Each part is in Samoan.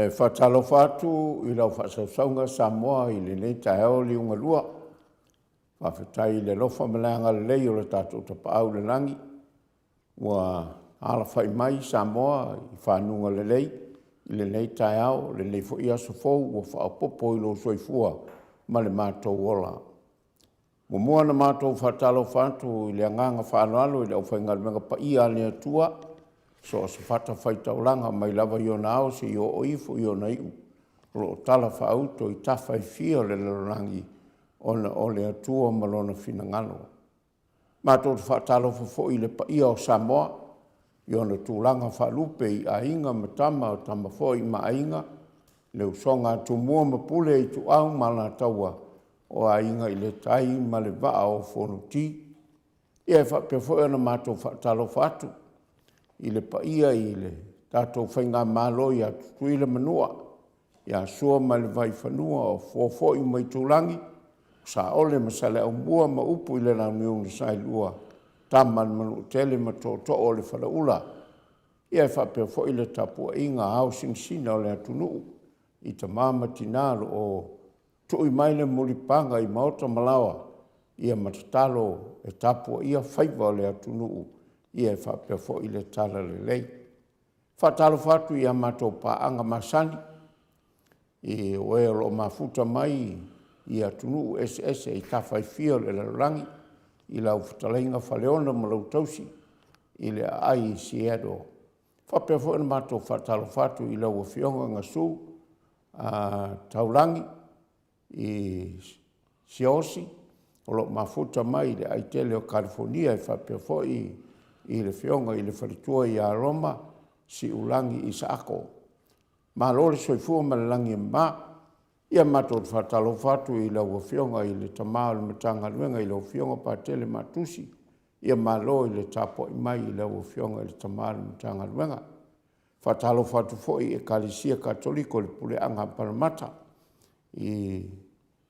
E faatalofa atu i lau faasausauga Samoa i lenei taeao liugalua. Faafetai i le alofa ma le agalelei o le tatou Tapaau i le Lagi ua alafai mai Samoa i faguga lelei i lenei taeao, o lenei foi aso fou ua faaopoopo i lou soifua ma le matou ola. E muamua ona matou faatalofa atu i le agaga faaaloalo i le aufaigaluega paia a le Atua i so o se fatafaitaulaga mai lava i ona ao seia oo ifo i ona iu o lo o talafaauto i tafa e fia o le lalolagi ona o le Atua ma Lona finagalo. Matou te faatalofa foi i le paia o Samoa i ona tulaga faalupe i Aiga ma Tama, o Tama foi ma Aiga, le usoga a Tumua ma Pule, Ituau ma Alataua, o Aiga i le Tai ma le Vaa o Fonoti. Ia e faapea foi ona matou faatalofa atu i le paia i le tatou Faigamalo ia Tutuila ma Manua, ia Sua ma le Vaifanua, o Fofo foi ma Aitulagi, Saole ma Saleaaumua ma upu i le Launiu na Saelua, Tama a le Manuatele ma Tootoo o le Faleula. Ia e faapea foi le tapuaiga a ao sinasina o le atunuu i tama ma tina o lo o tui mai le mulipapaga i maota ma laoa ma tatalo e tapuaia faiva o le atunuu e faapea foi le talalelei. E faatalofa atu i a matou paaga masani, o e o lo o mafuta mai i atunuu eseese i tafa e fia o le lalolagi i lau Fetalaiga Faleona ma lau tausi i le aai i Seattle. E faapea foi ona matou faatalofa atu i lau Afioga Gasu Taulagi Siaosi o lo o mafuta mai i le aai tele o Kalifonia, e faapea foi i le Afioga i le faletua ia Roma Siulagi Isaako. Malo le soifua ma le lagi e mama. Ia matou te faatalofa atu i lau Afioga i le Tama o le Matagaluega i lau Afioga Patele Matusi, ia malo i le tapuai mai i lau Afioga i le Tama o le Matagaluega. E faatalofa atu foi i Ekalesia Katoliko i le Puleaga a Paramatta i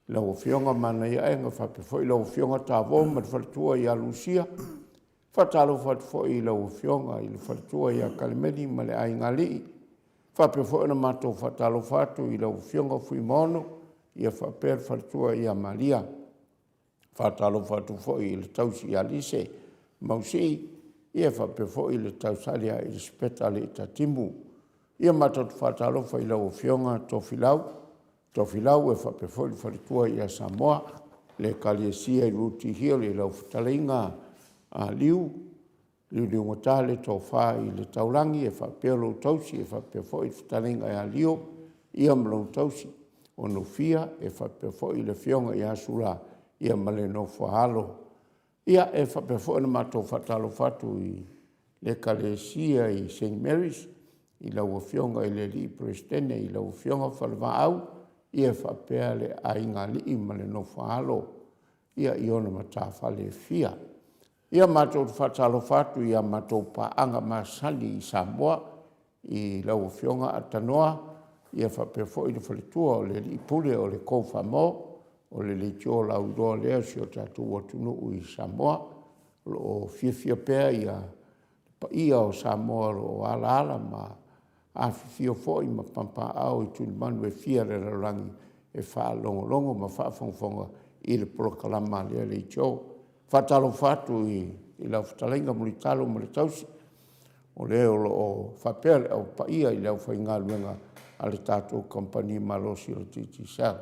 lau Afioga Manaiaega faapea foi lau Afioga Tavō ma le faletua ia Lusia. E faatalofa atu foi i lau Afioga i le faletua ia Kalemeli ma le Aigaalii. E faapea foi ona matou faatalofa atu i lau Afioga Fuimaono faapea le faletua ia Maria. E faatalofa atu foi i le tausi ia Lise Mausii faapea foi le tausali ia Elisapeta Alii Timu. Ia matou te faatalofa i lau Afioga Tofilau Tofilau e faapea foi le faletua ia Samoa, le Ekalesia i Rooty Hill i lau fetalaiga Liu Liuliugata le Tofa i le Taulagi e faapea lou tausi e faapea foi le fetalaiga ia Lio ma lou tausi, o Nofia e faapea foi le afioga ia Sula ma le nofo a alo. Ia, e faapea foi ona matou faatalofa atu i le Ekalesia i Saint Mary's i lau Afioga i le Alii Peresetene i lau Afioga Falevaau e faapea le Aigaalii ma le nofo a alo i ona matafale e fia. Ia matou te faatalofa atu i a matou paaga masani i Samoa i lau Afioga Atanoa faapea foi le faletua o le Alii Pule o le Go Faamō, o le leitio lauiloa lea a si o tatou atunuu i Samoa. O lo o fiafia pea le paia o Samoa o lo o alaala ma afifio foi ma papaaao i tulimanu e fia o le lalolagi e faalogologo ma faafogafoga i le polokalama a lea leitio. E faatalofa atu i lau Fetalaiga Mulitalo ma le tausi, o le o lo o faapea le paia i le aufaigaluega a le tatou Kamupani Malosi o le Digicel.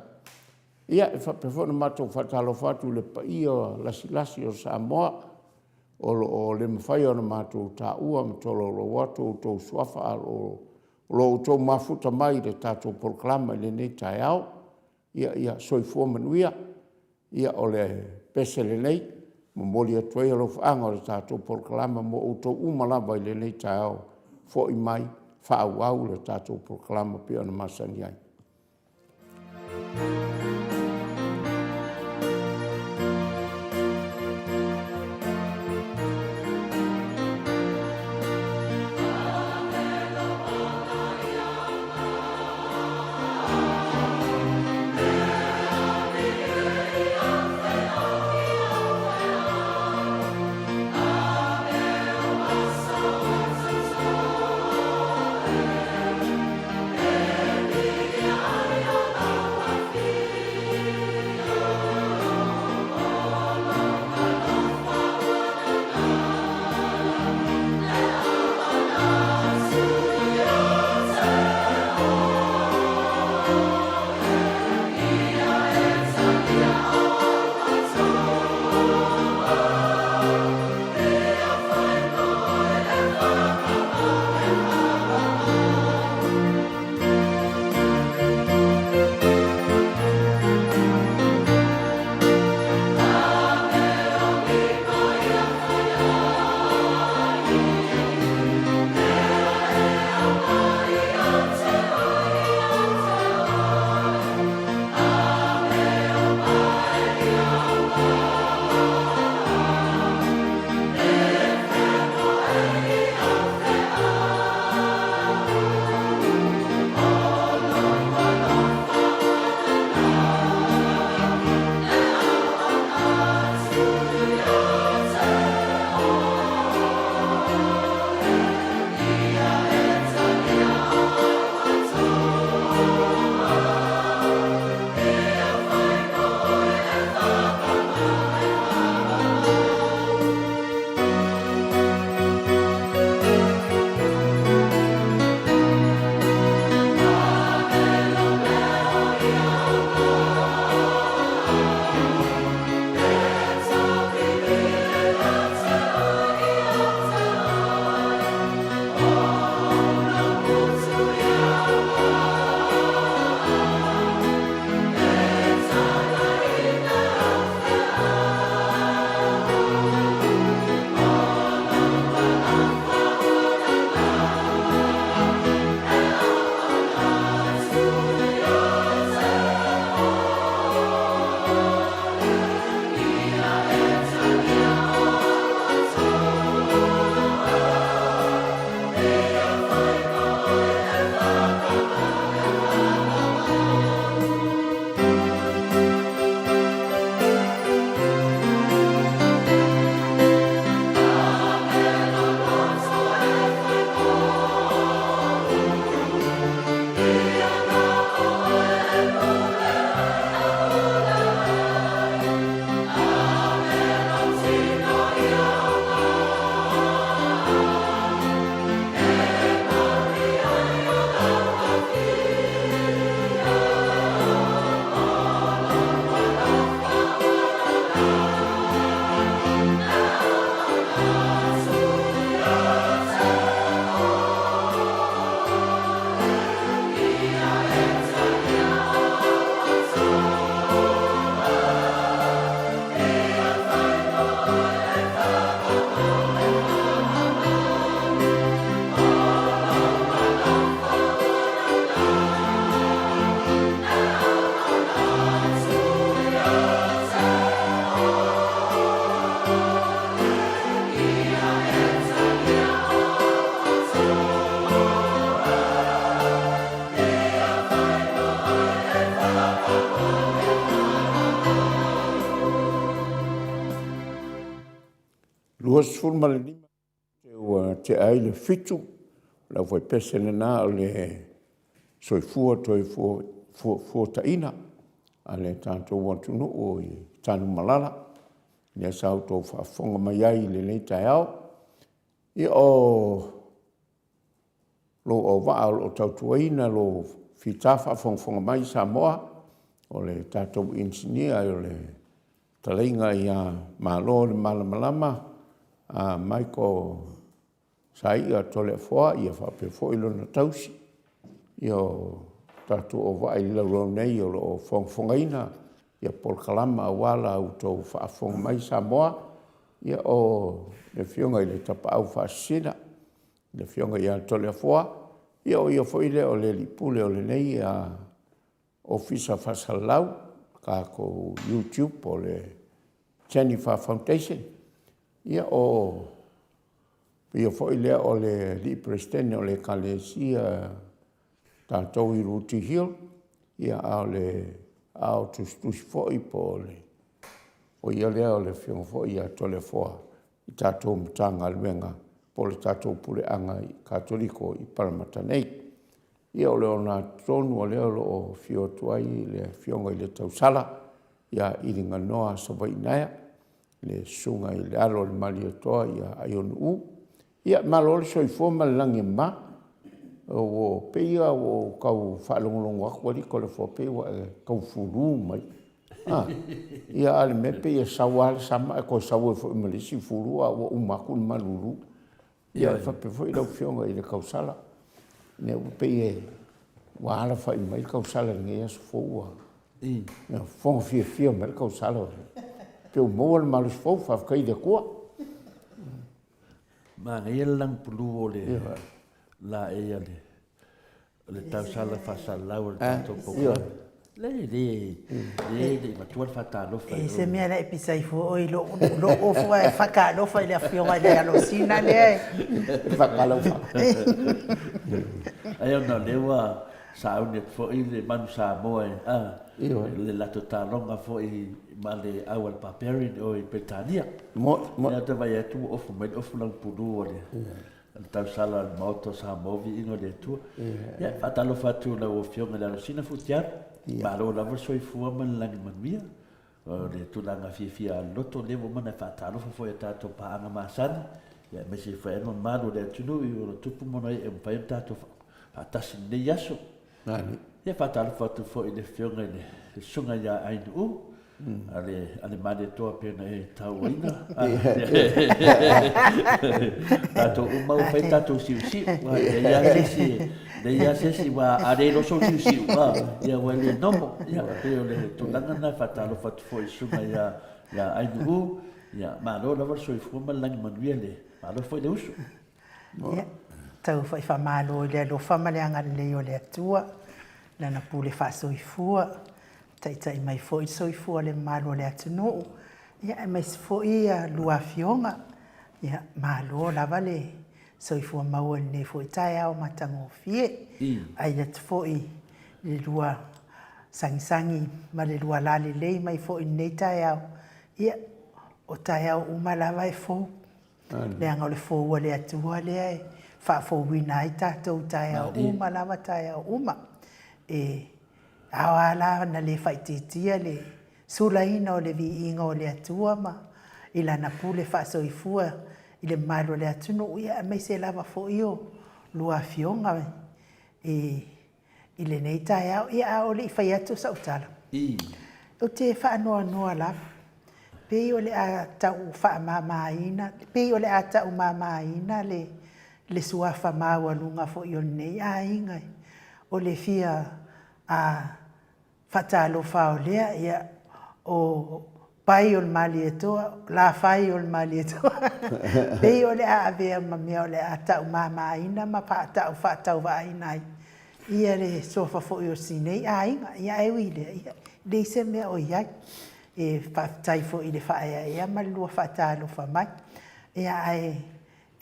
Ia, e faapea foi ona matou faatalofa atu i le paia lasilasi o Samoa o lo o le mafai ona matou taua ma tolaulau atu outou suafa, a o lo o outou mafuta mai i le tatou polokalama i lenei taeao. Ia soifua manuia. Ia o le pese lenei e momoli atu ai alofaaga o le tatou polokalama mo outou uma lava i lenei taeao. Foi mai faaauau le tatou polokalama e pei ona masani ai. 25 ua tea ai le 7, o le aufaipese lena o le soifua toe fuataina a le tatou atunuu i Tanumalala, lea sa outou faafofoga mai ai i lenei taeao. Ia o lou auvaa o lo o tautuaina lou fita faafogafoga mai Samoa, o le tatou Inisinia o le Fetalaiga ia Malomalamalama Michael Saia Toleafoa faapea foi lona tausi, ia o tatou auvaa i le laulau nei o lo o fogafogaina polokalama aua la outou faafofoga mai Samoa. Ia o le Afioga i le Tapaau Faasisina le Afioga ia Toleafoa, ia o ia foi lea o le Alii Pule o lenei Ofisa Faasalalau, tatou YouTube po o le Tenifa Foundation. Ia o ia foi lea o le Alii Peresetene o le Ekalesia a tatou i Rua Hill, a o le Aao Tusitusi foi po o le… O ia lea o le Afioga foi ia Toleafoa i le tatou Matagaluega po o le tatou Puleaga Katoliko i Palamata nei. Ia o le ogatotonu o lea o lo o afio atu ai le Afioga i le tausala ia Iliganoa Savaii Naea, le Susuga i le Alo o le Malietoa Aiono Ia malo le soifua ma le lagi e mama. Ua pei lava ua ou tau faalogologo atu alii Toleafoa pei ua e tau fulu mai, a? Ia a o le mea e pei e sau lava le sama ae toe sau ai foi ma le isi fulu ae ua uma atu le malulu. Ia e faapea foi lau Afioga i le tausala, ia ua pei ua alafai mai le tausala i lenei aso fou ua fofoga fiafia mai le tausala pei ua maua le malosi fou. Faafetai i le Atua. Manaia le lagipulu o le laei a le tausala faasalalau o le tatou polokalame. Leai, e le le i avatua le faatalofa i E se mea la e pisa ai fua oe i lou ofu ae faatalofa i le afioga i le Alosina lea e. Faatalofa. Ai ona o lea ua sauni atu foi le Manu Samoa e le latou taaloga foi ma le au a le Barbarian o i Peretania. Lea ou te vaai atu ua ofu mai le ofu lagipulu o le tausala o le Maota o Samoa, viiga o le Atua. Ia, faatalofa atu i lau Afioga i le Alosina Fuatialu, malo lava le soifua ma le lagi manuia. O le tulaga fiafia aloloto lea ua uma ona e faatalofa foi i a tatou paaga masani, ia aemaise foi ai le mamalu o le atunuu i ona tupu ma ona ee ua mafai ona tatou faatasi i lenei aso. Ia faatalofa atu foi i le Afioga i le Susuga ia Ainuu, a le Malietoa pei ona e tauaina. Tatou uma ua fai tatou siusiu, leai lava se isi, leai lava se isi, aua a le iloa sou siusiu, ia ua le nomo. Ia, pei o le tulaga lena e faatalofa atu foi i le Susuga ia Ainuu, ia malo lava le soifua ma le lagi manuia, malo foi le uso. Ia, tau foi faamalo i le alofa ma le agalelei o le Atua, Lana pule faasoifua, taitai mai foi le soifua o le mamalu o le atunuu, ia aemaise foi lua afioga. Ia, malo lava le soifua maua i lenei foi taeao matagofie. Ai atu foi i le lua sagisagi ma le lua lalelei mai foi i lenei taeao. Ia, o taeao uma lava e fou. Leaga o le fou a le Atua lea e faafouina ai tatou i taeao uma lava, taeao uma. E ao lava la ona le faaitiitia le sulaina o le viiga o le Atua ma i Lana pule faasoifua i le mamalu o le atunuu, ia aemaise lava foi o lua afioga i lenei taeao. Ia, a o le i fai atu sau tala, ou te faanoanoa lava, pei o le a tau faamamaina, pei o le a tau mamaina le suafa maualuga foi o lenei aiga, o le fia faatalofa o lea, ia, o Pai o le Malietoa, o Lafai o le Malietoa, pei o le a avea ma mea o le a tau mamaina ma tau faatauvaaina ai ia le suafa foi o si nei aiga. Ia ae ui i lea, ia, e leai se mea o i ai. E faafetai foi i le faaeaea ma le lua faatalofa mai. Ia ae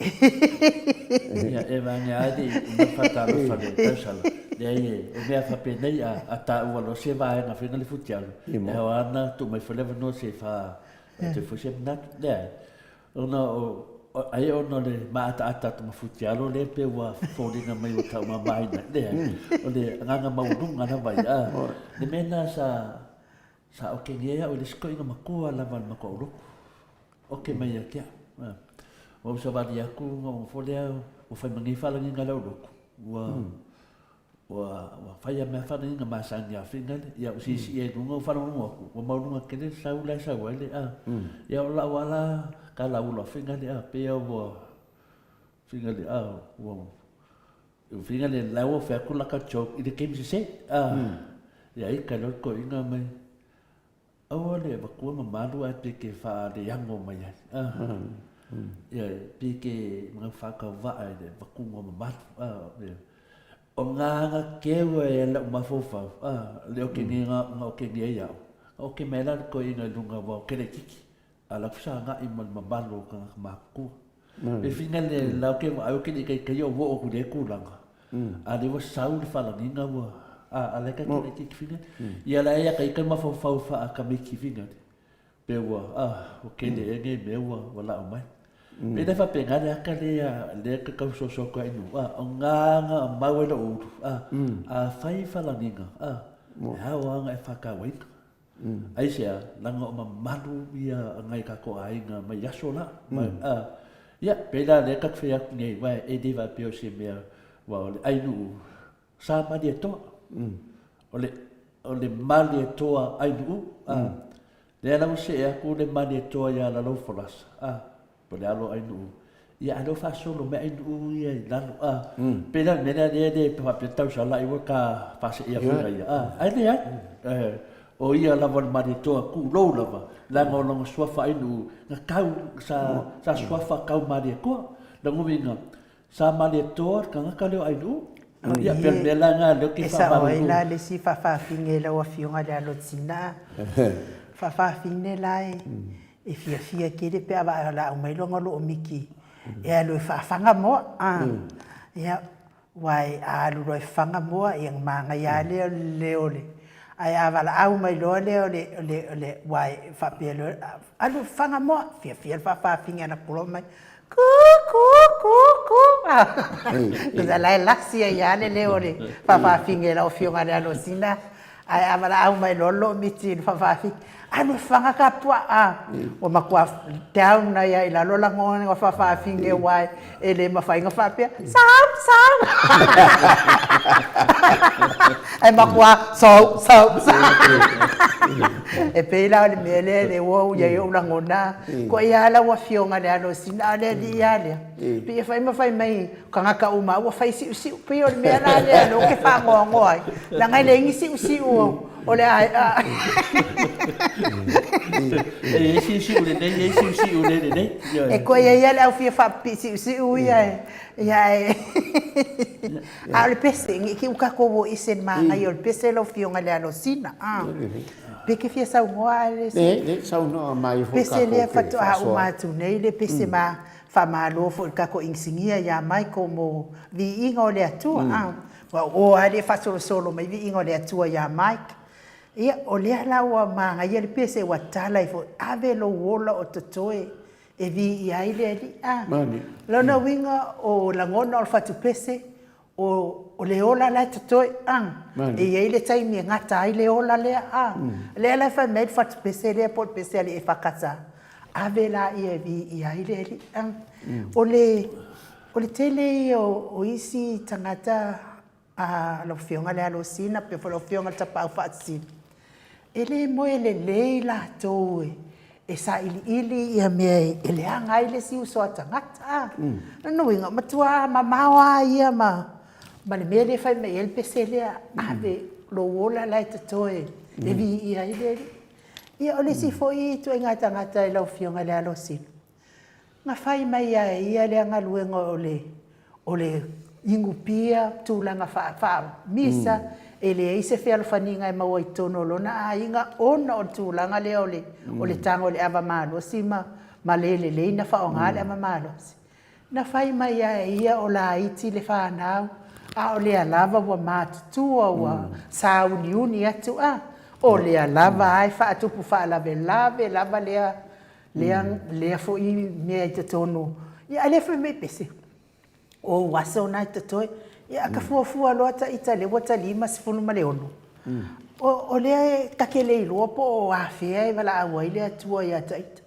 Ia, e vane lava le uma le faatalofa le tausala. Leai, o mea faapenei a taua loa se vaega foi na le futialu, e ao lava ona tuu mai foi le avanoa se i faa atu ai foi se manatu. Leai. Ona o, ai ona o le maataata atu ma Futialo lea pei ua foliga mai ua taumamaina. Leai, o le agaga maualuga lava ia. Le mea lena sa, sa okegia ai au e le isi toeaina matua lava o le matou aulotu. Oke mai ia te au. Ua ou savali atu ona ou nofo lea ua fai ma nei faalagiga a le aulotu. Ua, Ua fai a mea fanaina masani a finga le ia u sisi ia lunga u falongo aku ua mau lunga kele sau la sau ai le a ia o lau ala ka la ula finga le a pe ia ua finga le a ua u finga le la ua fe aku la ka joke i le game se se a ia i ka lo ko inga mai Aua le avatua mamalu ae pei ke faaleago mai ai. Ia, pei ke mau faatauvaa i le avatuga o mamalu. O ngā aga keu e lau mafaufau, le oke nei nga oke nei ai au. Oke mai la le toeaina i luga ua oke laitiiti, a la ua sagai ma le mamalu o tagata matutua. E whina le lau ke wa au ke ni kai kai o wo o kule tulaga. A le ua sau le falagiga ua a le ka ke ki whina. Ia la ia kai kai mafaufau fa a kamiki whina. Pe ua a o ke le e nge me ua ua la o mai. Pe le fa pe ngare aka le a le ka kau so so ka inu a o ngā ngā mau e lo uru a a whai falagiga a e hao anga e whakawaina. Aisea, leaga o mamalu ia ngai kakou aiga mai aso la. Ia, pēlā lea ka te whai atu nei, wae e le faapea o se mea, ua o le ainuu sa Malietoa. O le, o le Malietoa ainuu, lea la ua see atu le Malietoa ia Lalaufolasa, Po le alo ainuu. Ia a lea ua faasolo mai ainuu ia i lalo a. Pei la le mea lea lea le faapea tausala i ua ka faaseia foi ia a. Ae leai. O ia lava o le Malietoa tulou lava leaga o lona suafa ainuu na kau sa sa suafa kau Malietoa. Lona uiga sa Malietoa le tagata lea o ainuu. Ia pei o le mea la lena lea ou te E sao ai la le isi faafafine i lau Afioga i le Alotina. Faafafine la e E fiafia tele pe a valaau mai loa loo miki e alu e faafaga moa a. Ia, aua a alu loa e faga moa, ia ona manaia lava lea o le leo o le. Ae a valaau mai loa lea o le, o le, o le, aua e faapea loa, alu e faga moa, fiafia le faafafine a latou loa mai, Ku-ku-ku-ku. Tusa la e lasi ai lava le leo o le faafafine i lau Afioga i le Alosina. Ae a valaau mai loa lou miti i le faafafine, alu e faga ka puaa. Ua matua down ai lava i lalo lagona o faafafine aua e le mafai ona faapea, sau, sau. Ae matua sau, sau, sau. E pei la o le mea lea lea ua i ai ou lagona, Koe ia lau Afioga i le Alosina, a o le alii lava lea, pei e fai ma fai mai tagata uma lava ua fai siusiu. Pei o le mea la lea lea ou te faanoanoa ai, leaga e leai ni siusiu o le a. E i ai siusiu lenei, e i ai siusiu le lenei. E koe i ai lava le au fia faapipii siusiu ia e, ia e. A o le pese, ne i te i ua tatou o ese i le manaia o le pese lau Afioga i le Alosina. Pe e te fia saunoa a le isi? Le, le, saunoa mai foi Pese lea faatoa uma atu nei le pese ma faamalo foi i le tatou inisinia ia Michael mo viiga o le Atua. Ua o lava le faasolosolo mai viiga o le Atua ia Mike. Ia, o lea la ua manaia le pese ua tala ai foi, ave lou ola o totoe e viia ai le Alii. A, lona uiga o lagona o le fatupese, o, o le ola la e totoe, a. E i ai le taimi e gata ai le ola lea, a. Lea la e fai mai ai le fatupese lea po o le pese a le EFKS, ave laia e viia ai le Alii, a. O le, o le tele ia o, o isi tagata a lau Afioga i le Alosina pei foi o lau Afioga i le Tapaau Faasisina, e le moe lelei latou e sailiili ia mea e leaga ai le isi uso a tagata. A lona uiga, matua mamao lava ia ma ma le mea lea e fai mai ai le pese lea, ave lou ola la e totoe e viia ai le Alii. Ia, o le isi foi ituaiga tagata i lau Afioga i le Alosina, Na fai mai lava e ia lea galuega o le o le inu pia, tulaga faa faa misa, e leai se fealofaniga e maua i totonu o lona aiga ona o le tulaga lea o le o le tago i le ava malosi ma ma le lelei ona faaaoga le ava malosi. Na fai mai lava e ia o laiti le fanau, a o lea lava ua matutua ua sauniuni atu a, o lea lava lava e faatupu faalavelave lava lea. Lea, lea foi mea i totonu, ia ae le fai mai pese, o ou aso na e totoe. Ia a ta fuafua loa ta ita lea ua ta 56, o lea ta te le iloa po o afea e valaau ai le Atua ia ta ita.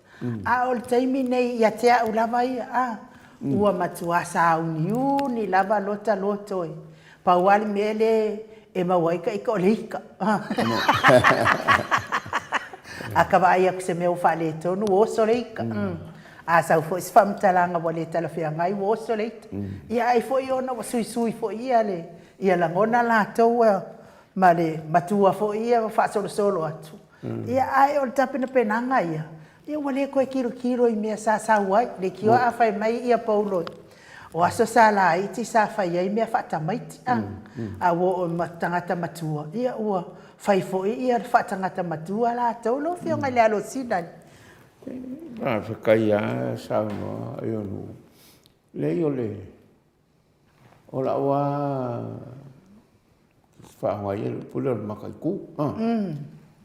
A o le taimi nei ia te au lava ia, a, ua matua sauniuni lava lota loto e Pau lava le mea lea e maua ai ta ita o le ita. A ta vaai atu i se mea ua faaletonu ua oso le ita. A sau foi se faamatalaga ua le talafeagai ua oso le ita. Ia ai foi ona ua suisui foi ia le ia lagona latou ma le matua foi ia ua faasolosolo atu. Ia ae o le tapenapenaga ia, ia ua le toe tilotilo i mea sa sau ai. Leitioa a fai mai ia Paulo o aso sa laiti sa fai ai mea faatamaiti a, a ua oo i tagata matua, ia ua fai foi ia le faatagata matua latou lau Afioga i le Alosina. Faafetai lava saunoa Aiono. Leai o le o lau lava faaaoga ia le upu lea o le mataitu a,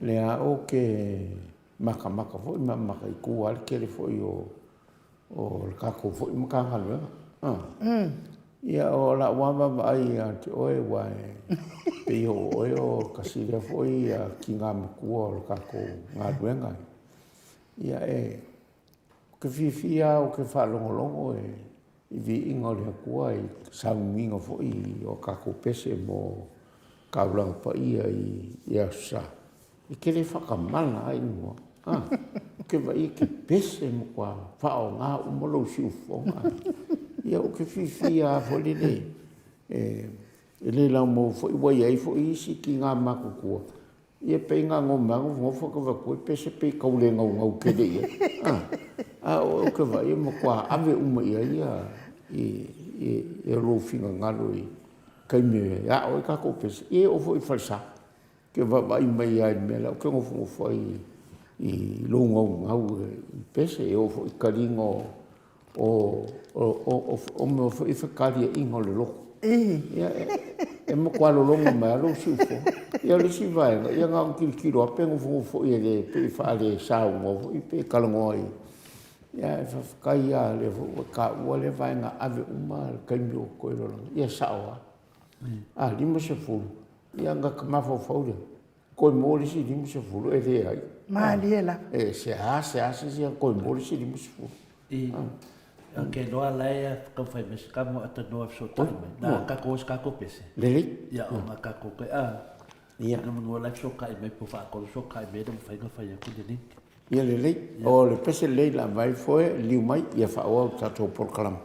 lea lava ou te matamata foi ma mataitu lava le tele foi o o le tatou foi Matagaluega. Ia, o lau lava vaavaai ia te oe, aua e pei o oe o tasi lea foi tina matua o le tatou galuega. Ia, e, ou te fiafia lava ou te faalogologo i viiga o le Atua i sauniga foi o tatou pese mo taulaga paia i Aso Sa. E te le faatamala lava i luga, a? Ou te vaai e te pese matua faaaoga uma lou siufofoga. Ia ou te fiafia lava foi lele, e le laumou foi, ua i ai foi isi tina matutua, ia pei na ona omai lava nofonofo ta vaai atu e pese pei e tau le naunau tele i ai, a? A o oe ou te vaai e matua ave uma i ai ia lou finagalo i taimi e ao ai tatou pese, ia e oo foi i falesa. Te vaavaai mai lava i le mea la ou te nofonofo ai i lou naunau i pese, e oo foi i taliga o mea foi fetaliaiga o le loto. Ia, e matua lologo mai lava lou siufofoga. Ia o le isi vaega, ia na ona tilotilo lava pe nofonofo foi e le, pei e faale-saunoa foi pe talanoa i... Ae faafetai lava o lea foi ua e taua lea vaega, ave uma le taimi o totoe o le olaga. Ia e sao lava. A 50, ia ona ta mafaufau lea, toe maua le isi 50, e leai. Malie lava. E seasea se isi toe maua le isi 50. I, ok, loa la e taumafai mai se tama atalanoa e fesootai mai. Na tatou o se tatou pese. Lelei. Ia, o na tatou pe, a. Ia. Na manua la e fesootai mai po faatolu fesootai mai, e le mafai ona fai atu le link. Ia lelei. O le pese lelei la vai foe, liu mai, ia faaauau le tatou polokalame.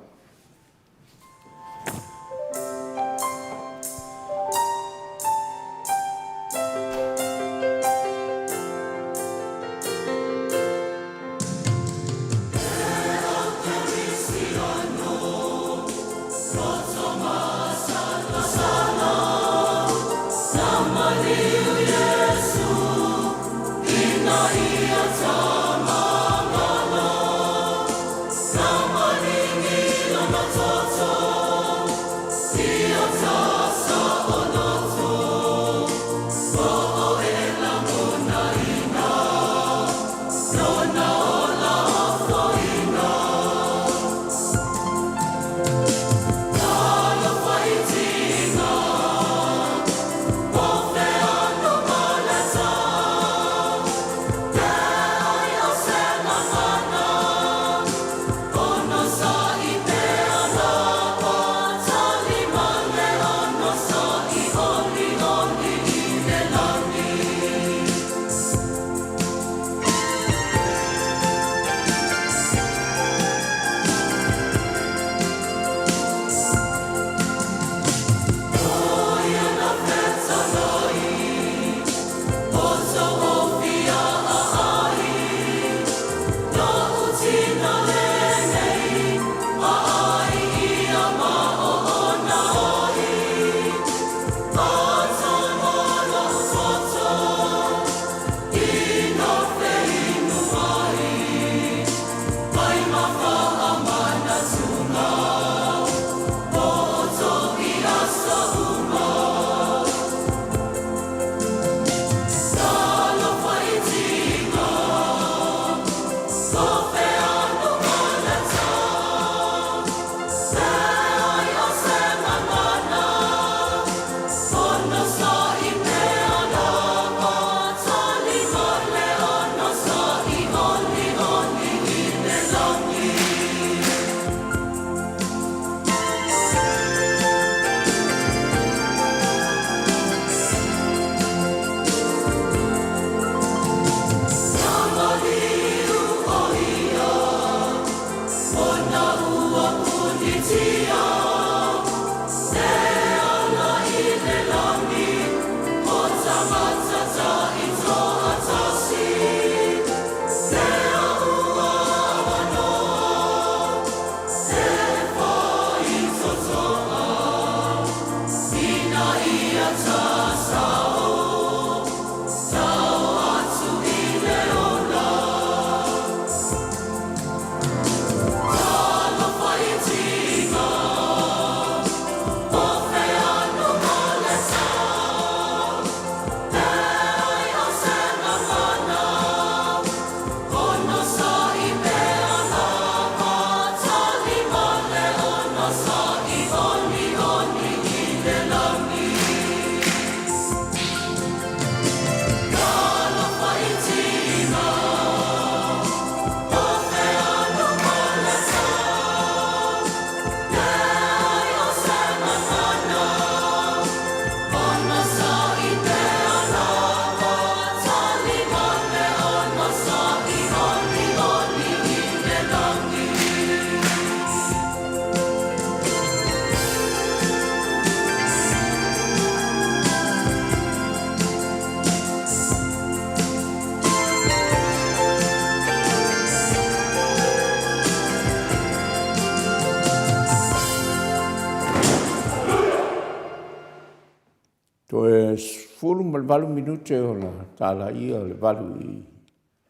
18 minute ona tala ia o le 8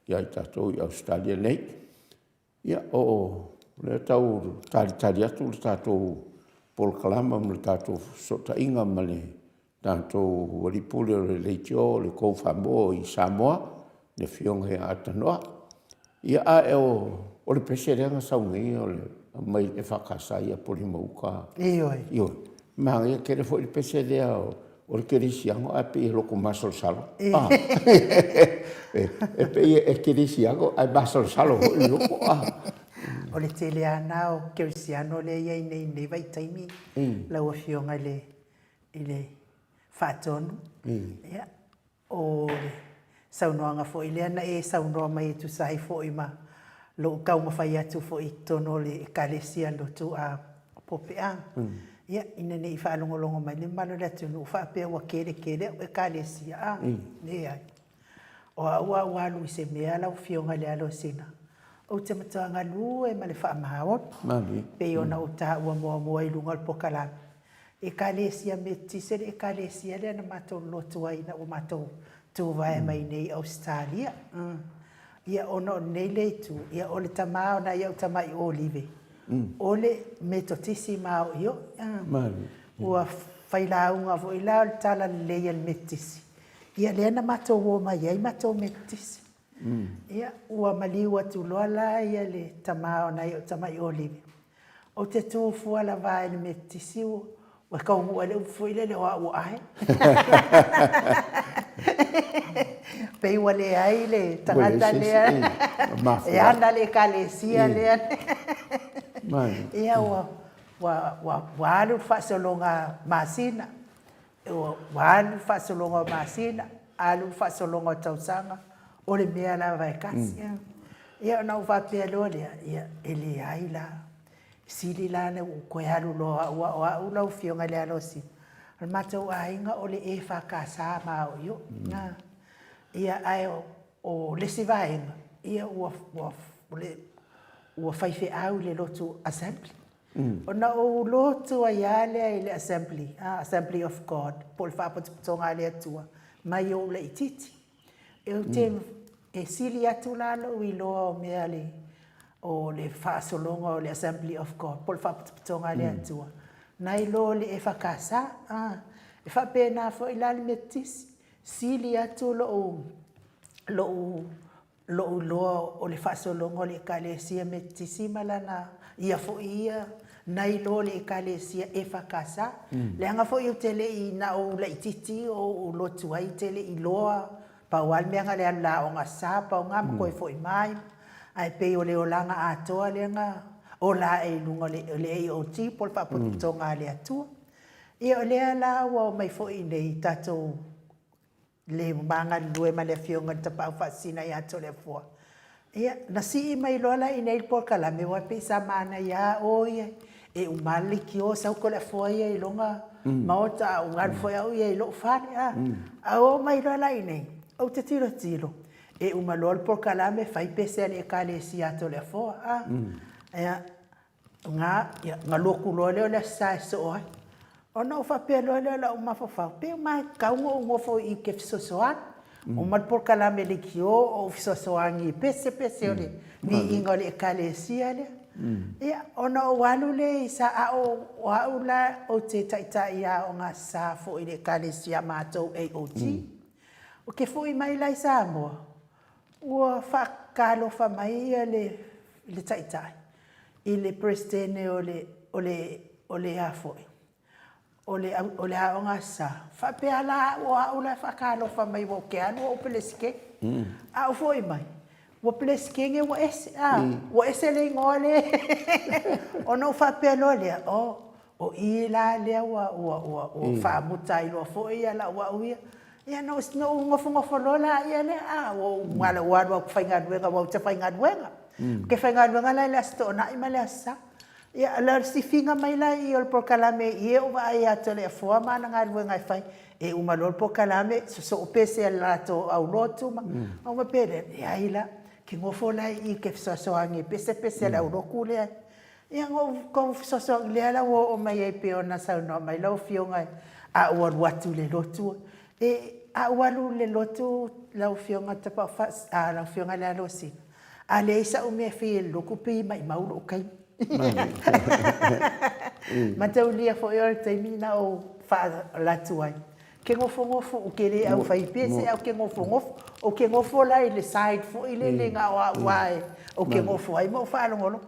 ia i tatou i Ausetalia nei. Ia, o lea e tau talitali atu le tatou polokalama ma le tatou fesootaiga ma le tatou alii pule o le leitio o le Go Famoa i Samoa, le Afioga ia Ape Noa. Ia, ae o le pese lea na sau nei mai le EFKS i Apolima Uta. Ioe. Ioe. Manaia tele foi le pese lea o le kerisiano ae pei e loto masalosalo. E pei e kerisiano ae masalosalo foi le loto. O le tele lava lena o kerisiano lea e i ai nei i lenei vaitaimi lau Afioga i le Faatonu. Ia, O le saunoaga foi lea na e saunoa mai e tusa ai foi ma lou taumafai atu foi i totonu o le Ekalesia Lotu a Pope'a, ia, ina ne i faalogologo mai le mamalu o le atunuu faapea ua tele tele au Ekalesia, a, leai. O au a ua alu i se mea lau Afioga i le Alosina, ou te matua galue ma le faamaoni, pei ona ou taua muamua i luga o le polokalame. Ekalesia Metotisi le Ekalesia lea na matou lotu ai ina ua matou tuvae mai nei i Ausetalia. Ia ona o lenei le itu, ia o le tama o nai au tamai Olive, o le Metotisi maoioi. Ua fai lauga foi la o le talalelei a le Metotisi, ia lea na matou o mai ai matou Metotisi. Ia ua maliu atu loa la le tama o nai au tamai Olive, Ou te tu fua lava i le Metotisi ua taunuu ai le upu foi lele o au o Ae. Pei ua leai le tagata lea e ana le Ekalesia lea. Ia ua alu le faasologa masina, Ua alu le faasologa o masina, alu le faasologa o tausaga, o le mea lava e tasi. Ia ona ou faapea loa lea, ia e leai la, sili la ona ou toe alu loa o au o au lau Afioga i le Alosina, o le matou aiga o le EFKS maoioi. Ia ae o le isi vaega, ia ua faifeau i le lotu Assembly. Ona ou lotu ai lava lea i le Assembly, Assembly of God, po o le Faapotopotoga a le Atua, mai ou laitiiti. Ou te, e sili atu la lou iloa o mea le, o le faasologa o le Assembly of God, po o le Faapotopotoga a le Atua, nai lo le EFKS. E faapena foi la le Metotisi, sili atu lou, lou lou iloa o le faasologa o le Ekalesia Metotisi ma lana ia foi ia nai lo le Ekalesia EFKS. Leaga foi ou te le i, na ou laitiiti o ou lotu ai ou te le i iloa, pau lava le mea na o le alu i le aoga sa, pau lena ma toe foi mai, ae pei o le olaga atoa lea na ola ae i luga o le AOG po o le Faapotopotoga a le Atua. Ia o lea la ua omai foi iinei tatou le ma galulue ma le Afioga i le Tapaau Faasisina ia Toleafoa. Ia, na sii mai loa la i inei le polokalame, aua pei sa manaia lava o ia, e uma lava le leitio sau Toleafoa ia i lona maota, a ou alu foi au ia i lou fale. A, a oo mai loa la i inei, ou te tilotilo, e uma loa le polokalame fai pese a le Ekalesia a Toleafoa. A, ia, Ga, ia, ona lotu loa lea o le Aso Sa e sosoo ai. Ona ou faapea loa lea i lou mafaufau, pe uma e tatau ona ou nofo i i ou te fesoasoani. Uma le polokalame leitio o ou fesoasoani i pese pese o le viiga o le Ekalesia lea. Ia, ona ou alu lea i sa, a o au la ou te taitai aoga Aso Sa foi i le Ekalesia a matou AOG. Ou te foi mai la i Samoa, Ua faatalofa mai le Taitai i le Peresetene o le, o le, o le a foi, o le, o le Aoga Aso Sa, faapea la au o au la e faatalofa mai aua ou te alu o ou Peresetene. A ou foi mai, ua Peresetene ua ese, a, ua ese le igoa lea. Ona ou faapea loa lea, oh, O i la lea ua, ua, ua, ua faamuta ai loa foi lau au ia. Ia na ou nofonofo loa laia lea, a, ua ou alu lava ou te faigaluega aua ou te faigaluega. Ou te faigaluega la i le Aso Toonai ma le Aso Sa. Ia o le sifiga mai la i i o le polokalame i i ou vaai ia Toleafoa ma ana galuega e fai, e uma loa le polokalame, sosoo pese a le latou aulotu ma, ona ou faapea lea, leai la, ou te nofo la i i ou te fesoasoani e pese pese a le aulotu lea. Ia, na ou tau fesoasoani, lea la ua oo mai ai pei ona saunoa mai lau Afioga a ou alu atu i le lotu. E, a ou alu i le lotu lau Afioga Tapaau, lau Afioga i le Alosina, a leai sau mea e faia i le lotu pei e maimau lou taimi. Mataulia foi o le taimi na ou alu atu ai, ou te nofonofo, ou te le aufaipese ae ou te nofonofo. Ou te nofo la i le side foi lele na o au lava ou te nofo ai ma ou faalogologo.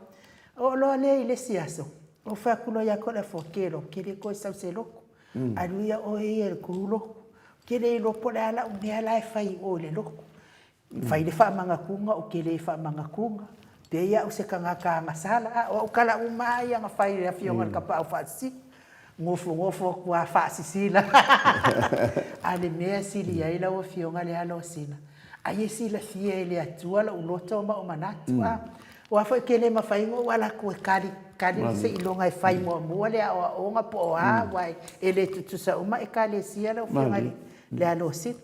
Oo loa lea i le isi aso, ou fai atu loa ia te au o le Afoa, ou te le toe sau i se lotu. Alu ia oe ia i le tou lotu. Ou te le iloa po o le a lau mea la e fai i o i le lotu. Fai le faamanatuga, ou te le faamanatuga. Pei au o se tagata agasala. A o au tala uma lava ia na fai i le Afioga i le Tapaau Faasisina. Nofonofo atu lava faasisina. A o le mea e sili ai lau Afioga le Alosina, ai e silafia e le Atua lou loto ma ou manatu. A, aua foi ou te le mafai ona ou alu atu e kali kali seiloga e fai muamua le aoaoga po o a, aua e le tutusa uma Ekalesia lau Afioga i le Alosina.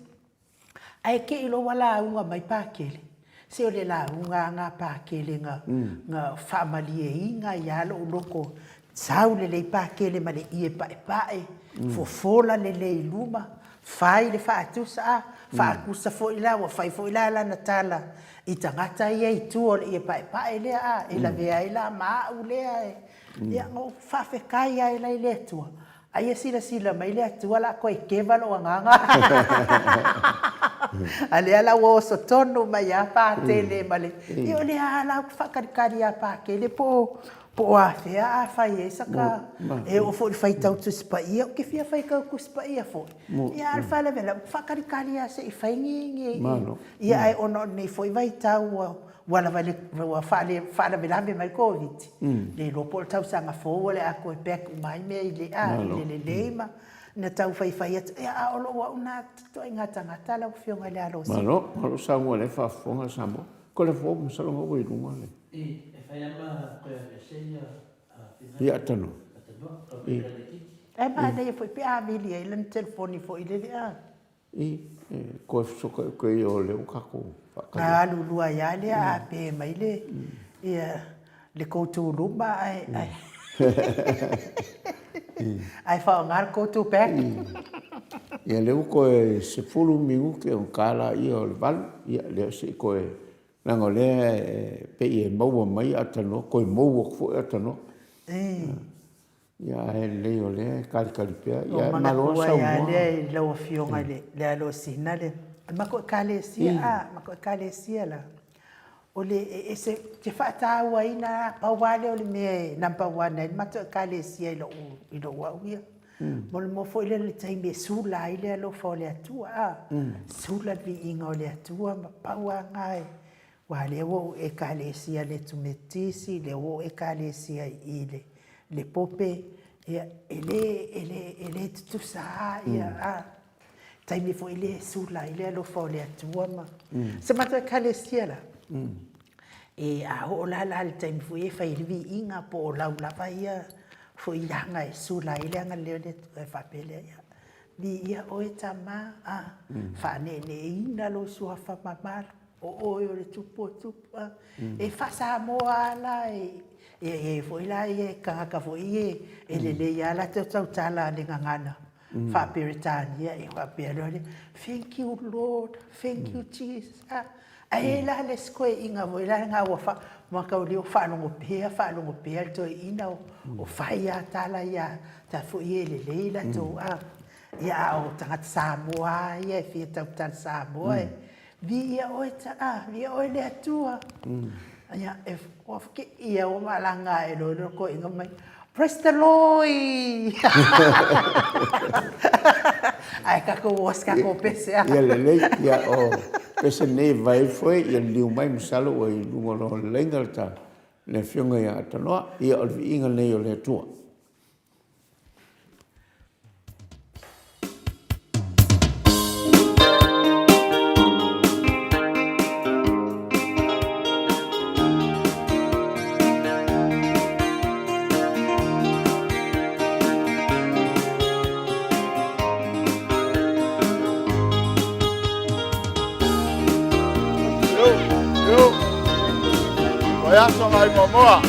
Ae te i loa ua lauga mai Pakele, se o le lauga lava na a Pakele na, na faamalieina ai lava lou loto, sau lelei Pakele ma le ie paepae, fofola lelei i luma, fai le faatusa, a, faatusa foi la, ua fai foi la lana tala i tagata ia i tua o le ie paepae lea, a, e lavea ai la ma au lea e, ia, na ou faafetai ai la i le Atua, A ia silasila mai le Atua la toe keva lou agaga. A lea la ua oso tonu mai a Patele ma le ia o lea a la ou te faatalitali ia Patele po o po o afea a fai ai saka e oo foi i le faitau Tusi Paia ou te fia faitau Tusi Paia foi. Ia a o le faalavelave ou te faatalitali lava se i fai ni ni ia ae ona o lenei foi vaitau ua Ua lava le, ua faalavelave mai le Koviti, le iloa po o le tausaga fou o le a toe back uma ai mea i le, a, i le lelei ma na tau faifai atu. Ia, a o lou au na ituaiga tagata lau Afioga i le Alo o Sili. Malo, malo saunoa lea faafofoga Samoa. Ko le fou masalo nga ua i luga le. I, e fai lava ma toe aveese ia Finale. Ia Atanoa. Atanoa, tau pei la laitiiti. Ae manaia foi pe a vili ai lana telefoni foi lele a. I, e koe fesoka i koe ia o lea ua tatou faatali. Na alu lua ai lava lea a pe mai le, ia, le go-to luma ae, ae, ae faaaoga le go-to back. Ia lea ua toe 10 minute ona ta lea o le 8, ia lea se i toe, leaga o lea e pei e maua mai Atanoa, toe mou atu foi Atanoa. Ia ae lelei o lea e kalikali pea. Ia ae malo lava saunoa. Ua lea i lau Afioga i le Alosina le matou Ekalesia, a, matou Ekalesia la, o le e ese, ou te faatauaina lava, pau lava lea o le mea e number one ai le matou Ekalesia i lou, i lou au ia. Mo le mea foi lea o le taimi e sula ai le alofa o le Atua, a, sula le viiga o le Atua ma pau lava lena e, Aua lea ua ou Ekalesia i le Etumetisi, lea ua ou Ekalesia i le le Pope, ia, e le, e le, e le tutusa lava ia, a. Taimi foi lea e sula ai le alofa o le Atua ma. Se matou Ekalesia la, e a oo la la i le taimi foi e fai ai le viiga po o lau lava ia foi aga e sula ai le agalelei o le Atua, e faapea lea, ia, viia oe Tama, a, faaneeneeina lou suafa mamalu. O oe o le tupu o tupu a. E faa-Samoa lava la, e i ai foi la ia tagata foi ia e lelei lava latou tautala i le gagana faa-Peretania e faapea loa lea, thank you Lord, thank you Jesus. A, ae i ai la le isi toeaina foi la lena ua mataulia ua faalogo pea, faalogo pea le toeaina o fai lava tala ia, tagata foi ia e lelei latou, a. Ia a o tagata Samoa lava ia e fia tautala Samoa e Viia oe ta, viia oe le Atua. Ia, e, ua ke ia ua malaga e loe loe koe inga mai. Praise the Lord! Ai kako ua se kako pese a. Ia lelei, ia o pese nei vai foi, ia liu mai masalo ua i luga o le laina le ta, le afioga ia Atanoa, ia o le viiga nei o le Atua. Vaiaso nai Moamoa.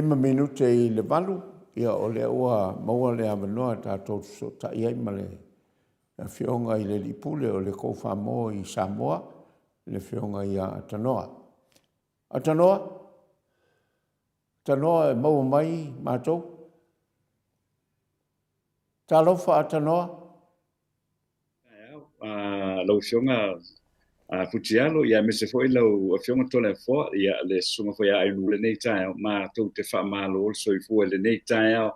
5 minute i le 8, ia o lea ua maua le avanoa tatou te fesootai ai ma le Afioga i le Alii Pule o le Tofa Moa i Samoa, le Afioga ia Atanoa. Atanoa, Atanoa e maua mai matou? Talofa Atanoa. Taeao, lau Afioga Futialo, ia aemaise foi lau Afioga Toleafoa, ia le susuga foi ia Ainuu lenei taeao, matou te faamalo le soifua i lenei taeao,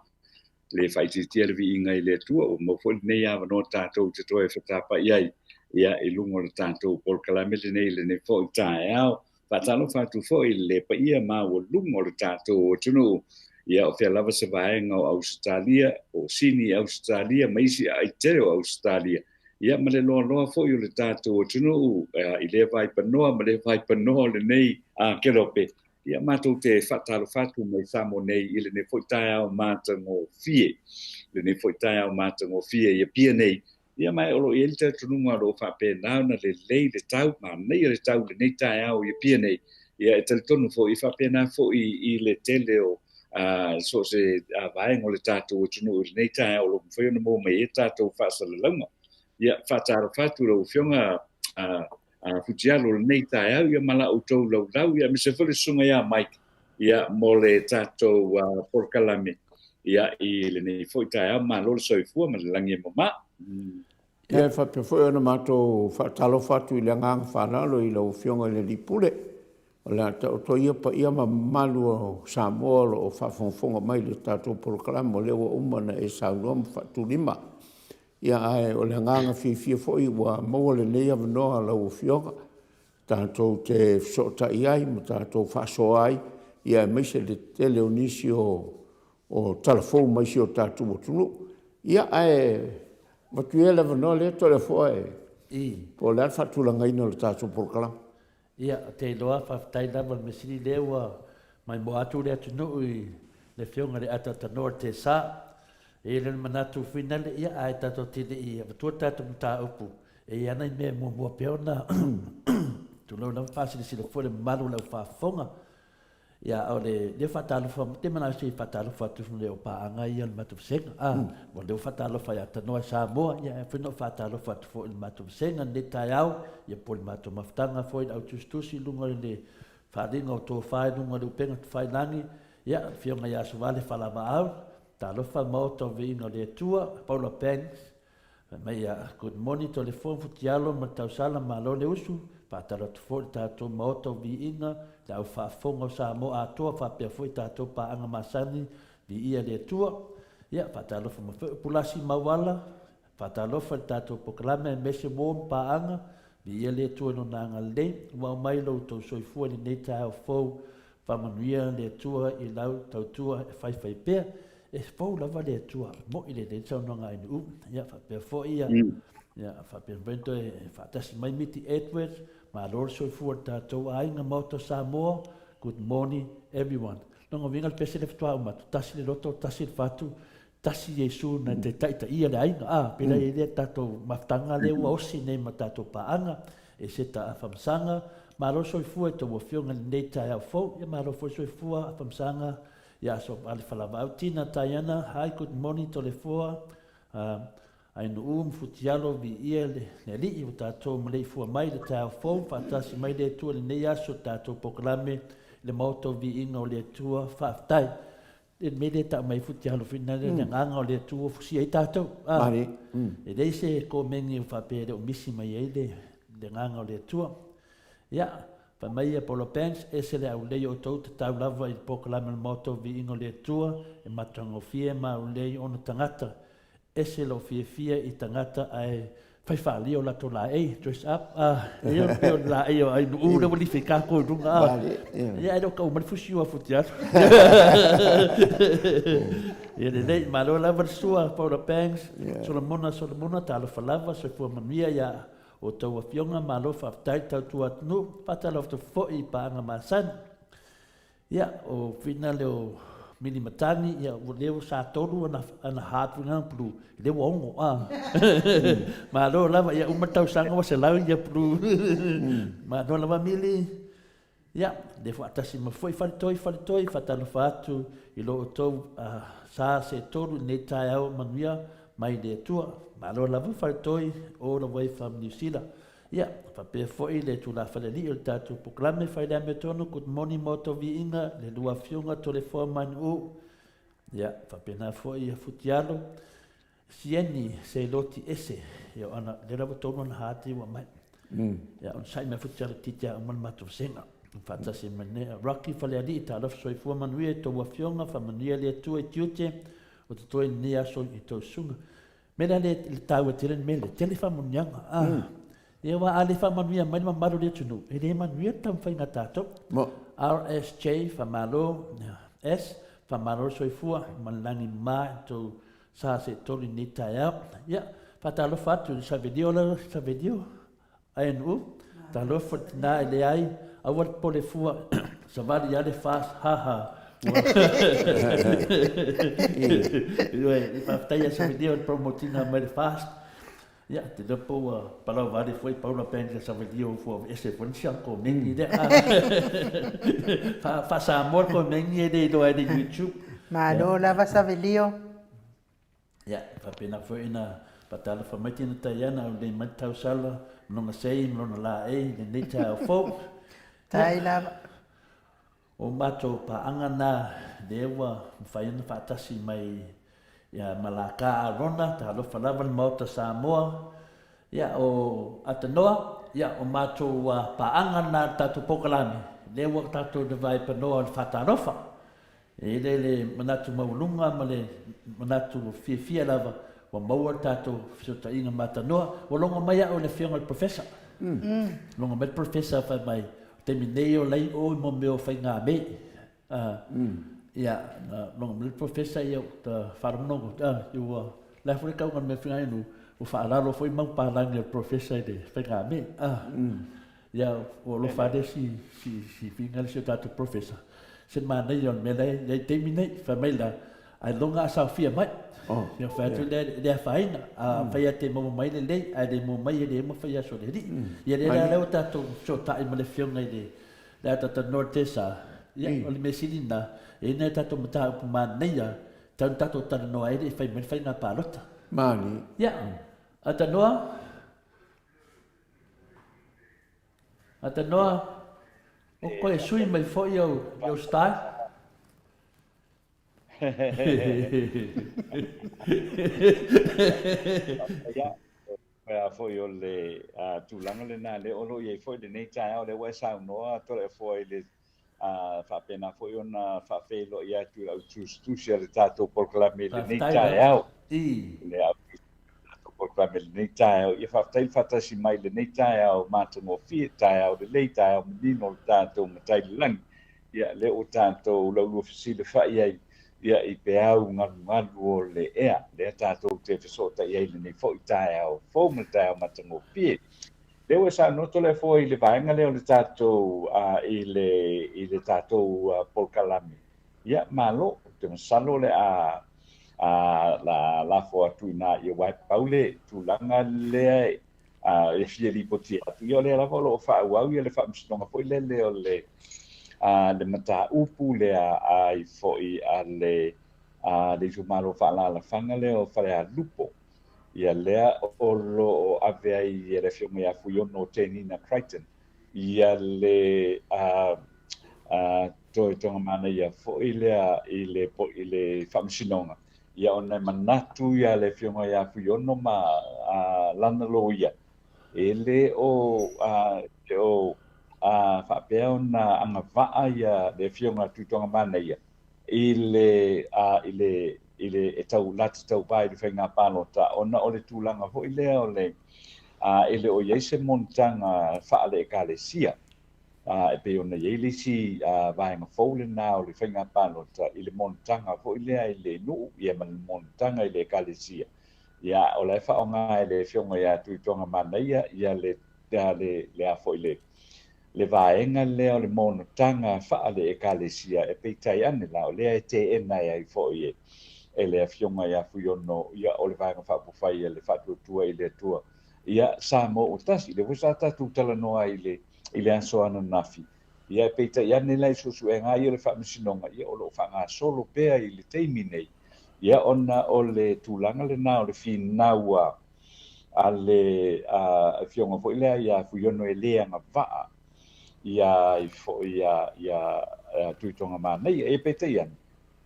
le faaitiitia le viiga i le Atua, ua maua foi lenei avanoa tatou te toe fetapai ai, ia i luga o le tatou polokalame lenei i lenei foi taeao. Faatalofa atu foi i le paia maualuga o le tatou atunuu, ia o fea lava se vaega o Ausetalia, o Sini Ausetalia ma isi aai tele o Ausetalia, ia ma le loaloa foi o le tatou atunuu i lea vaipanoa ma lea vaipanoa o lenei kelope, ia matou te faatalofa atu mai Samoa nei i lenei foi taeao matagofie, lenei foi taeao matagofie i Apia nei, Ia ma o lo o i ai le talitonuga o lo o faapena ona lelei le tau, manaia le tau i lenei taeao i Apia nei. Ia e talitonu foi, e faapena foi i le tele o so o se vaega o le tatou atunuu i lenei taeao o lo o mafai ona maua mai ai tatou faasalalauga. Ia, faatalofa atu i lau Afioga Futialo i lenei taeao, ia ma la outou laulau, ia aemaise foi le susuga ia Mike, ia mo le tatou polokalame ia i lenei foi taeao. Malo le soifua ma le lagi e mama. Ia, e faapea foi ona matou faatalofa atu i le agaga faaaloalo i lau Afioga i le Alii Pule. O le a taoto ia paia ma mamalu o Samoa o lo o faafogafoga mai i le tatou polokalame, o lea ua uma ona e saunoa ma faatulima. Ia, ae o le agaga fiafia foi ua maua lenei avanoa lau Afioga tatou te fesootai ai ma tatou faasoa ai, ia aemaise le tele o nisi o, o tala fou mai si o tatou atunuu. Ia, ae avatu ia le avanoa lea Toleafoa e, po o le a le faatulagaina o le tatou polokalame. Ia, ou te iloa, faafetai lava i le mea sili lea ua maimoa atu le atunuu i le Afioga i le Ataatanoa o le Tesa. E i ai le manatu finale, ia, ae tatou te le i avatua le tatou mataupu, e i ai lava nai mea e muamua pea ona tulou lava faasilasila foi le mamalu o le au faafofoga. Ia, o le lea faatalofa, te manao se i faatalofa atu le o paaga ia o le matou vasega. Ah, o lea ua faatalofa ia Tanoa i Samoa, ia e foi na faatalofa atu foi i le matou vasega lenei taeao, ia po o le matou mafutaga foi le au tusitusi i luga i le faaaliga o tofa i luga o le upega tafailagi, ia, Afioga ia Asovale Faalavaau, talofa Maota o Viiga o le Atua, Paula Banks, Fai mai ia, Good morning Toleafoa, Futialo ma le Tausala, malo le usu, faatalo atu foi i le tatou Maota o Viiga, le au faafofoga o Samoa atoa faapea foi tatou paaga masani, viia le Atua. Ia, faatalofa mai foi o Pulasi Mauala, faatalofa i le tatou polokalame aemaise warm paaga, viia le Atua i Lona agalelei, ua aumai lo outou soifua i lenei taeao fou, Faamanuia le Atua i lau tautua e faifai pea. E fou lava le Atua, mo'i lelei le saunoaga a Ainuu. Ia faapea foi ia, ia faapea foi ona toe faatasi mai Miti Edwards, malo le soifua i le tatou aiga Maota o Samoa, good morning everyone. Lona uiga le pese lea faatoa uma atu, tasi le loto, tasi le fatu, tasi Iesu na te taitaia le aiga, a, pēlā i ai lea tatou mafutaga lea ua osi nei ma tatou paaga, e seta Afamasaga, malo le soifua i tou afioga i lenei taeao fou, ia malo foi le soifua Afamasaga, ia Aso Alefalavaau, Tina Taiana, hi good morning Toleafoa, Ainuu ma Futialo, viia le Alii ua tatou maleifua mai i le taeao fou, faatasi mai le Atua i lenei aso i le tatou polokalame i le Maota o Viiga o le Atua, faafetai. Le mea lea e tau mai Futialo foi lena le agaga o le Atua ua fusia ai tatou. Ah, e leai se komeni o faapea e le o misi mai ai le agaga o le Atua. Ia, fai mai ia Paula Banks, ese le aulei o outou tatau lava i le polokalame o le Maota o Viiga o le Atua, e matagofie ma aulei ona tagata. Ese lou fiafia i tagata ae fai faaalia o latou laei, dress up, ah, e o pei o le laei o Ainuu lea ua lifi ai tatou i luga, ah. Ia ae le o tau mai le fusi ua Futialo. Ia lelei, malo lava le sua, Paula Banks, Solomona, Solomona, talofa lava, soifua manuia ia outou afioga, malo faafetai le tautua atunuu, faatalofa atu foi i paaga masani. Ia, o whina le o Mini Matani, ia, ua lea ua sa tolu ana, ana heart ring ana blue, lea ua ono, a. Malo lava, ia uma tausaga ua selau ia blue. Malo lava Mili. Ia, le faatasi ma foi Faletoi, Faletoi, faatalofa atu i lo outou sa seetolu i lenei taeao manuia mai le Atua. Malo lava Faletoi, all the way from New Zealand. Ia, faapea foi le tulafale alii o le tatou polokalame fai le amiotonu, good morning ma outou viiga, le lua afioga Toleafoa Manu'u, ia, faapena foi Futialo, Sieni Seiloti ese, ia ona lea lava tonu ana hati ua mai. Ia ona sai mai futi ala titi a uma le matou vasega. Faatasi mai nei a Rocky Falealii, talofa soifua manuia i tou afioga, faamanuia le Atua i tiute o totoe i lenei aso i tou susuga. Mea lea le taua tele le mea lea, tele faamanuiaga. Ah. Ia aua a le faamanuia mai le mamalu o le atunuu, e le manuia le taumafaiga a tatou. Mo. RSJ, faamalo, S, faamalo le soifua ma le lagi mama i tou sa seetolu i lenei taeao. Ia, faatalofa atu i le Savelio la Savelio, INU, talofa le tina e leai, aua le popole fua, savali lava le fast, ha ha. Ioe, faafetai ia Savelio i le promote ina mai le fast. Ia, te iloa po ua palau vale foi Paula Bank ia Savelio ua aveese foi le si ana komeni lea. Faa-Samoa le komeni e le iloa ai le YouTube. Malo lava Savelio. Ia, faapena foi ona faatalofa mai Tina Taiana, aulelei mai le tausala ma lona sei ma lona laei i lenei taeao fou. Tai lava. O matou paaga na lea ua mafai ona faatasi mai ia Malaka Arona, talofa lava le Maota Samoa, ia o Atanoa, ia o matou paaga na le tatou polokalame, lea ua tatou le vaipanoa o le faatalofa. E i ai le manatu maualuga ma le manatu fiafia lava ua maua le tatou fesootaiga ma Atanoa. Ua logo mai au i le afioga i le Professor. Logo mai le Professor fai mai, taimi nei o lai o i mo mea o faigamei. Ia, na logo mai le Professor ia ta faalogologo, ua le a foi le tauga o le mea faiga inu, ua faalalo foi mau palagi o le Professor i le faigamei. Ia, ua alofa lea si, si, si finga le si o tatou Professor, se manaia o le mea la e i ai taimi nei, fai mai la, ailoga a saofia mai. Oh, ia fai atu lea le afaina, a fai atu e maua mai lelei, ae le maua mai e le uma fai aso le alii. Ia lea la lea ua tatou fesootai ma le afioga i le le a tatou Noa Tesa, ia o le mea sili lena, e i ai nai tatou mataupu manaia tau na tatou talanoa ai le i fai mai le faiga palota. Mani. Ia, Atanoa, Atanoa, o koe sui mai foi au, au style. Ia, a foi o le tulaga lena lea o lo o i ai foi lenei taeao lea ua e saunoa Toleafoa i le faapena foi ona faafeiloai atu i le au tusitusi a le tatou polokalame i lenei taeao. I le au tatou polokalame i lenei taeao. Ia faafetai le faatasi mai i lenei taeao matagofie, taeao lelei, taeao manino o le tatou Matai i le Lagi. Ia, lea ua tatou laulua fesilafai ai ia i peau galugalu o le ea, lea tatou te fesootai ai i lenei foi taeao fou ma le taeao matagofie. Lea ua saunoa Toleafoa i le vaega lea o le tatou i le i le tatou polokalame. Ia, malo, ou te masalo o le a a la lafo atu i ina ia aua e pau le tulaga lea e fia lipoti atu, ia o lea lava o lo o faaauau ia le faamasinoga foi lele o le le mataupu lea ai foi a le a le itumalo faaalaalafaga lea o Falealupo, ia lea o lo o ave ai e le Afioga ia Fuiono Tenina Crichton ia le a a toe togamanaia foi lea i le i le faamasinoga. Ia ona e manatu ia le Afioga ia Fuiono ma lana loia, e le o le o faapea ona agavaa ia le Afioga a Tuitogamanaia i le i le i le e tau la te tauva i le faiga palota, ona o le tulaga foi lea o le e le o i ai se monotaga faale-ekalesia. E pei ona i ai le isi vaega fou lena o le faiga palota i le monotaga foi lea i le nuu ia ma le monotaga i le ekalesia. Ia, o la e faaaoga e le Afioga ia Tuitogamanaia ia le le le a foi le le vaega lea o le monotaga faale-ekalesia, e peitai ane la o lea e teena ai foi e e le Afioga ia Fuiono ia o le Vaega Faaupufai a le Faatuatua i le Atua ia Samoa ua tasi. Lea foi sa tatou talanoa ai i le i le aso ananafi. Ia, peitai ane la i suesuega lava ia o le Faamasinoga, ia o lo o faagasolo pea i le taimi nei, ia ona o le tulaga lena o le finau a a le afioga foi lea ia Fuiono e le agavaa ia ai foi ia ia Tuitoga Manaia. Ia peitai ane,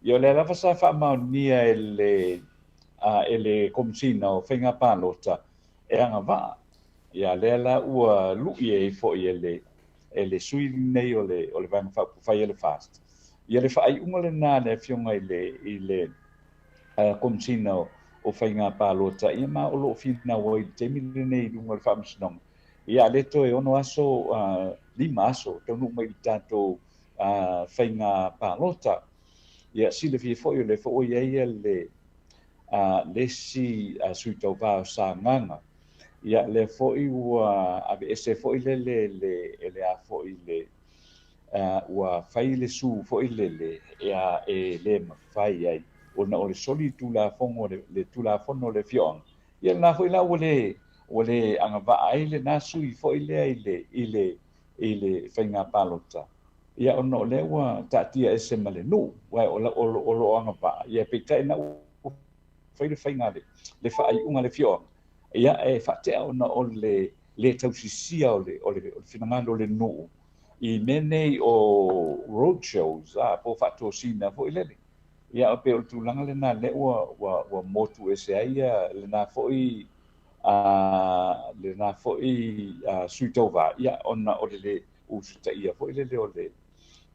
ia o lea lava sa faamaonia e le e le Komesina o Faiga Palota e agavaa. Ia lea la ua lui ai foi e le e le sui lenei o le o le Vaega Faaupufai a le FAST. Ia le faaiuga lena a le Afioga i le i le Komesina o Faiga Palota, ia ma o lo o finau ai i le taimi lenei i luga o le Faamasinoga. Ia a lea toe 6 aso, 5 aso taunuu mai i le tatou faiga palota. Ia silafia foi o lea foi ua i ai le le isi sui tauva o Sagaga. Ia lea foi ua aveese foi le le le e le a foi le ua fai le su foi lele e e le mafai ai ona o le soli tulafono le tulafono o le afioaga. Ia lena foi la ua le ua le agavaa ai lena sui foi lea i le i le i le faiga palota. Ia ona o lea ua taatia ese ma le nuu, aua o lo o agavaa, ia peitai na ua fai le faiga le, le faaiuga a le afioaga, ia e faatea ona o le le tausisia o le, o le, o le finagalo o le nuu i mea nei o road shows, a, po o faatosina foi lele. Ia, pei o le tulaga lena lea ua, ua, ua motu ese ai ia lena foi a lena foi sui tauva, ia, ona o le le usitaia foi lele o le,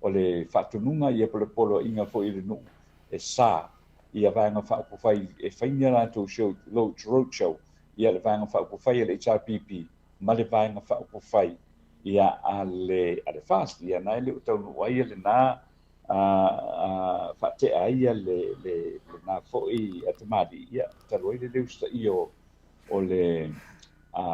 o le faatonuga ia po o le poloaiga foi i le nuu e sa ia Vaega Faaupufai e fai ni a latou show, road show, ia le Vaega Faaupufai a le HRPP ma le Vaega Faaupufai ia a le, a le FAST. Ia na e le o taunuu ai lena faatea ai ia le, le, lena foi tamalii, ia talu ai le le usitaia o, o le,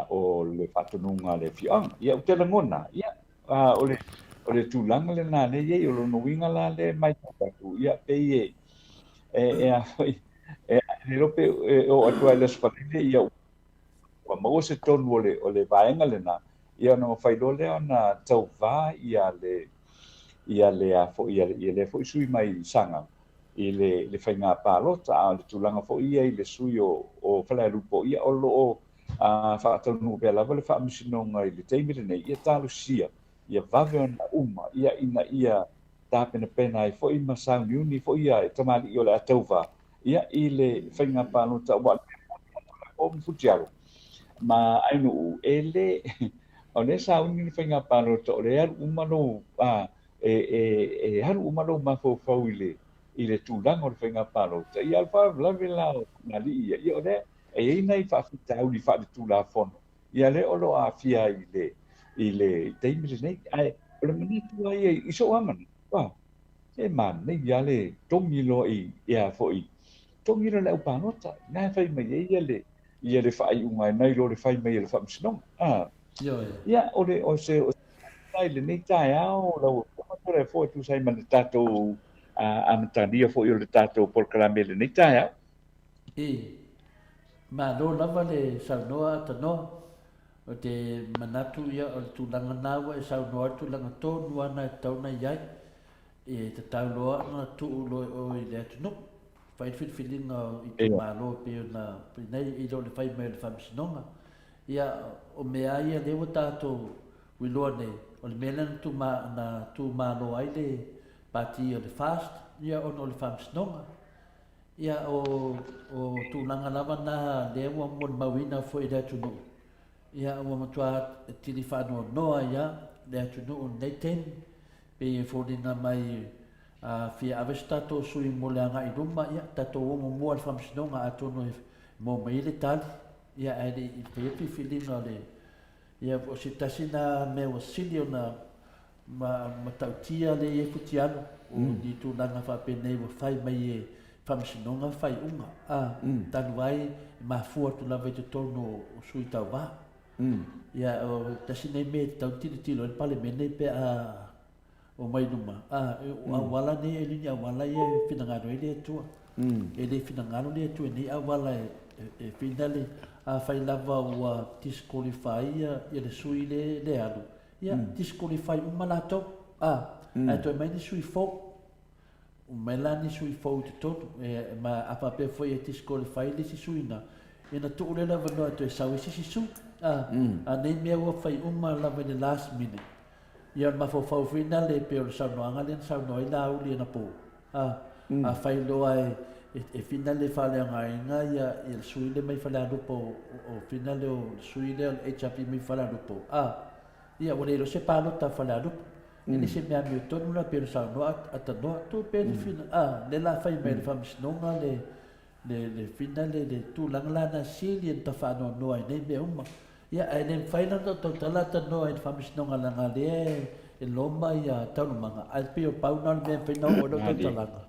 o le faatonuga a le afioaga. Ia, ou te lagona, ia, o le, o le tulaga lena lea e i ai, o lona uiga la lea e matau atu, ia, pei e, e, e a foi, e, le iloa pe e oo atu lava i le Aso Faraile, ia, ua maua se tonu o le, o le vaega lena, ia ona mafai loa lea ona tauva ia le, ia le a foi, ia, ia lea foi sui mai Sagaga i le, le faiga palota. A o le tulaga foi ia i le sui o, o Falealupo, ia o lo o faataunuu pea lava le faamasinoga i le taimi lenei, ia talosia, ia vave ona uma, ia ina ia tapenapena ai foi ma sauniuni foi ia tamalii o le a tauva, ia i le faiga palota. Aua o le mea moni a Tulafono ma Futialo ma Ainuu, e le, o lea e sauni le faiga palota, o lea e alu uma lou, a, e, e, e alu uma lou mafaufau i le, i le tulaga o le faiga palota. Ia, o le faalavelave la o tamalii ia, ia o lea e i ai nai faafitauli faaletulafono, ia lea o lo o aafia ai i le, i le taimi lenei. Ae o le manatu lava ia i sou lava manatu, a, e manaia lava le togi loa i, ia foi, togi loa i le au palota, na e fai mai ai ia le, ia le faaiuga e nai lo le fai mai e le faamasinoga. A, Ioe. ia, o le, o se, o se i lenei taeao, lau Afioga Toleafoa, e tusa ai ma le tatou amatalia foi o le tatou polokalame i lenei taeao. I. Malo lava le saunoa Tanoa. Ou te manatu ia o le tulaga na ua e saunoa ai le tulaga tonu lava na e tatau ona i ai. E tatau loa ona tuu loa i o i le atunuu. Fai le filifiliga o itumalo e pei ona nei i lo le fai mai o le Faamasinoga. Ia o mea lava ia lea ua tatou iloa nei, o le mea lea na tu na tumalo ai le Pati o le FAST ia ona o le Faamasinoga. Ia, o, o tulaga lava na lea ua molimauina foi i le atunuu, ia, ua matua tili faanoanoa ai lava le atunuu i lenei taimi. Pei e foliga mai a fia ave se tatou sui mo le agai i luma, ia, tatou o muamua i le Faamasinoga atonu e maua mai ai le tali, ia, ae le i faia le filifiliga o le, Ia, o se tasi na mea ua sili ona ma matautia lea i ai Futialo, o ni tulaga faapenei ua fai mai e Faamasinoga faaiuga, a, talu ai e mafua atu lava i totonu o sui tauva. Ia, o tasi nei mea e tatau ona tilotilo ai le Palemene pe a omai i luma, a, o auala nei, e le o ni auala ia e finagalo ai le Atua. E le finagalo le Atua i nei auala e finale, afai lava ua disqualify ia le sui le alu, ia disqualify uma latou. A, ae toe mai ni sui fou. Uma mai la ni sui fou i totonu, e, ma a faapea foi e disqualify le isi sui na, ia na tuu lea le avanoa e toe sau ai se isi sui. A, a nei mea ua fai uma lava i le last minute. Ia o le mafaufau foi na le pei o le saunoaga lea na saunoa ai Laauli anapo. A, afai loa e, e, e fina le faaleaogaina ia, ia le sui lea mai Falealupo, o, o fina le o le sui lea o le HRPP mai Falealupo, a, ia ua le iloa se palota a Falealupo. E le se mea amiotonu la pei ona saunoa Atanoa, tuu pea le fina, a, lea la fai mai e le Faamasinoga le, le, le fina le, le tulaga la na sili ona tafaanoanoa i nei mea uma. Ia, ae le mafai la ona tautala Atanoa i le Faamasinoga leaga lea e, e loma ia taualumaga, ae pei o pau na o le mea e mafai ona oo ai lau tautalaga.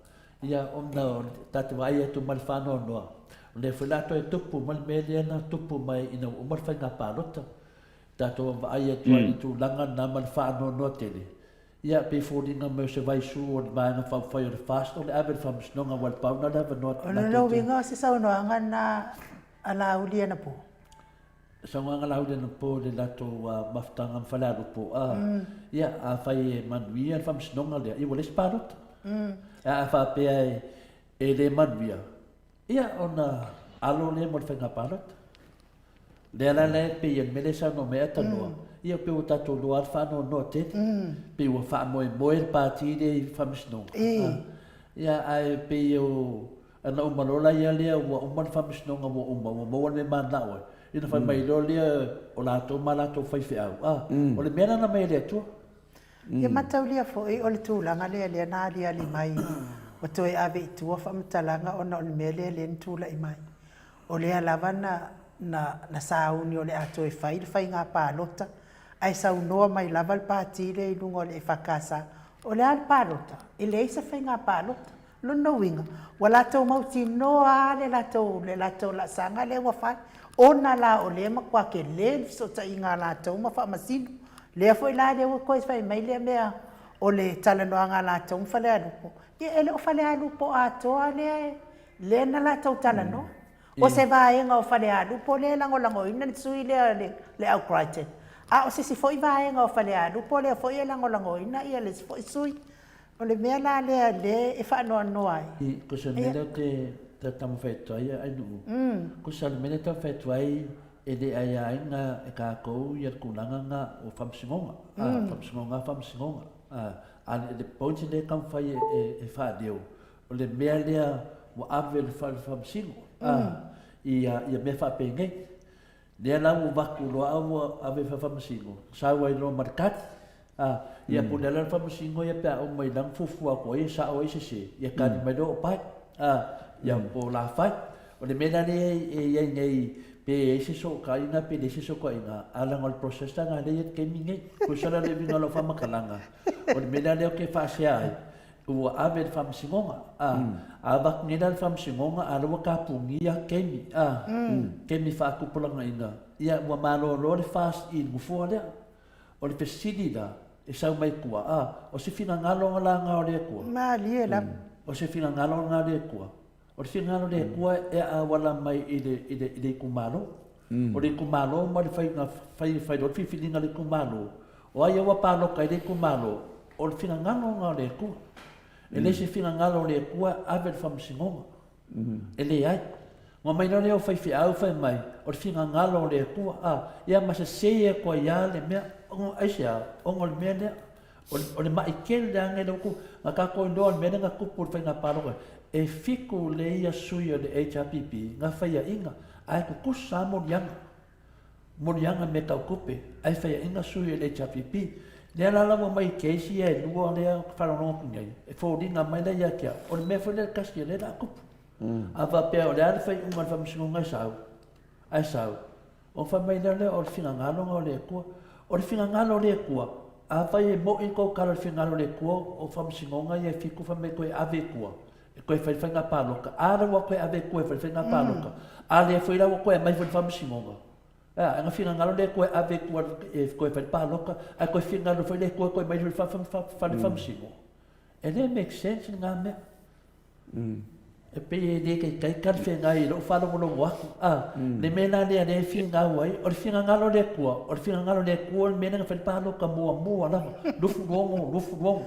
Ia, ona o le tatou vaai atu ma le faanoanoa, o lea foi la toe tupu mai le mea lea na tupu mai ina ua uma le faiga palota. Tatou vaai atu ai i le tulaga lena ma le faanoanoa tele, ia pei foliga mai o se vaisu o le Vaega Faaupufai o le FAST o le ave i le Faamasinoga aua e pau lena o le avanoa O lona uiga o se saunoaga lena a Laauli anapo? Saunoaga a Laauli anapo i le latou mafutaga ma Falealupo, a, ia, afai e manuia le Faamasinoga lea, ia ua leai se palota. Ae a faapea e le manuia, ia ona alo lea mo le faiga palota. Lea la la e pei o le mea lea e saunoa mai ai Tanoa, ia pei ua tatou iloa lava le faanoanoa tele. Pei ua faamoemoe le Pati lea i Faamasinoga. Ia ae pei o ana uma loa la ia lea ua uma le Faamasinoga ua uma ua maua le mea e mananao ai, ia ona fai mai loa lea o latou ma latou faifeau, a, o le mea la na aumai e le Atua. Ia mataulia foi o le tulaga lea lea na aliali mai ua toe ave i tua faamatalaga ona o le mea lea lea na tulai mai. O lea lava na, na, na sauni o le a toe fai le faiga palota, ae saunoa mai lava le Pati lea i luga o le EFKS, o le a le palota? E leai se faiga palota. Lona uiga, ua latou mautinoa lava le latou, le latou laasaga lea ua fai, ona la o lea e matua tele le fesootaiga a latou ma Faamasino. Lea foi la lea ua toe fai mai lea mea o le talanoaga a latou ma Falealupo, ia e le o Falealupo atoa lea e, lea na latou talanoa. O se vaega o Falealupo lea e lagolagoina le sui lea o le Au Crichton, a o se isi foi vaega o Falealupo lea foi e lagolagoina le isi foi sui. O le mea la lea lea e faanoanoa ai. Ko se mea lea ou te taumafai atu ai Ainuu, ko se mea lea e taumafai atu ai e le aiaina e tatou ia le tulaga na o faamasinoga, faamasinoga lava faamasinoga. A o le point lea e taumafai e faaleo, o le mea lea ua ave i le faamasino ia mea faapenei. Lea la ua avatu loa a ua ave i le faamasino, sau ai loa ma le tali. A, ia po o le a la le faamasino ia pe a uma i lana fuafua atu ai e sao ai sese, ia tali mai loa o pai. A, ia po o la fai. O le mea la lea e i ai nei, pe i ai se sootaiga pe leai se sootaiga, a leaga o le process lena lea e i ai le taimi nei. Tusa la le uiga o lau faamatalaga, o le mea la lea ou te faasea ai, Ua ave i le faamasinoga, a, a avatu nei la i le faamasinoga, a o lea ua tapunia kemi, a, kemi faatupulagaina, ia ua malolo le FAST i le nofoa lea. O le fesili la, e sau mai tua, a, o se finagalo la lena o le Atua? Malie lava. O se finagalo lena o le Atua? O le finagalo o le Atua e auala mai i le, i le, i le itumalo. O le itumalo ma le faiga, fai, fai loa le filifiliga a le itumalo, o ai ua palota i le itumalo, o le finagalo lena o le Atua. E le se finagalo o le Atua e ave i le faamasinoga. E leai. Ua mai loa lea o faifeau fai mai, o le finagalo o le Atua, a, ia ma sese atu ai lava le mea, aisea? Ona o le mea lea. O le, o le ma'i tele leaga e le utu, na tatou iloa le mea lea na tupu i le faiga palota, e fitu lea ia sui o le HRPP na faiaina, ae tutusa lava moliaga, moliaga i mea tau tupe, ae faiaina sui o le HRPP. Lea la la ua aumai i case ia e lua lea ou te faalogologo atu nei, e foliga mai la ia te au, o le mea foi lea e tasi o lea o le a tupu. A faapea o le a le faaiuga a le Faamasinoga e sau, ae sau, Ona fai mai lea o le finagalo o le Atua. O le finagalo o le Atua, afai e mo'i kou tala o le finagalo o le Atua, o faamasinoga ia e fitu fai mai toe ave i tua, e toe fai le faiga palota. A lea ua toe ave i tua e fai le faiga palota, a lea foi la ua toe aumai foi le faamasinoga. Ea, e na finagalo le Atua e ave i tua e toe fai le palota, ae toe finagalo foi le Atua e toe aumai foi le fale faamasino. E le make sense lena mea. E pei e le taitai talafeagai i lou faalogologo atu, a, le mea la lea lea e finau ai, o le finagalo o le Atua, o le finagalo o le Atua o le mea lea na fai le palota muamua lava, 26, 26,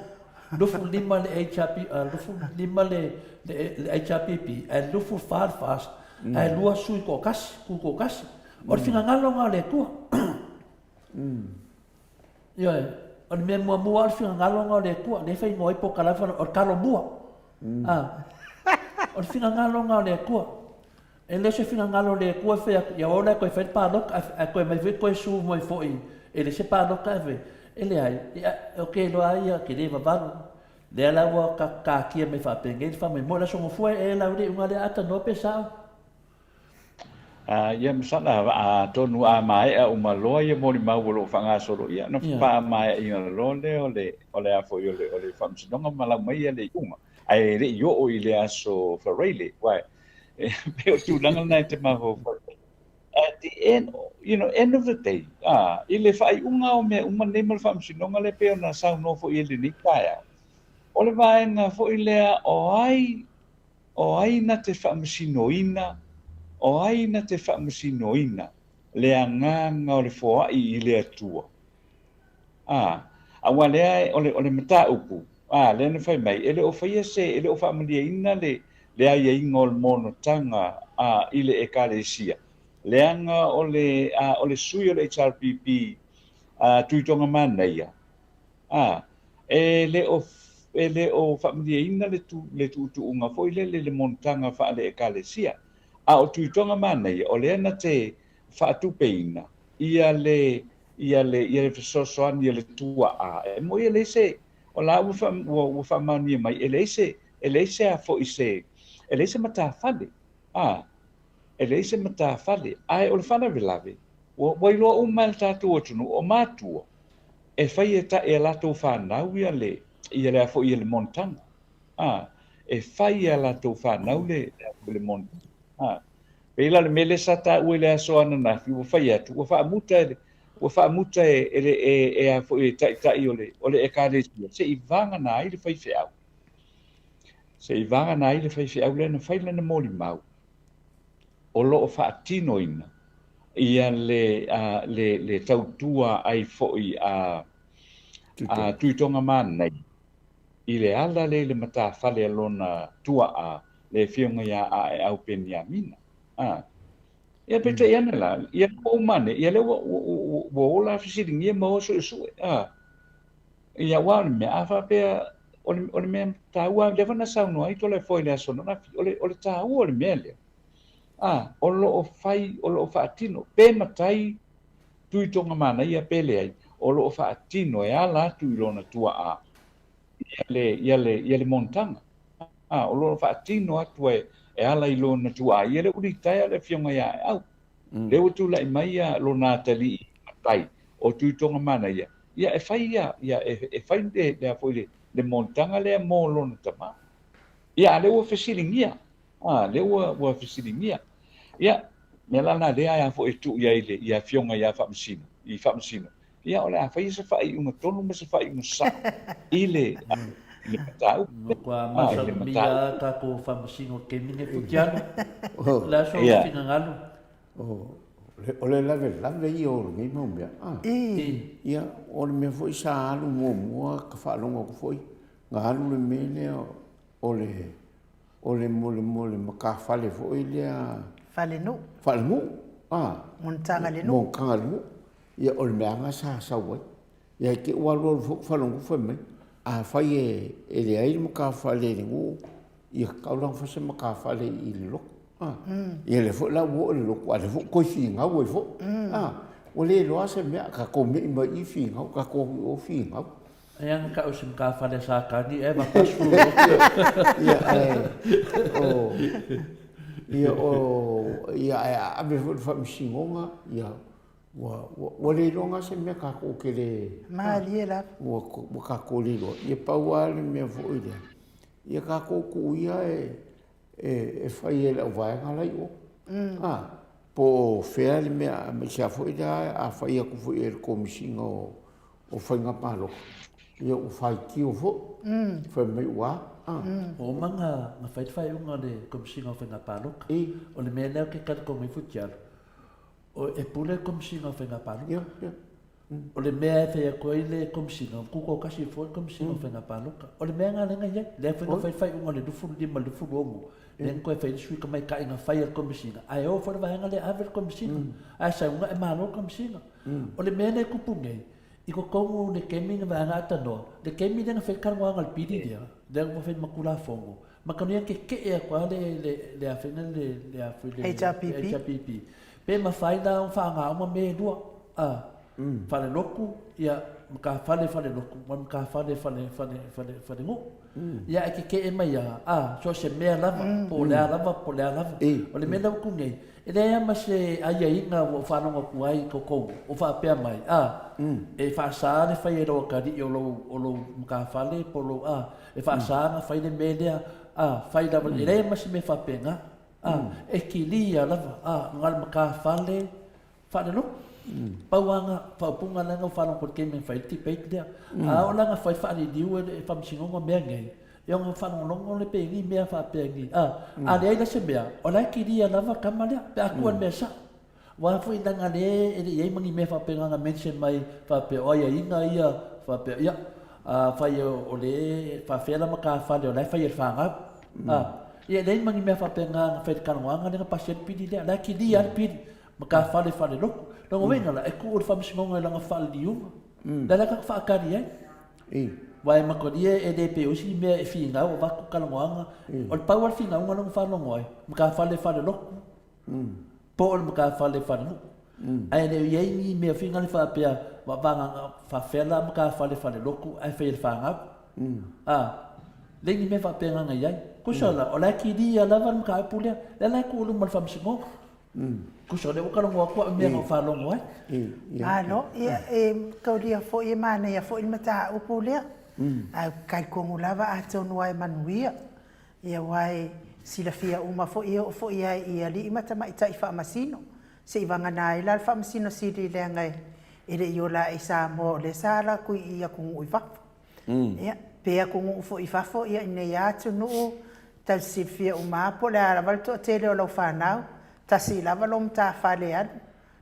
25 le HRP, 25 le, le, le HRPP, ae 24 le FAST, ae lua sui toatasi, tutoatasi. O le finagalo lena o le Atua. Ioe, o le mea muamua o le finagalo lena o le Atua, lea e faaigoa ai polokalame o le Talomua. Ah, o le finagalo lena o le Atua. E le o se finagalo o le Atua e fai atu, ia o la e toe fai le palota, ae toe mai foi toe su mai foi e le se palota e fai. E leai, ou te iloa lava ia, te le vavalo. Lea la ua taatia mai faapenei le faamoemoe, o le Aso Gafua e lau le iuga lea a tanoa pe sao. Ia masala atonu a maea uma loa ia molimau o lo o faagasolo, ia ona faamaeaina loa lea o le o le a foi o le o le faamasinoga ma lau mai le iuga. Ae le i oo i le aso Faraile, aua e pei o tulaga lena e te mafaufau ai. At the end, you know, end of the day, i le faaiuga o mea uma nei ma le faamasinoga lea pei ona saunoa foi i ai i lenei taeao, o le vaega foi lea o ai O ai na te faamasinoina, o ai na te faamasinoina le agaga o le foai i le Atua? A, aua lea o le, o le mataupu, a, lea na fai mai, e le o faia se, e le o faamalieina le, le aiaiga o le monotaga, a, i le Ekalesia, leaga o le, a, o le sui o le HRPP, a, Tuitoga Manaia, A, e le o, e le o faamalieina le tu, le tuutuuga foi lele i le monotaga faale-Ekalesia. A o Tuitoga Manaia, o lea na te faatupeina ia le, ia le, ia le fesoasoani a le tuaa. E moi e leai se, o la ua, ua, ua faamaonia mai, e leai se, e leai se a foi se, e leai se matafale. A, e leai se matafale. Ae o le faalavelave, ua, ua iloa uma e le tatou atunuu, o matua, e fai e ta e a latou fanau ia le ia le a foi ia le monotaga a e fai e a latou fanau le le monotaga a pei la le mea lea sa taua i le aso ananafi ua fai atu ua faamuta e ua faamuta e e le e e a foi e taitai o le o le ekalesia se i vagana ai le faifeau se i vagana ai le faifeau lea na fai lana molimau o lo o faatinoina ia le, a, le, le tautua ai foi a, a Tuitoga Manaia i le ala lea i le matafale a lona tuaa, le Afioga ia Aeau Peniamina. A. Ia peitai ane la, ia ua uma ane, ia lea ua, ua, ua, ua ola fesiligia ma o suesue. A. Ia aua o le mea, a faapea, o le, o le mea taua, lea foi na saunoa ai Toleafoa i le aso ananafi, o le, o le taua o le mea lea, a, o lo o fai, o lo o faatino, pe matai Tuitoga Manaia pe leai, o lo o faatino e ala atu i lona tuaa ia le, ia le, ia le monotaga. A, o lo o faatino atu e, e ala i lona tuaa, ia lea ua litaea le Afioga ia Aeau. Lea ua tulai mai ia lona atalii matai o Tuitoga Manaia, ia e fai ia, ia e, e fai le, le a foi le, le monotaga lea mo lona tama. Ia, a lea ua fesiligia, a, lea ua, ua fesiligia. Ia, mea la lena lea a foi e tuu i ai le, i afioga ia Faamasino, i Faamasino, ia o le a faia se faaiuga tonu ma se faaiuga sao i le, i le mataupu. Matua masalomia lava tatou Faamasino i le taimi lenei Futialo. O le a sou finagalo? O le lavelave ia o lenei mau mea. Ia, o le mea foi sa alu muamua ka faalogo atu foi, na alu le mea lea o le o le mo le mo le matafale foi lea Falenuu. Falenuu. Ah. Monotaga le nuu. Monotaga le nuu. Ia o le mea lava sa sau ai. Ia i te i ua alualu foi faalogo fai mai, afai e e leai le matafale i le nuu, ia tatau la ona fai se matafale i le lotu. Ah. Ia lea foi la ua oo i le lotu, a o lea foi ua toe finau ai foi. Ah. Ua le iloa se mea, tatou me'i mai i i finau, tatou o i o finau. E ana kau se matafale a Satani e va pasu lotu. Ia ae o ia o ia ae a ave foi le faamasinoga ia ua ua ua le iloa se mea tatou te le Malie lava. Ua ua tatou le iloa. Ia pau lava le mea foi lea, ia tatou tuu ia e e fai e le auvaega la i o. A, po o fea le mea, aemaise lava foi la a fai atu foi e le Komesina o Faiga Palota. Ia ua faitio foi, fai mai ua a? Ua uma ona fai le faaiuga a le Komesina o Faiga Palota. O le mea lea ou te talitonu ai Futialo, e pule le Komesina o Faiga Palota. O le mea e fai atu ai le Komesina, ua tutoatasi foi le Komesina o Faiga Palota. O le mea lena lea na i ai, lea foi na fai le faaiuga i le 25 i le 26, lea na toe fai ai le sui tamaitai na fai e le Komesina, ae o foi le vaega lea e ave le Komesina, ae sau na e malo le Komesina. O le mea lea e tupu nei, I totonu o le taimi na vaega atanoa, le taimi lea na fai ai le talanoaga a le pili lea, lea ua fai ma Tulafono, ma tau ia tetee atu lava le, le, le a foi le, le a foi le HRPP. HRPP. Pe mafai la ona faaaoga uma mea e lua, a, falelotu, ia, matafale falelotu, ma matafale fale, fale, fale, falenuu. Ia ae tetee mai lava, a, so o se mea lava, po o le a lava, po o le a lava. O le mea lea ua tu nei, E leai lava ma se aiaiga ua ou faalogo atu ai i totonu o faapea mai, a, e faasa le fai e lou atalii o lou, o lou matafale po o lou, a, e faasa ona fai le mea lea, a, fai lava, e leai ma se mea faapena, a, e kilia lava, a, na o le matafale faalelotu. Pau lava na, faaupuga lea na ou faalogo atu i le taimi na fai ai le debate lea. A oo la ina fai faaliliu e le Faamasinoga mea nei, Ia ona faalogologo le pe ni mea faapea ni, a, a leai la se mea, o la e kilia lava tama lea, pe a tua i le mea sao. Aua foi leaga lea e le i ai ma ni mea faapena na mention mai faapea o aiaiga ia faapea, ia, afai o le faapefea la matafale o la e fai e le fanau, a, ia e leai ma ni mea faapena na fai i le talanoaga lea na pasi ai le pili lea, o la e kilia lava le pili, matafale faalelotu. Lona uiga la, e tuu i le Faamasinoga i lana faaliliuga, lea la tatou te faatali ai. Aua e matalia e le pei o isi mea e finau avatu talanoaga. O le pau lava le finauga lea na faalogo ai, matafale falelotu po o le matafale falenuu. Ae le o i ai ni mea foi na faapea faapefea la matafale falelotu ae fai e le fanau. A, leai ni mea faapena na i ai. Tusa la, o la e kilia lava le mataupu lea, lea la e tuu i luma o le Faamasinoga. Tusa o lea ua talanoa atu au i mea na ou faalogo ai. Malo, ia e taulia foi e manaia foi le mataupu lea. Ae ou te talitonu lava atonu lava e manuia. Ia aua e silafia uma foi e oo foi lava i alii ma tamaitai faamasino. Se i vagana ai la le Faamasino Sili leaga e le i ola ae i Samoa o lea sa ala atu i atunuu i fafo. Ia, pe atunuu foi i fafo, ia i nei lava atunuu, tatou te silafia uma lava po o le a lava le toatele o lau fanau, tasi lava lou matafale e alu,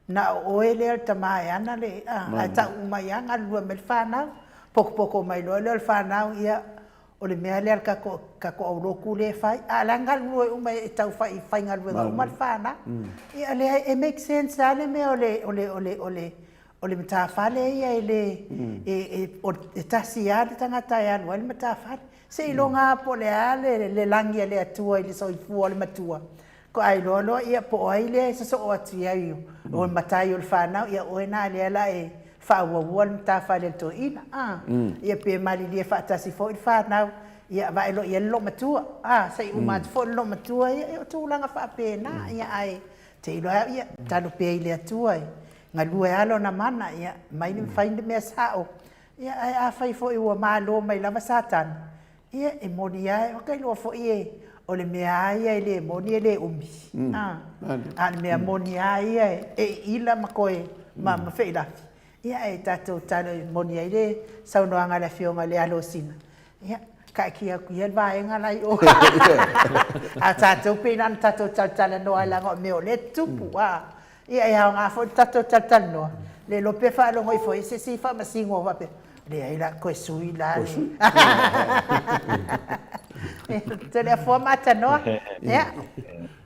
na o oe lea o le tama e ana le, a, ae tau uma ai lava galulue mai le fanau, potopoto mai loa lea o le fanau, ia, o le mea lea a le tatou, tatou aulotu lea e fai, a o la e galulue uma e tau faigaluega uma le fanau. Ia, o lea e make sense lava le mea o le, o le, o le, o le, O le matafale ia e le, e tasi lava le tagata e alu ai le matafale. Seiloga lava po o le a le lagi a le Atua i le soifua o le matua, faatoa iloa loa ia po o ai lea e sosoo atu i ai, o le matai o le fanau, ia oe lena lea la e faaauaua le matafale a le toeaina. Ia pe malilie faatasi foi le fanau, ia vae loa i ai le loomatua, se i uma atu foi le loomatua ia, ia o tulaga faapena. Ia ae te iloa e au, ia tatalo pea i le Atua e galue lava lona mana, ia aumai le fai le mea sao. Ia ae afai foi ua malo mai lava Satani, ia e moni lava, ou te iloa foi e, o le mea lava ia e le moni e le umi. A o le mea moni lava ia e iila ma toe ma feilafi. Ia ae tatou tatalo e moni ai le saunoaga a le Afioga i le Alosina, ia taatia atu ia le vaega la i o. A o tatou pei na ona tatou talatalanoa leaga o mea o lea e tutupu. Ia e aoga foi le tatou talatalanoa, le iloa pe faalogo ifo i se isi faamasino faapea, leai la, toe sui la le. Toleafoa ma Tanoa, ia,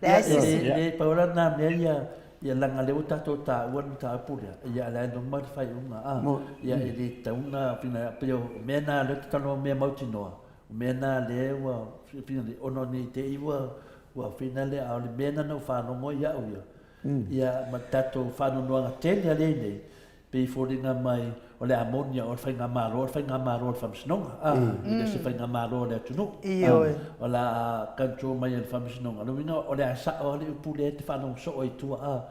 leai se isi. E pau la lena mea ia, ia leaga lea ua tatou taua le mataupu lea, ia a o la e loma le faaiuga, a, ia e le tatau ona, pei o mea na lea ou te talanoa o mea mautinoa, o mea na lea ua, ona ne i te i ua finale, a o le mea lena na ou faalogo ai au ia, Ia ma le tatou faanoanoaga tele a lea nei, pei e foliga mai o le a moni o le faigamalo, o le faigamalo a le Faamasinoga, a, e le o se faigamalo a le atunuu. Ioe. O le a control mai e le Faamasinoga. O le uiga o le a sao lava le upu lea e te faalogo soo ai i tua, a,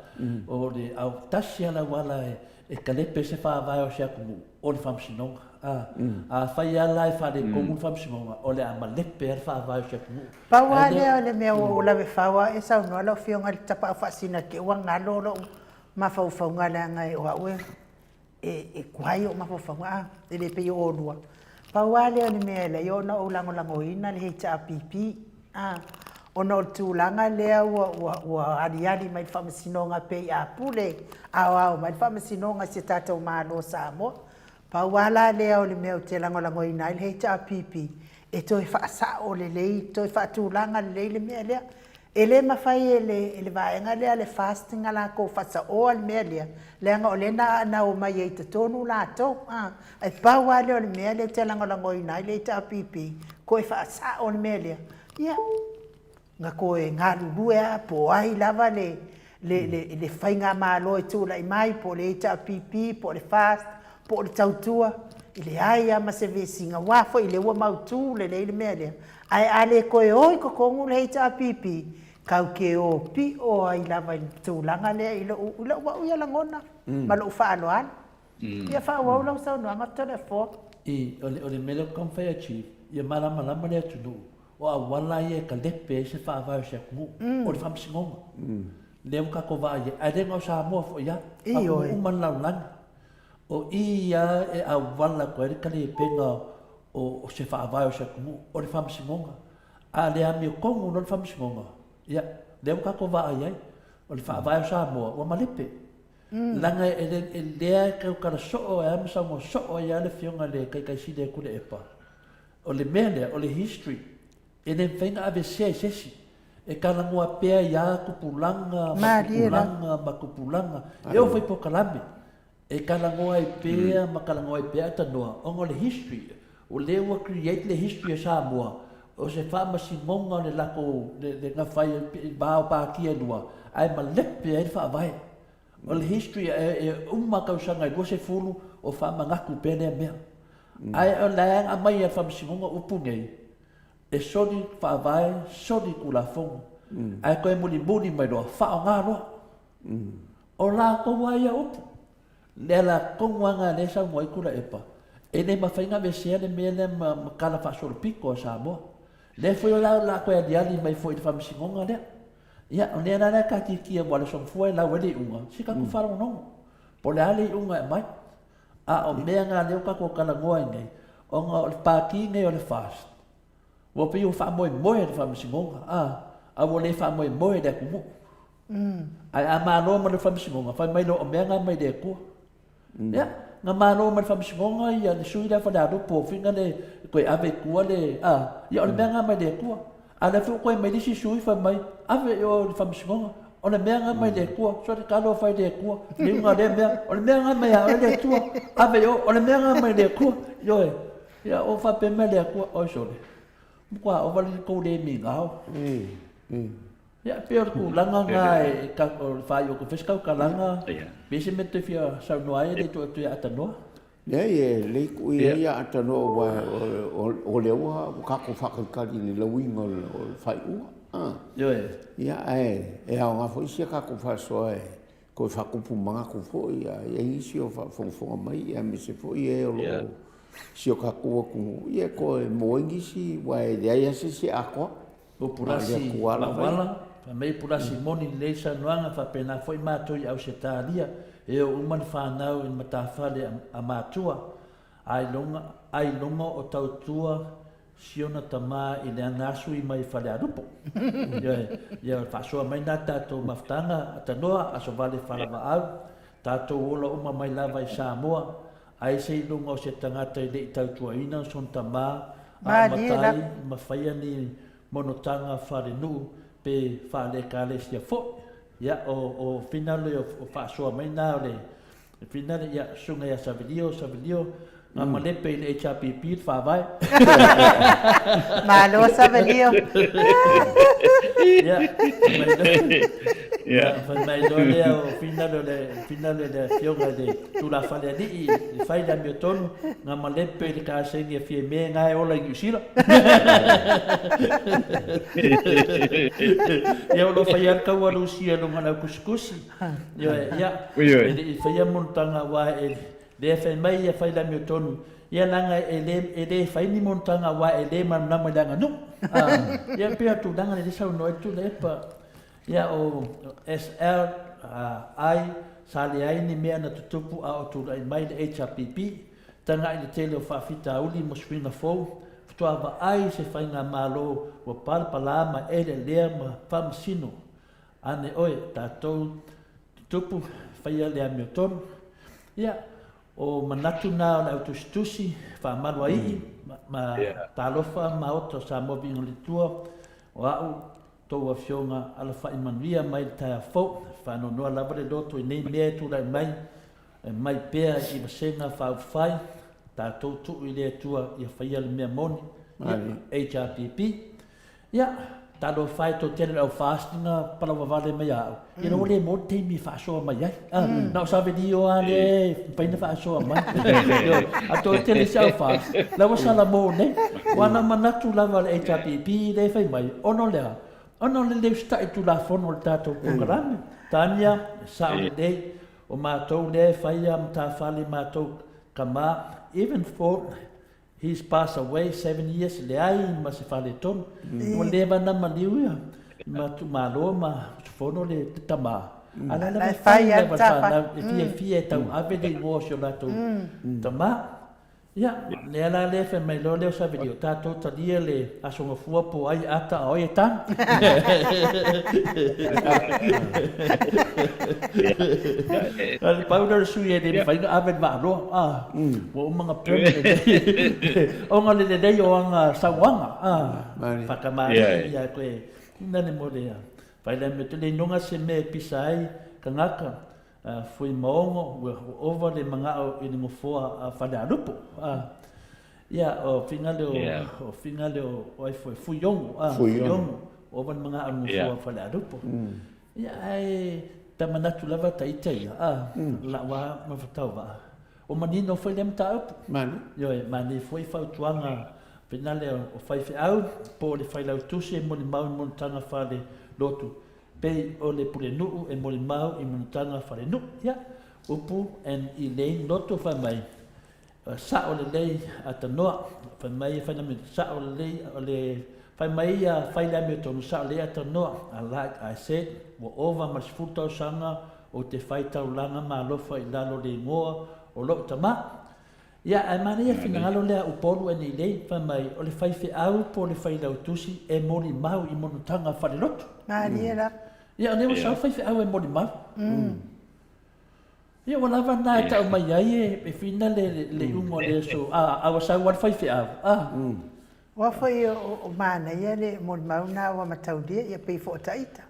o le a tasi lava le auala e kalepe ai se faavae o se atunuu, o le Faamasinoga. A, afai lava la e faaletonu le Faamasinoga, o le a malepe lava le faavae o se atunuu. Pau lava lea o le mea ua ou lave fau a e saunoa lau Afioga i le tapaau faasina te i ua galo lou mafaufauga leaga o au e tuai ou mafaufauga a, e le pei o oulua. Pau lava lea o le mea e alai ona ou lagolagoina le HRPP, a, ona o le tulaga lea ua, ua, ua aliali mai le Faamasinoga pei a pule aoao mai le Faamasinoga i si o tatou Malo o Samoa. Pau lava la lea o le mea ou te lagolagoina ai le HRPP, e toe faasao lelei, toe faatulaga lelei le mea lea. E le mafai e le, e le vaega lea le FAST na latou faasaoa le mea lea, leaga o lea na, na omai ai i totonu latou. A, ae pau lava lea o le mea lea ou te lagolagoina ai le HRPP, toe faasao le mea lea. Ia, na toe galulue lava po o ai lava le, le, le, le faigamalo e tulai mai, po o le HRPP, po o le FAST, po o le Tautua, e leai lava ma se vesiga, aua foi o lea ua mautu lelei le mea lea. Ae a le toe o i totonu le HRPP, tatou te o pio ai lava i le tulaga lea i lou, i lou au ia lagona ma lou faaaloalo. Ia faaauau lau saunoaga Toleafoa. I, o le, o le mea lea ou te taumafai e achieve, ia malamalama le atunuu, o auala ia e kalepe ai se faavae o se atunuu, o le faamasinoga. Lea ua tatou vaai ai, ae le na o Samoa foi lava, atunuu uma o le lalolagi. O i ia e auala atu ai le kalepega o se faavae o se atunuu, o le faamasinoga. A le amiotonu loa le faamasinoga, ia, lea ua tatou vaai ai, o le faavae o Samoa ua malepe. Leaga e lea e tautala soo ai lava ma saunoa soo ai lava le Afioga i le Taitaisili a Tuilaepa, o le mea lea, o le history, e le mafai ona aveesea e se isi. E talanoa pea ia tupulaga ma tupulaga ma tupulaga. E oo foi i polokalame, e talanoa ai pea ma talanoa ai pea ae tanoa ona o le history. O lea ua create le history a Samoa, o se faamasinoga o le latou, le gafa ai i va o Pātia e lua, ae malepe ai le faavae. O le history, e uma tausaga e 20 o faamanatu pea lea mea. Ae o la e aumai e le Faamasinoga upu nei, e soli faavae, soli Tulafono, ae toe mulimuli mai loa, faaaoga loa. O latou lava ia upu. Le ala tonu lava lena o lea e saunoa ai Tuilaepa, e le mafai ona aveesea le mea lea ma tala faasolopito a Samoa. Lea foi o le a toe aliali mai foi i le Faamasinoga lea. Ia, o lea la e taatiatia aua o le Aso Gafua e lau ai le iuga, se tatou faalogologo, po o le a le iuga e aumai. A o mea na lea ua tatou talanoa ai nei, ona o le Pati nei o le FAST, ua pei ua faamoemoe i le Faamasinoga, a, a ua le faamoemoe i le atunuu. Ae a malo ma le Faamasinoga, fai mai loa o mea na mai le Atua. Ia, na malo mai le Faamasinoga ia le sui lea Falealupo, fina le toe ave i tua le, a, ia o le mea na mai le Atua. A o lea foi ua toe mai le isi sui fai mai, ave i o i le Faamasinoga, o le mea na mai le Atua, sole talofa i le Atua, le iuga o lea mea, o le mea na mai ia oe le Atua, ave i o, o le mea na mai le Atua, ioe. Ia, ua faapea mai le Atua, oi sole, matua ova le tou le migao. Ia, pei o le tulaga lena e o le faaiu atu foi se tautalaga, pe i ai se mea e toe fia saunoa ai e le toe atu ia Atanoa. Leai, e lelei tuu ia ia Atanoa aua o lea ua tatou faatalitali i le lauina o le faaiuga. Ioe. Ia, ae e aoga foi si a tatou faasoa e toe faatupu manatu foi, a i ai nisi o faafogafoga mai, aemaise foi e o lo o si o tatou atunuu, ia e toe maua ai nisi, aua e leai lava se isi e atoa. O Pulasi Mauala, fai mai Pulasi moni lelei saunoaga faapena foi matou i Ausetalia e o uma le fanau i le matafale a matua ailoga o tautua siona tama i le ana asu i mai Falealupo. Ioe, ia faasoa mai na tatou mafutaga atanoa aso vale falavaau tatou ola uma mai lava i Samoa Ai se iloga o se tagata e le i tautuaina sona tama a o matai ma faia ni monotaga faalenuu pe faale-ekalesia foi. Ia, o, o finale o, o faasoa mai na o le finale, ia, susuga ia Savilio, Savilio, na malepe i le HRPP le faavae. Malo Savilio. Ia, ia, fai mai loa lea o finale o le finale o le afioga i le Tulafale alii e fai le amiotonu, na malepe i le kasegi e Fiame na e ola i Niu Sila. Ia o lo faia le taua Lusia i luga o le aukusikusi. Ioe, ia, e le i faia monotaga aua e lea fai mai ia fai le amiotonu, ia leaga e le, e le fai ni monotaga aua e le malamalama i le aganuu. Ia pei o le tulaga lea saunoa ai Tuilaepa. Ia o SL, ai, sa leai ni mea na tutupu a o tulai mai le HRPP. Tagai i le tele o faafitauli ma suiga fou, faatoa vaai i se faigamalo ua palapala ma eleelea ma faamasino ane oe, tatou tutupu, faia le amiotonu. Ia, o manatu na o le au tusitusi, faamaluaii ma talofa maota o Samoa Viiga o le Atua, o a'u tou afioga alafai manuia mai le taeao fou. Faanoanoa lava le loto i nei mea e tulai mai, E mai pea i vasega faaupufai, tatou tuu i le Atua ia faia le mea moni. Ia, HRPP. Ia, talofa e toatele o le au FAST na palauvavale mai ia au, ia ua le maua le taimi e faasoa mai ai. Ah, na o Savelio lava lea e mafai ona faasoa mai. Ioe, a toatele isi au FAST, la ua salamo nei. Aua na manatu lava le HRPP lea e fai mai, ona o le a? Ona o le le usitai i Tulafono o le tatou polokalame. Tania, e sao lelei, O matou lea e faia matafale matou tama even for he's pass away 7 years leai ma se faletonu ua leva na maliu ia matou malo ma usufono le tama a la lava e fai lava le fanau e fiafia e tauave le igoa o si o latou tama. Ia, lea la lea fai mai loa lea o Savelio, tatou talia le Aso Gafua po o ai e ata a o ai e tanu. A le pau lea o le sui e le mafai ona ave le vaaloa, a, ua uma ona permanent. Ona o le lelei o ana saunoaga, a, faatamalii ia toe, ina ne mo le, fai le amiotonu, le inoga se mea e pisa ai tagata, Fuimaono, ua ova le manao i le nofoa a Falealupo. Ia, o finga lea o, o finga lea o ai foi, Fuiono, Fuiono, ua ova le manao i le nofoa a Falealupo. Ia, ae ta manatu lava ta ita ia, lau lava mafatauva'a, ua manino foi lea mataupu. Ioe, manaia foi fautuaga finga lea o faifeau po o le failautusi e molimau i monotaga faale-lotu Pei o le pulenuu e molimau i monotaga falenuu. Ia, upu and Elaine Loto fai mai, Sa'o lelei a tanoa. Fai mai e fai na sa'o lelei o le fai mai ia fai le amiotonu sa'o lelei a tanoa. I like I said, ua ova ma le 10 tausaga ou te fai taulaga ma alofa i lalo le igoa o lo'u tama. Ia, ae manaia le finagalo lea a Upolu and Elaine, fai mai, o le faifeau po o le failautusi e molimau i monotaga faalelotu. Malie lava. Ia, o lea ua sau faifeau e molimau. Ia, ua lava lena e tau mai ai e Whina le iuga o le aso, a ua sau lava le faifeau, a. Aua foi o manaia le molimau lena ua mataulia, ia pei foi o taita.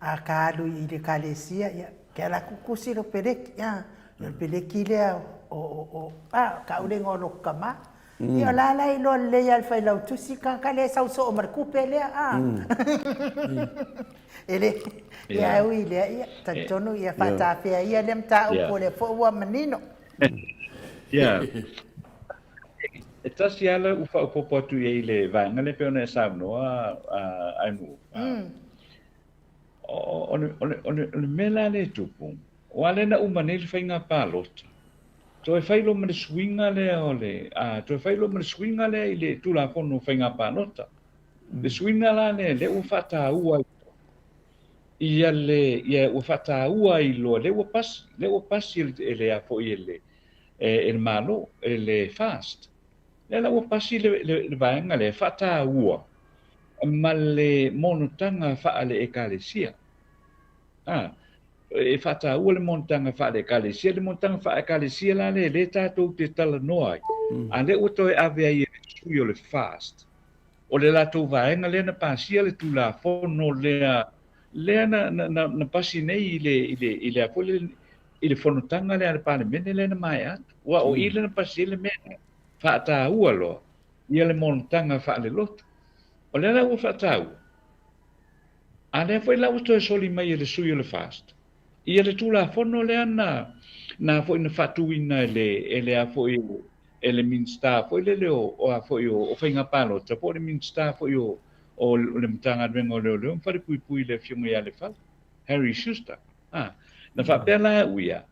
A ka alu i le ekalesia, ia, ke ala atu tusi lo peleki, a, o le peleki lea o, a, ka ule igoa o loku tama. Ia, o la la iloa lelei lava e le failautusi le tagata lea e sau soo ma le tupe lea, a. E le, ia, ae ui i lea, ia, talitonu ia faatafea ia lea mataupu o lea foi ua manino. Ia. E tasi lava lau faaopoopo atu i ai i le vaega lea pei ona e saunoa, Ainuu. O le mea la lea e tupu, aua lea na uma nei le faiga palota, toe fai loa ma le suiga lea o le, toe fai loa ma le suiga lea i le Tulafono o Faiga Palota. Le suiga la lea, lea ua faataua ai ia le, ia ua faataua ai loa, lea ua pasi, lea ua pasi e le a foi e le, e le Malo, e le FAST. Lea la ua pasi le, le, le vaega lea, faataua ma le monotaga faale-Ekalesia. A, e faataua le monotaga faale-Ekalesia, le monotaga faale-Ekalesia la lea, lea tatou te talanoa ai, a lea ua toe ave ai e le sui o le FAST, o le latou vaega lea na pasia le Tulafono lea, lea na, na, na, na pasi nei i le, i le, i le, a foi le, i le fonotaga lea a le Palemene lea na maea atu. Aua o i lea na pasi ai le mea lea, faataua loa ia le monotaga faalelotu. O lea la ua faataua, a lea foi la ua toe soli mai e le sui o le FAST ia le Tulafono lea na, na foi na faatuina e le, e le a foi, e le Minisita foi lele o, o a foi o, o Faiga Palota, po o le Minisita foi o, o le Matagaluega o Leoleo ma Falepuipui le Afioga ia Lefala, Harry Schuster. A, na faapea la au ia,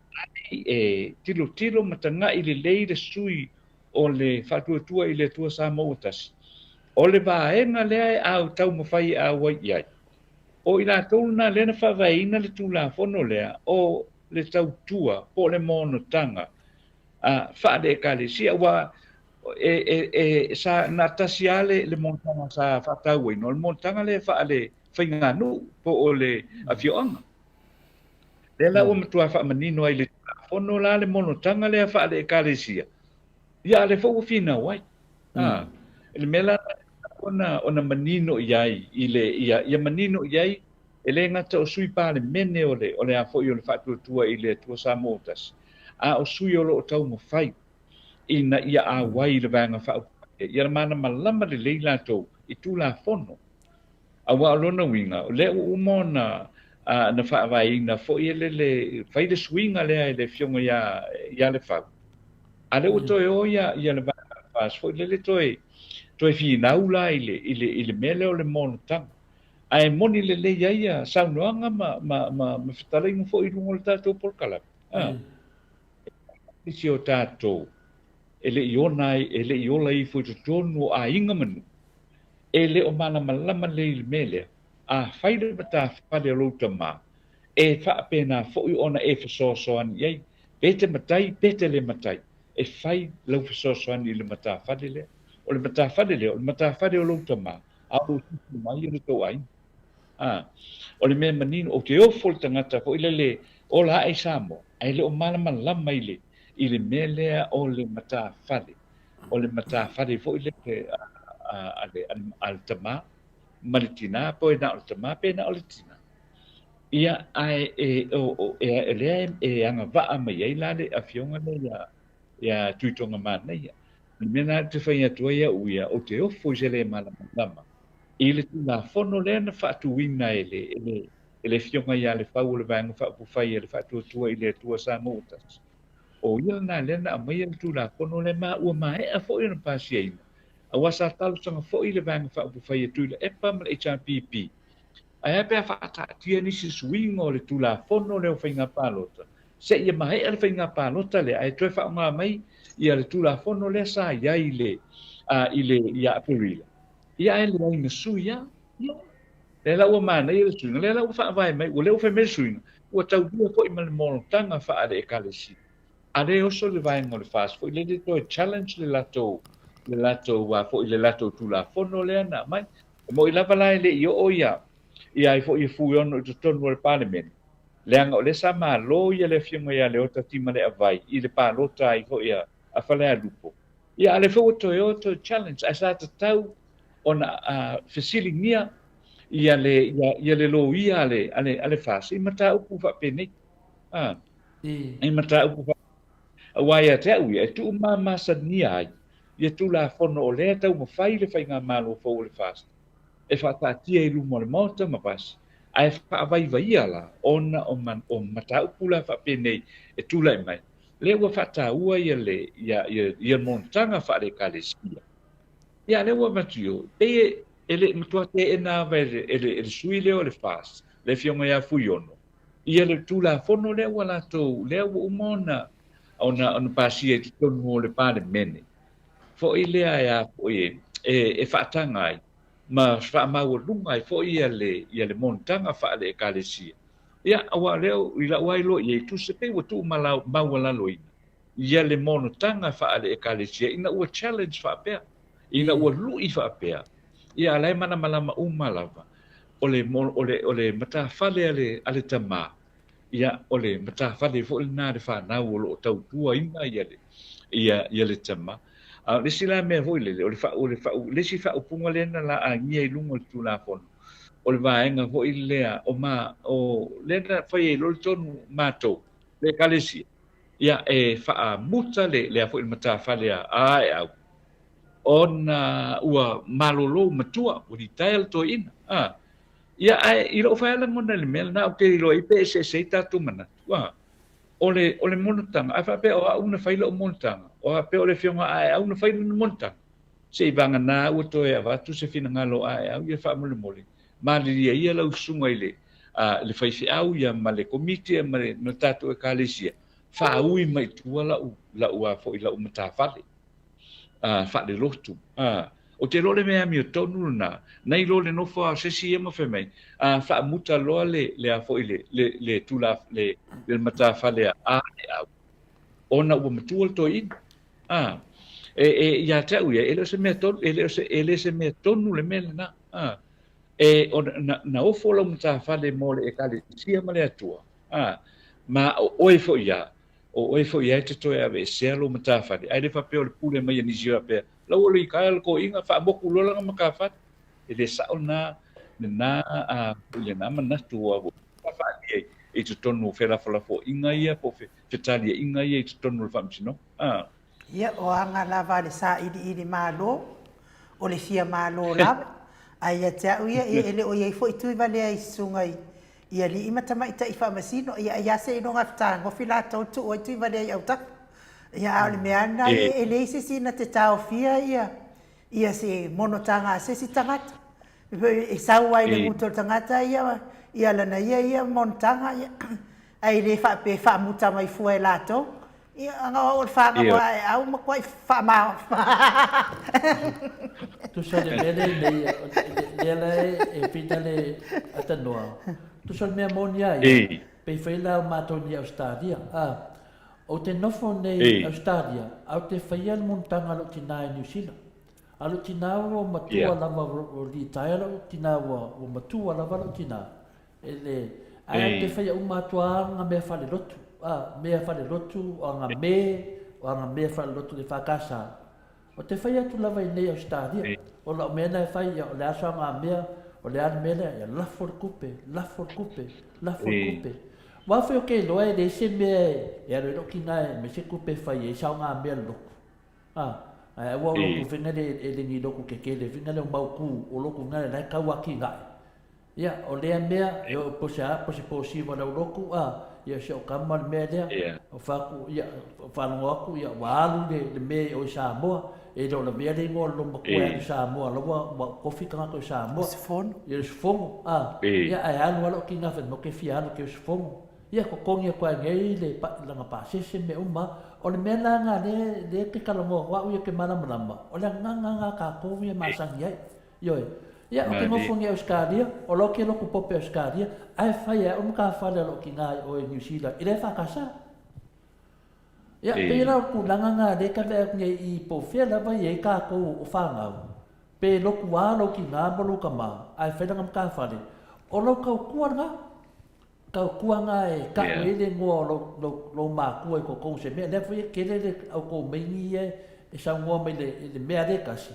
ai e tilotilo ma tagai lelei le sui o le Faatuatua i le Atua Samoa ua Tasi, o le vaega lea e au taumafai e auai i ai, o i latou lena lea na faavaeina le Tulafono lea o le tautua po o le monotaga. faale-Ekalesia, aua e, e, e, sa na tasi lava le, le monotaga sa faatauaina, o le monotaga lea faale-faiganuu po o le afioaga. Lea la ua matua faamanino ai i le Tulafono la le monotaga lea faale-Ekalesia, ia a o lea foi ua finau ai. A, le mea la ona, ona manino i ai i le, ia, ia manino i ai e le gata o sui Palemene o le, o le a foi o le Faatuatua i le Atua Samoa Tasi, a o sui o lo o taumafai ina ia auai i le Vaega Faaupufai, ia malamalama lelei latou i Tulafono. Aua o lona uiga, o lea ua uma ona na faavaeina foi e le, le, fai le suiga lea e le Afioga ia, ia Lefau, a lea ua toe o ia, ia le Vaega FAST foi lele toe, toe finau la i le, i le, i le mea lea o le monotaga. Ae moni lelei ai ia saunoaga ma, ma, ma, ma fetalaiga foi i luga o le tatou polokalame. A. Nisi o tatou e le i ona ai, e le i ola ifo i totonu o aiga ma nuu, e le o malamalama lelei i le mea lea. Afai le matafale o lou tama, e faapena foi ona e fesoasoani i ai, pe te matai, pe te le matai, e fai lau fesoasoani i le matafale lea. O le matafale lea, o le matafale o lou tama, a o lou tupu mai o le tou aiga. A, o le mea manino, ou te ofo le tagata foi lele ola ae i Samoa, ae le o malamalama i le, i le mea lea o le matafale. O le matafale foi lele a, a, a, le, a le tama ma le tinā, po e na o le tama pe na o le tinā. Ia, ae e, o, o, e, e lea e agavaa mai ai la le afioga lea ia, ia Tuitogamanaia. O le mea lena ou te fai atu ai au ia, ou te ofo i se le malamalama i le Tulafono lea na faatuina e le, e le, e le Afioga ia Lefau o le Vaega Faaupufai a le Faatuatua i le Atua Samoa ua Tasi. O ia lena lea na aumaia le Tulafono lea ma ua maea foi ona pasiaina, aua sa talosaga foi le Vaega Faaupufai a Tuilaepa ma le HRPP. Ae a pe a faataatia nisi suiga o le Tulafono lea o Faiga Palota, seia maea le faiga palota lea ae toe faaaoga mai ia le Tulafono lea sa i ai i le, i le, ia Aperila. Ia ae leai na sui lava. Ia, lea la ua manaia le suiga, lea la ua faavae mai, ua lea ua fai mai le suiga, ua taulia foi ma le monotaga faale-Ekalesia. A lea e oso le vaega o le FAST foi lele toe challenge le latou, le latou, a foi le latou Tulafono lea na aumai. E moni lava la e le i oo ia, ia ai foi e Fuiono i totonu o le Palemene, leaga o lea sa malo ia le Afioga ia Leota Timaleavai i le palota ai foi a, a Falealupo. Ia, a lea foi ua toe o toe challenge, ae sa tatau ona fesiligia ia le, ia, ia le loia a le, a le, a le FAST i mataupu faapenei. A, i mataupu faapenei. Aua ia te au ia, e tuumamasania ai ia Tulafono o lea e taumafai le Faigamalo fou o le FAST e faataatia i luma o le Maota ma pasi, ae faavaivaia la ona o, o mataupu la faapenei e tulai mai, lea ua faataua ia le, ia, ia, ia monotaga faale-Ekalesia. Ia, lea ua avatu i o, pei e, e le matua teena lava e le, e le, e le sui lea o le FAST, le Afioga ia Fuiono, ia le Tulafono lea ua latou, lea ua uma ona, ona, ona pasia i totonu o le Palemene, foi lea e a foi e, e, e faataga ai ma faamaualuga ai foi ia le, ia le monotaga faale-Ekalesia. Ia, aua o lea i lau lava iloa i ai, tusa pei ua tuumaualaloina ia le monotaga faale-Ekalesia ina ua challenge faapea, ina ua lui faapea, ia a la e malamalama uma lava, o le, o le, o le matafale a le, a le tama, ia, o le matafale foi lena a le fanau o lo o tautuaina ia le, ia, ia le tama. A o le isi la mea foi lele, o le faa, o le faa, le isi faaupuga lea na laagia i luga o le Tulafono, o le vaega foi lea o ma, o lea na fai ai loa le tonu matou, le Ekalesia, ia, e faamuta le, lea foi le matafale a Aeau, ona ua malolo matua, ua litaea le toeaina. A, ia, ae i lou fai lava lagona i le mea lena, ou te iloa ai pe eseese ai tatou manatu. A, o le, o le monotaga, a faapea o au na fai lau monotaga, o faapea o le afioga a Aeau na fai lana monotaga, se i vagana ua toe avatu se finagalo o Aeau ia faamolemole, malilie ia lau susuga i le, a, le faifeau ia ma le komiti ia ma le, ma le tatou Ekalesia, faaui mai tua lau, lau a foi lau matafale. faalelotu. Ou te iloa o le mea amiotonu lena, na i lo le nofo a o se isi ia ma fai mai, a faamuta loa le, le a foi le, le, le tula, le, le matafale a Aeau. Ona ua matua le toeaina. A, e, e, ia te au ia, e le o se mea tonu, e le o se, e le se mea tonu le mea lena. A, e, ona, na, na ofo lau matafale mo le Ekalesia ma le Atua. A, ma o oe foi ia, o oe foi ia e te toe aveesea lou matafale, ae le faapea o le pule mai a nisi faapea, lau o le ikaea le toeaina, faamotu loa lana matafale. E le sao lena, lena, a, lena manatu ua faaalia i totonu o felafolafoaiga ia po o fetaliaiga ia i totonu o le Faamasinoga. A. Ia, o aga lava a le sailiili malo, o le fia malo lava. Ae ia te au ia, ia e le o i ai foi tui valea i susuga i, i alii ma tamaitai faamasino, ia ai lava seiloga e fetagofi latou tuu ai tui valea i autafa. Ia, a o le mea lava lena, ia e leai se isi na te taofia ia, ia se monotaga a se isi tagata. E sau lava i le gutu o le tagata ia, ia lana ia ia monotaga, ia, ae le faapea e faamuta mai fua e latou. Ia, ana o au o le fanau a e au, matuai faama. Tusa le mea lea nei, lea la e pita le atanoa. Tusa le mea moni a ia, pei fai la o matou nei Australia. A, ou te nofo nei Australia, a ou te faia le monotaga a lou tina i New Zealand. A lou tina ua matua lava, ua retire lou tina, ua matua lava lou tina. E le, ae ou te faia uma atu lava aga mea faalelotu, a, mea faalelotu, o aga me, o aga mea faalelotu le EFKS. Ou te fai atu lava i nei Ausetalia, o lau mea lena e fai, ia, o le a soaga mea, o le a le mea lea, ia lafo le tupe, lafo le tupe, lafo le tupe. Aua foi ou te iloa e leai se mea e alu ai lou tina e aumai se tupe e fai ai saoga mea le lotu. A, ae aua o lotu faiga lea e le ni lotu tetele faiga lea o mautu, o lotu faiga lea la e tau atinae. Ia, o lea mea, e oo po se a, po se posiva lau lotu, a, ia o si au tama le mea lea, o fai atu, ia, faalogo atu, ia, ua alu le, le mea i o i Samoa, e le o lavea le igoa o le loomatua e alu i Samoa, la ua, ua tofi tagata i Samoa. Usufono. Ia, usufono, a, ia, ae alu lava lou tina fai mai, ou te fia alu ou te usufono. Ia, totogi atu ai nei le, lana pasese, mea uma. O le mea la lena lea, lea e te talanoa atu au ia ou te malamalama, o le agaga lena a tatou ia e masani ai. Ioe. Ia, ou te nofo nei i Ausetalia, o la ou te lotu pope Ausetalia, ae fai e au matafale a lou tina i o i Niu Sila i le EFKS. Ia, pei la o le tulaga lena lea e tave atu nei i po o fea lava e i ai tatou o fanau, pe lotu lava lou tina ma lou tama, ae fai lana matafale, o lau tautua lena. Tautua lena e tau ai le igoa o lou, lou, lou matua i totonu o se mea. Lea foi e tele le au komeini ia e saunoa mai i le mea lea e tasi.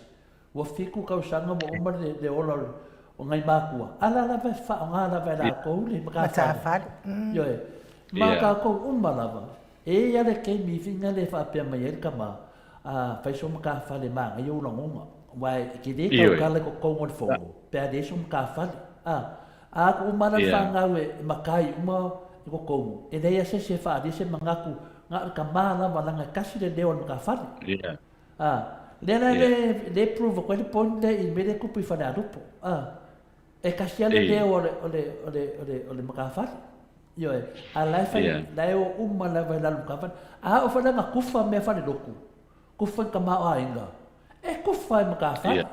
Ua fitu tausaga ua uma le ola o nai matua, a la lava e faaaoga lava e latou le matafale. Ioe. Ma tatou uma lava, e i ai lava le taimi faiga lea e faapea mai ai le tama, a fai sou matafale manaia ou lagona, aua e te le tautala i totonu o le fono pe a leai sou matafale. A, a atu uma la le fanau e matai uma i totonu, e leai lava se isi e faaalia se manatu, na o le tama lava leaga e tasi le leo o le matafale. A, lea la le, le prove atu ai le point lea i le mea lea e tupu i Falealupo. A, e tasi lava le leo o le, o le, o le, o le, o le matafale. Ioe, a la e fai, la e o uma lava i lalo o le matafale. A oo foi la ina kufa mea falelotu, kufa i tamaoaiga, e kufa i matafale.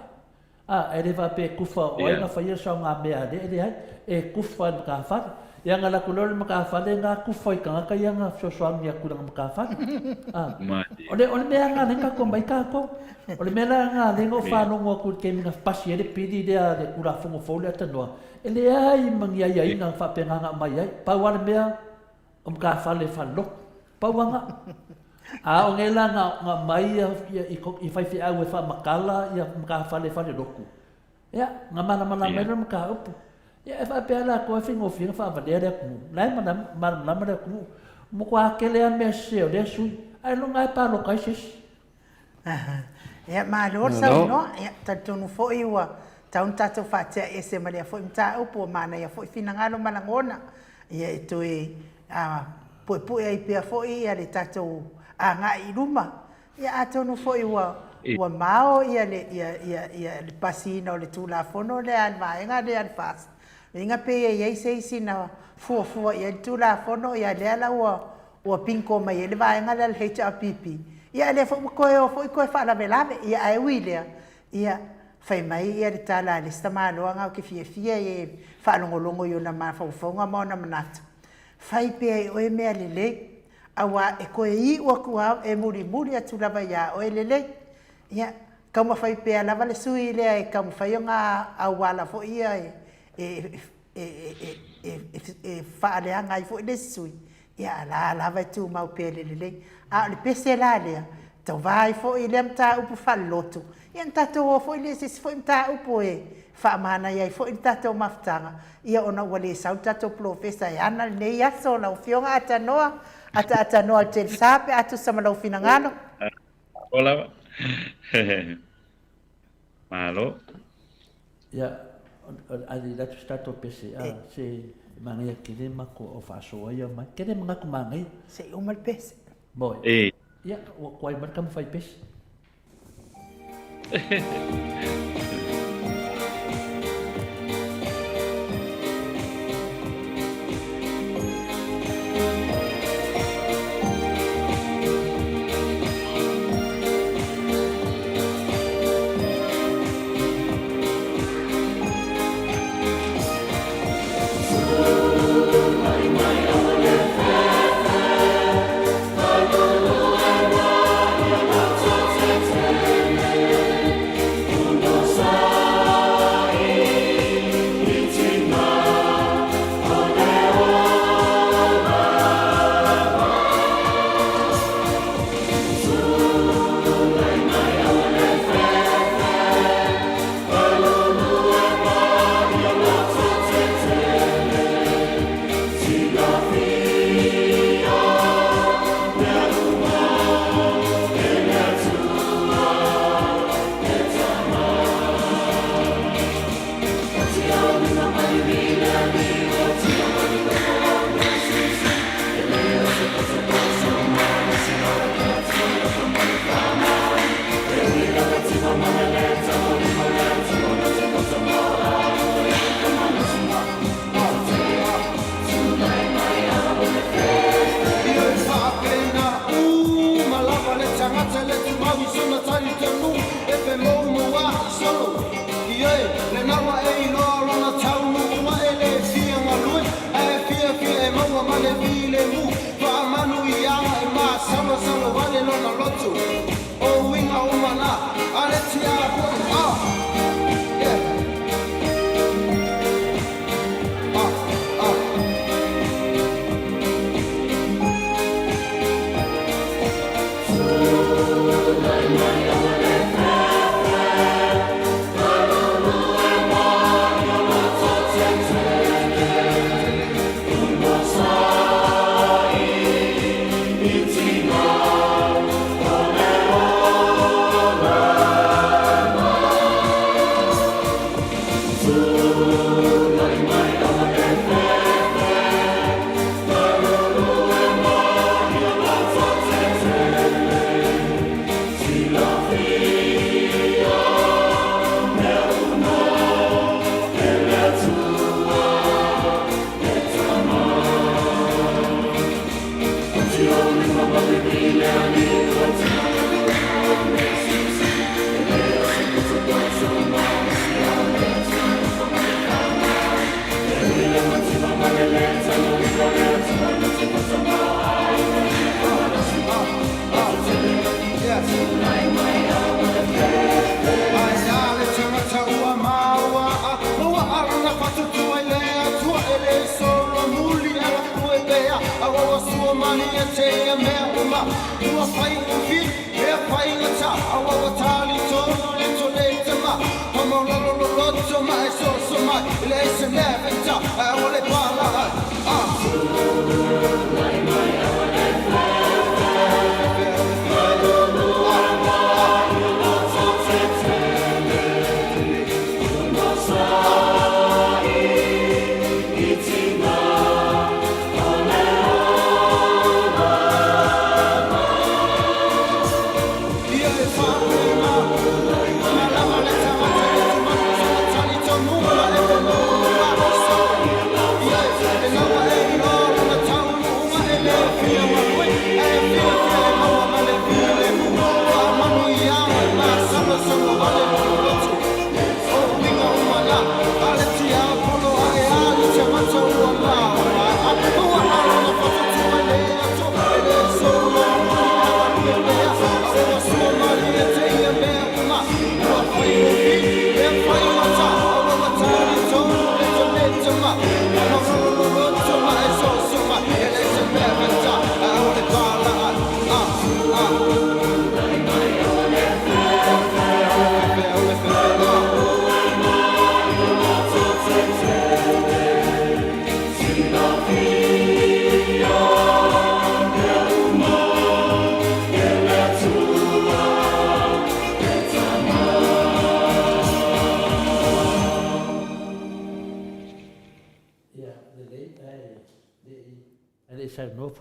A, e le faapea e kufa o ai na faia saogamea a le, e leai, e kufa i le matafale. Ia na alu atu loa le matafale na kufa i tagata ia na fesoasoani atu i lana matafale. A, o le, o le mea lena lea na tatou omai tatou. O le mea la lena lea na ou faalogo atu i le taimi na pasi ai le pili lea le Tulafono fou lea tanoa, e leai ma ni aiaiga faapena na aumai ai. Pau lava le mea, O matafale falelotu. Pau lava na. A o nei la na aumai i faifeau e faamatala ia matafale falelotu, ia, na malamalama ai loa le mataupu. Ia e faapea latou e faigofie ona faavalea le atunuu. O la e malamalama le atunuu. Ua matua tele lava mea sese o lea sui, ailoga lava e palota ai se isi. Ia, malo le saunoa. Ia, talitonu foi ua tatau ona tatou faatea ese ma lea foi mataupu, ua manaia foi finagalo ma lagona, ia e toe puepue ai pea foi ia le tatou agai i luma. Ia, atonu foi ua ua mao ia le ia ia ia le pasiina o le Tulafono lea a le vaega lea a le FAST. Uiga pe i ai se isi na fuafua i ai le Tulafono, ia lea la ua ua bingo mai ai le vaega lea a le HRPP, ia a lea foi ua toe o foi toe faalavelave, ia ae ui i lea, ia fai mai ia le tala a le isi tamaloa na ou te fiafia ai e faalogologo i ona mafaufauga ma ona manatu, fai pea e oe mea lelei, Aua e toe iu atu lava, e mulimuli atu lava ia oe lelei. Ia, taumafai pea lava le sui lea e taumafai ona auala foi ia e e e e e faaleaga ai foi le isi sui, ia a la lava e tumau pea i le lelei. A o le pese la lea, tauva ai foi i lea mataupu faalelotu, ia ona tatou o foi lea i se isi foi mataupu e faamanaia ai foi le tatou mafutaga, ia ona ua le sau le tatou polofesa e ana lenei aso. Lau Afioga Atanoa, ataatanoa i le telesa pe a tusa ma lou finagalo. Malo lava. Malo. Ia, a le atu se tatou pese, a se manaia tele matou au faasoa ia mai. Tele manatu manaia. Se i uma le pese. Moi. E. Ia, ua tuai mai le tama fai pese.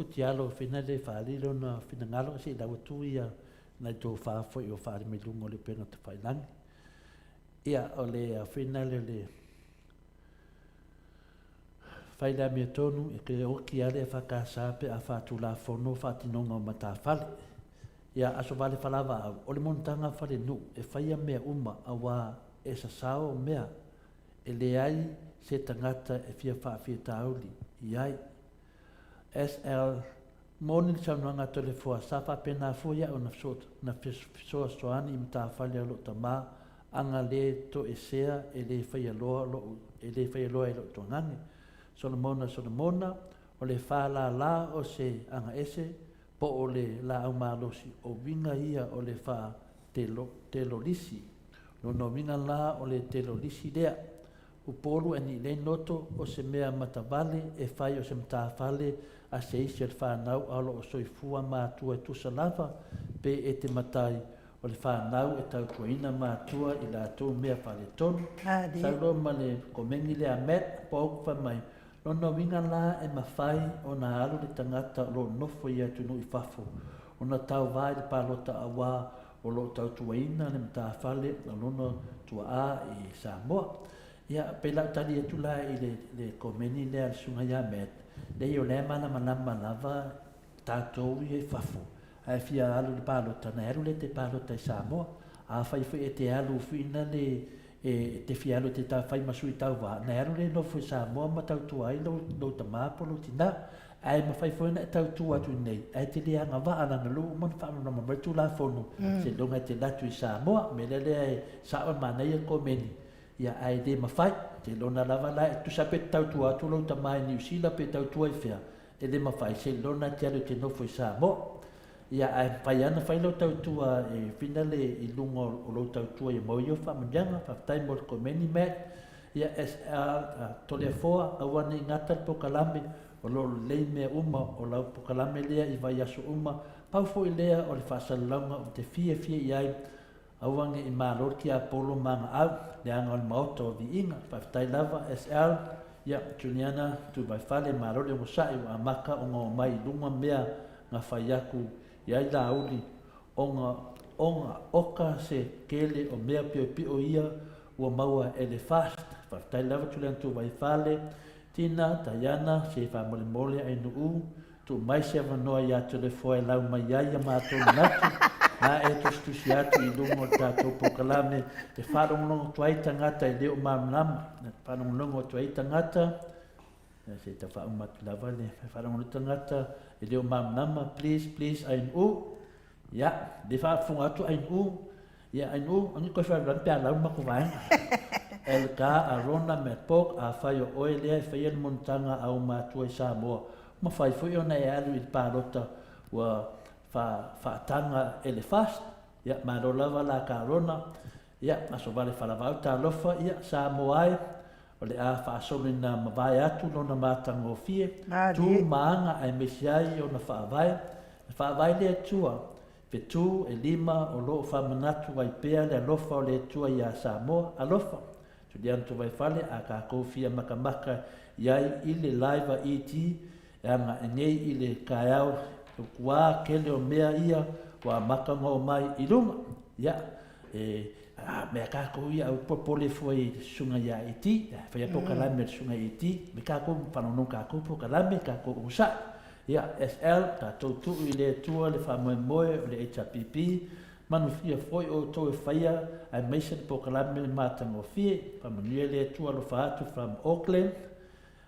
Futialo fina le faaali lona finagalo se i lau atu ia nai tofa foi o faaali mai luga o le upega tafailagi. Ia o le fina le le fai le amiotonu e ke oki ale e whakasa pe a whaatulafono whaatinoga o matafale. Ia aso vale falava au, o le monotaga fale nuu e faia mea uma auā e sasao mea e leai se tagata e fia faafiatauli i ai. SL, Moni le saunoaga a Toleafoa, sa faapena foi au na na fesoasoani i matafale a lou tama, aga le toesea e le faia loa lou e le faia loa e lou tuagane. Solomona Solomona, o le whālālā o se agaese po o le laau malosi, o uiga ia o le wha telolisi. Lona uiga la o le telolisi lea. Upolu e ni lei noto o se mea matavale e fai o se matafale a se isi o le whanau a o loo soifua matua e tusa lava pe e te matai o le whanau e tautuaina matua i latou mea faaletonu. Saulo ma le komeni lea Matt Polk fai mai, Lona uiga la e mafai ona alu le tagata o lo o nofo i atunuu i fafo ona tauva i le palota auā o lo o tautuaina le matafale o lona tuaa i Samoa. Ia, pei la ou tali atu la i le, le komeni lea a le Susuga ia Matt, leai o la e malamalama lava tatou ia i fafo, ae fia alu i le palota, na e alu lea te palota i Samoa. Afai foi e te alu fuina le, e te fia alu e te fai ma sui tauva, na e alu lea e nofo i Samoa ma tautua ai lou, lou tama po lou tina. Ae mafai foi ona e tautua atu i inei, ae te le agavaa lana lou uma ona faamalamalama mai le Tulafono, seiloga e te alu atu i Samoa. O le mea lea lea e sao e manaia le komeni, ia ae le mafai. Seiloga lava la e tusa pe te tautua atu lou tama i Niu Sila pe tautua i fea, E le mafai se lona te alu e te nofo i Samoa. Ia, ae mafai lava ona fai lau tautua e finale i luga o lou tautua ia maua ia faamanuiaga. Faafetai mo le komeni, Matt. Ia, SR, Toleafoa, aua ne i gata le pokalame, o lo o lelei mea uma o lau pokalame lea i vaiaso uma. Pau foi lea o le faasalalauga ou te fiafia i ai, Aua ne i malo le tiapolo ma ana au, leaga o le maota o viiga. Faafetai lava SL, ia Juliana Tuvaifale, malo le onosai ua amata ona omai i luga mea na fai atu i ai Laauli ona ona oka se tele o mea piopio ia ua maua e le FAST. Faafetai lava Juliana Tuvaifale, Tina, Taiana, se faamolemole Ainuu, Tuu mai se avanoa ia Toleafoa e lau mai ai a matou manatu, na e tusitusi atu i luga o le tatou polokalame e faalogologo atu ai tagata e le o malamalama, e faalogologo atu ai tagata, se i tau faauma atu lava le faalogologo tagata e le o malamalama, please, please, Ainuu, ia, le faafofoga atu Ainuu, Ia, ai nu, angi koe whai pe a lau mako vaenga. Elka, Arona, Matt Pork, afai o oe lea e faia le monotaga a ou matua i Samoa, mafai foi ona e alu i le palota ua fa, faataga e le FAST. Ia, malo lava la ka Arona. Ia, aso vale falavau talofa, ia, Samoa e, o le a faasolo ina mavae atu lona matagofie, tu ma aga aemaise ai ona faavae. E faavae le Atua, Fetu e lima o loo faamanatu ai pea le alofa o le Atua iā Samoa, alofa! Juliano Tuvaifale a kakou fia makamaka iai ile live a ET e aga e nei ile kaeao e ukuā kele o mea ia ua amata ona omai i luga ia e a mea kakou ia au popole fua i le susuga ia ET faia pokalame le susuga ET me kakou faalogologo kakou pokalame kakou onosai Ia, SL, tatou tuu i le Atua le faamoemoe o le HRPP, manuia foi outou e faia aemaise le polokalame matagofie. Faamanuia le Atua alofa atu from Auckland.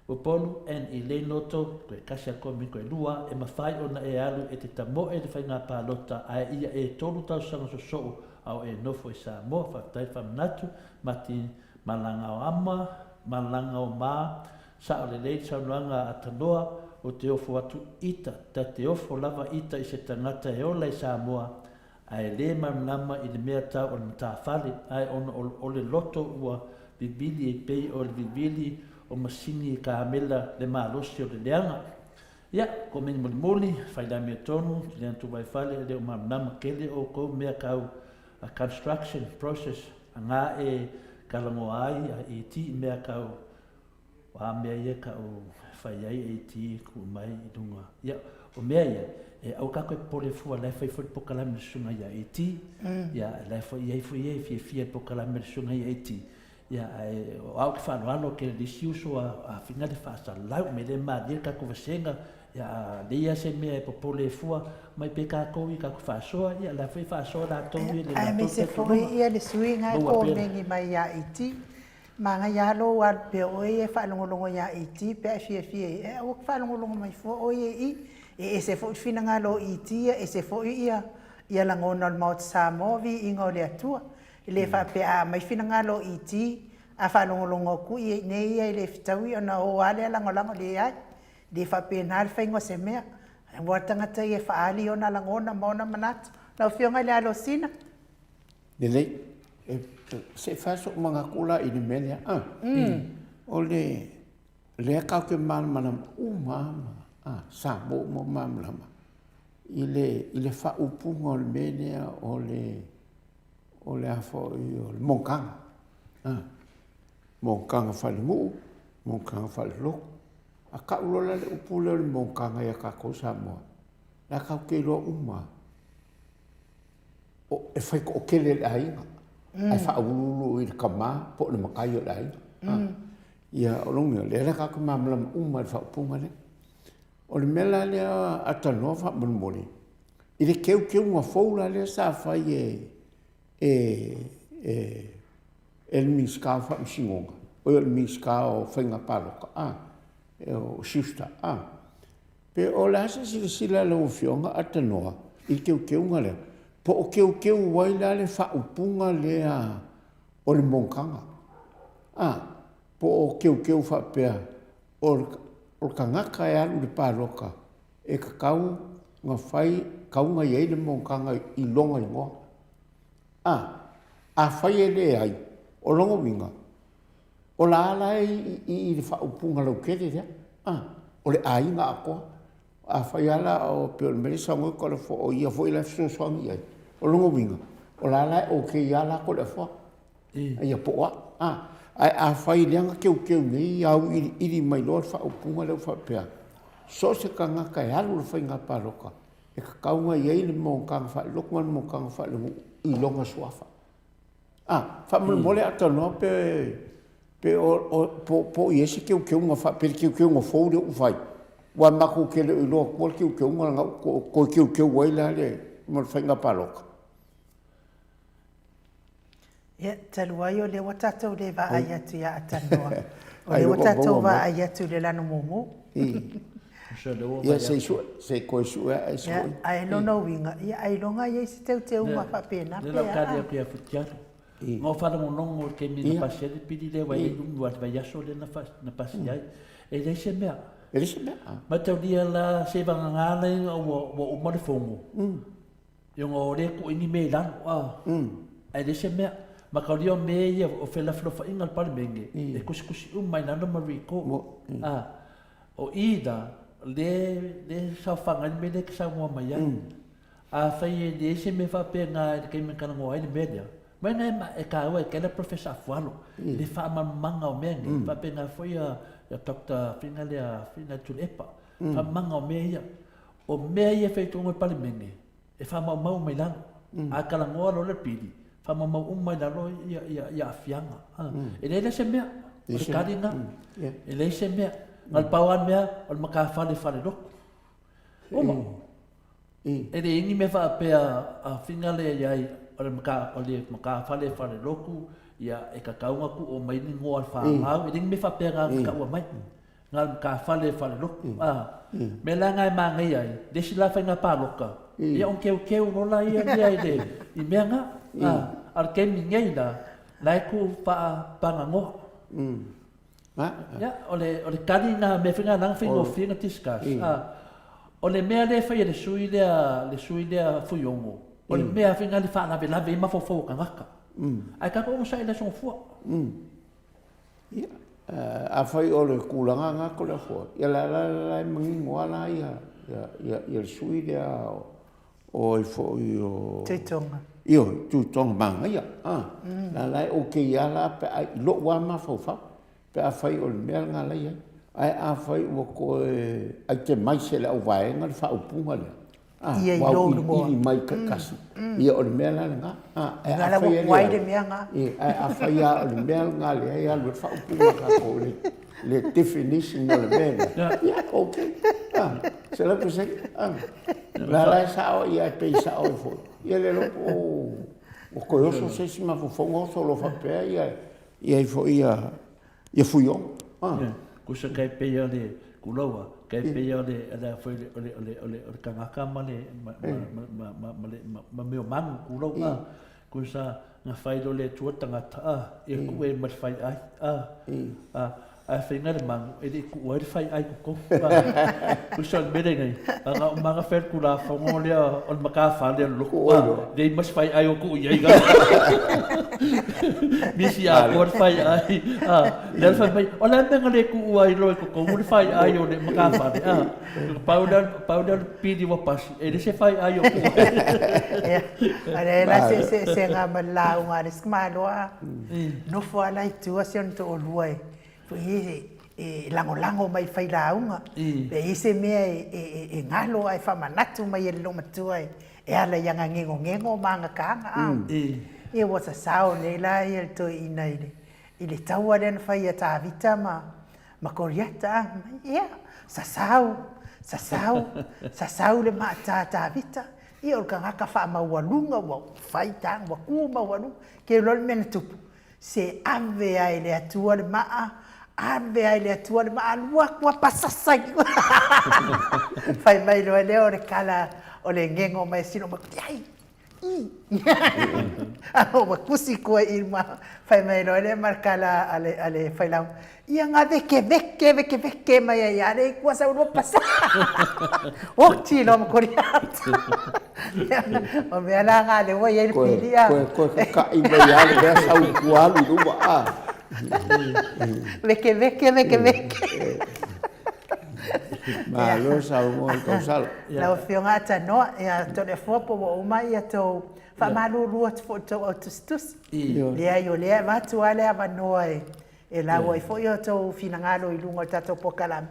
Upolu, and i Leinoto, koe kasi a komi koe lua, e mafai ona e alu e te tamoe le faiga palota ae ia e tolu tausaga sosoo a o e nofo i Samoa. Faafetai faamanatu, Martin Malagaoama, Malagaoma, Sao lelei le saunoaga a Tanoa, o te ofo atu ita, ta te ofo lava ita i se tagata e ola i Samoa, ae le malamalama i le mea tau o le matafale, ae ona o le loto ua vivili e pei o le vivili o masini kamela le malosi o le leaga. Ia, komeni mulimuli, fai la mea tonu, ki le atu waifale, e le o malamalama kele oukou mea kau a construction process a nga e kalagoa ai a iti i mea kau O a mea ia kaʻu e fai ai e iti kuʻu mai i luga. Ia, O mea ia, e aua kākou e popole fua, la e fai foi le polokalame a le Susuga ia ET, ia, la e foi i ai foi ia e fiafia i le polokalame a le Susuga ia ET, ia, ae o au ke faaaloalo ke le isi uso a, a finga le faasalau, me le malie le tatou vasega, ia, a leai lava se mea e popole fua mai pe kākou i kākou faasoa, ia, la foi e faasoa latou i le latou Aemaise foi ia le sui usufono na e komeni mai ia ET, Manaia lava lou alu pea o oe ia e faalogologo ia ET pe a e fiafia i ai, ae aua te faalogologo mai fua oe ia i i. E ese foi le finagalo o ET ia, ese foi ia ia lagona o le Maota Samoa, viiga o le Atua. E le faapea a aumai finagalo o ET, a faalogologo atu i inei ia e le fetaui ona o lava lea lagolago, leai. E le faapena le faiga o se mea. Aua le tagata ia e faaali ona lagona ma ona manatu. Lau Afioga i le Alosina. Lelei. E, se i fai so'u manatu la i le mea lea. Ah. O le, lea tatou te malamalama uma lava ma, ah, Samoa uma malamalama i le, i le faaupuga o le mea lea o le, o le a foi, o le monotaga. Ah. Monotaga faalenuu, monotaga faalelotu. A tau loa la le upu lea o le monotaga ia tatou Samoa, la tatou te iloa uma lava. e fai toatele e le aiga, ae faauluulu i le tama po o le matai o le aiga. Ia, o lona uiga, lea la tatou te malamalama uma i le faaupuga lea. O le mea la lea a talanoa faamolemole, i le teuteuga fou la lea sa fai e e le Minisita o Faamasinoga, oi o le Minisita o Faiga Palota, a, o Schuster, a, Pe o le a se silasila a lau Afioga Atanoa i le teuteuga lea, po o teuteu ai la le faaupuga lea o le monotaga? A, po o teuteu faapea o le, o le tagata e alu i le palota e tatau ona fai, tatau ona i ai le monotaga i lona igoa. A, afai e leai, o lona uiga, O la la e i i le faaupuga lautele lea, a, o le aiga atoa. Afai lava la o pei o le mea lea e saunoa ai Toleafoa, o ia foi la e fesoasoani i ai, o lona uiga, o la la e okay lava la Toleafoa, ia po o a, a. Ae afai lea na teuteu nei auiliili mai loa le faaupuga lea ua faapea, so o se tagata e alu i le faiga palota, e tatau ona i ai le monotaga faalelotu ma le monotaga faalenuu i lona suafa. A, faamolemole a talanoa pe pe o o po po o i ai se teuteuga faapea le teuteuga fou lea ua fai. Aua matou te le o iloa atua le teuteuga lena ua toe teuteu ai la le mo le faiga palota. Ia, talu ai o lea ua tatou le vaai atu ia Atanoa, o lea ua tatou vaai atu i le lanu mumu. Ia, se i sue, se i toe sue ae se i. Ae lona uiga, ia ailoga e i ai se teuteuga faapena pe a. Lea la tali atu ia Futialu. Na ou faalogologo i le taimi na pasi ai le pili lea aua e le i umi aua o le vaiaso lea na pasi ai. E leai se mea. E leai se mea. Mataulia la seivagana la ua uma le fono. Ioga o lea e tuu ai ni mea i lalo, a, ae leai se mea. Mataulia o mea ia o felafolafoaiga a le Palemene, e tusitusi uma i lalo ma record, a. O i la, lea, lea e saofaga ai le mea lea e te saunoa mai ai. Afai e leai se mea faapena i le taimi e talanoa ai le mea lea, mai na e taua e tele Professor Afualo i le faamalamalamaga o mea nei, faapena foi a Doctor Fina lea, Fina Tuilaepa, faamalamalamaga o mea ia. O mea ia e fai i totonu o le Palemene, e faamaumau uma i lalo. A talanoa loa le pili, faamaumau uma i lalo ia aafiaga. E leai la se mea, o le tali lena. E leai se mea. Na o le pau lava le mea, o le matafale falelotu. Uma. E leai ni mea faapea a finga lea i ai, o le matafale falelotu, ia e tatau ona tuu mai ni igoa o le fanau, e leai ni mea faapea na taua mai. Na o le matafale falelotu. A mea la na e manaia ai, le isi la faiga palota, ia ona teuteu loa laia lea i le i mea na. A, a o le taimi nei la, la e tu faapaganoa. Ia, o le, o le tali na, mea foi na na faigofie na discuss. A, o le mea lea e fai e le sui lea, le sui lea Fuiono, o le mea foi na le faalavelave ai mafaufau o tagata. Ae tatou onosai i le Aso Gafua. Ia, afai o le tulaga lena Toleafoa, ia la la la e manino lava la ia ia ia le sui lea o ai foi o Tuitoga. Ioe, Tuitoga manaia. A, la la e okay lava la pe a i lou lava mafaufau pe afai o le mea lena la e i ai. Ae afai ua toe itemize e le auvaega le faaupuga lea, a, ua auiliili mai taitasi, ia o le mea la lena. Ae afai e leai, ae afai lava o le mea lena lea e alu ai le faaupuga a tatou i le definition o le mea lea, ia ok, 100%. O la la e sao, ae pei e sao ai foi, ia le iloa po ua toe oso se isi mafaufauga oso loa faapea ia i ai foi ia Ia Fuiono. Ah. Kusa kai pei o le kuloua, kai pei o le le foi o le o le o le o le kangaka ma le ma ma ma ma ma le ma meo mangu kuloua. Ah. Kusa na fai lo le tua tangata ah e ku e ma fai ai ah. Ah. Ae fai le mangu e le ku ai le fai ai ko ko. Kusa le mele nei. Anga o manga fel kula fongo le o le maka fa le lo ku. Lei mas fai ai o ku i ai. Misi a koa le fai ai. A, le fai mai, o le mea le ku ai loi ko ko le fai ai o le makawhale. A, pau le pau le pili wa pasi. E le se fai ai o ku. Ale la se se se nga ma la unga le skmaloa. Nofo ala i tua se on to olua e. Foi e lagolago mai i failauga, pe i ai se mea e galo ae faamanatu mai e le loomatua e ala i aga gegogego ma aga kaaga a. Ia ua sasao nei la ia le toeaina i le taua lea na fai ia Tavita ma Koriata a. Ia, sasao, sasao, sasao le maata a Tavita. Ia o le tagata faamaualuga ua fai taga, ua tu maualuga. Ke iloa le mea na tupu, Se ave a e le Atua le maa, ave a e le Atua le maa, alu atu a pasasa i Fai mai loa lea o le kala o le gego mai sino ma ai i. Ua kusi koe i ma fai mai loa lea ma le kala a le a le failau. Ia nga veke veke veke veke mai ai a le kua sau loa pasa. Oti loa ma koriata. O mea la nga le ua i ai le pili a. Koe koe kaka'i mai lava le mea sau i tua alu i luma a. Veke veke veke veke. Malo saunoa i tausala. Lau Afioga Atanoa, ia Toleafoa po ua uma ia tou faamalulu atu foi i tou au tusitusi. Leai o lea e avatu lava le avanoa e lau ai foi o tou finagalo i luga o le tatou polokalame.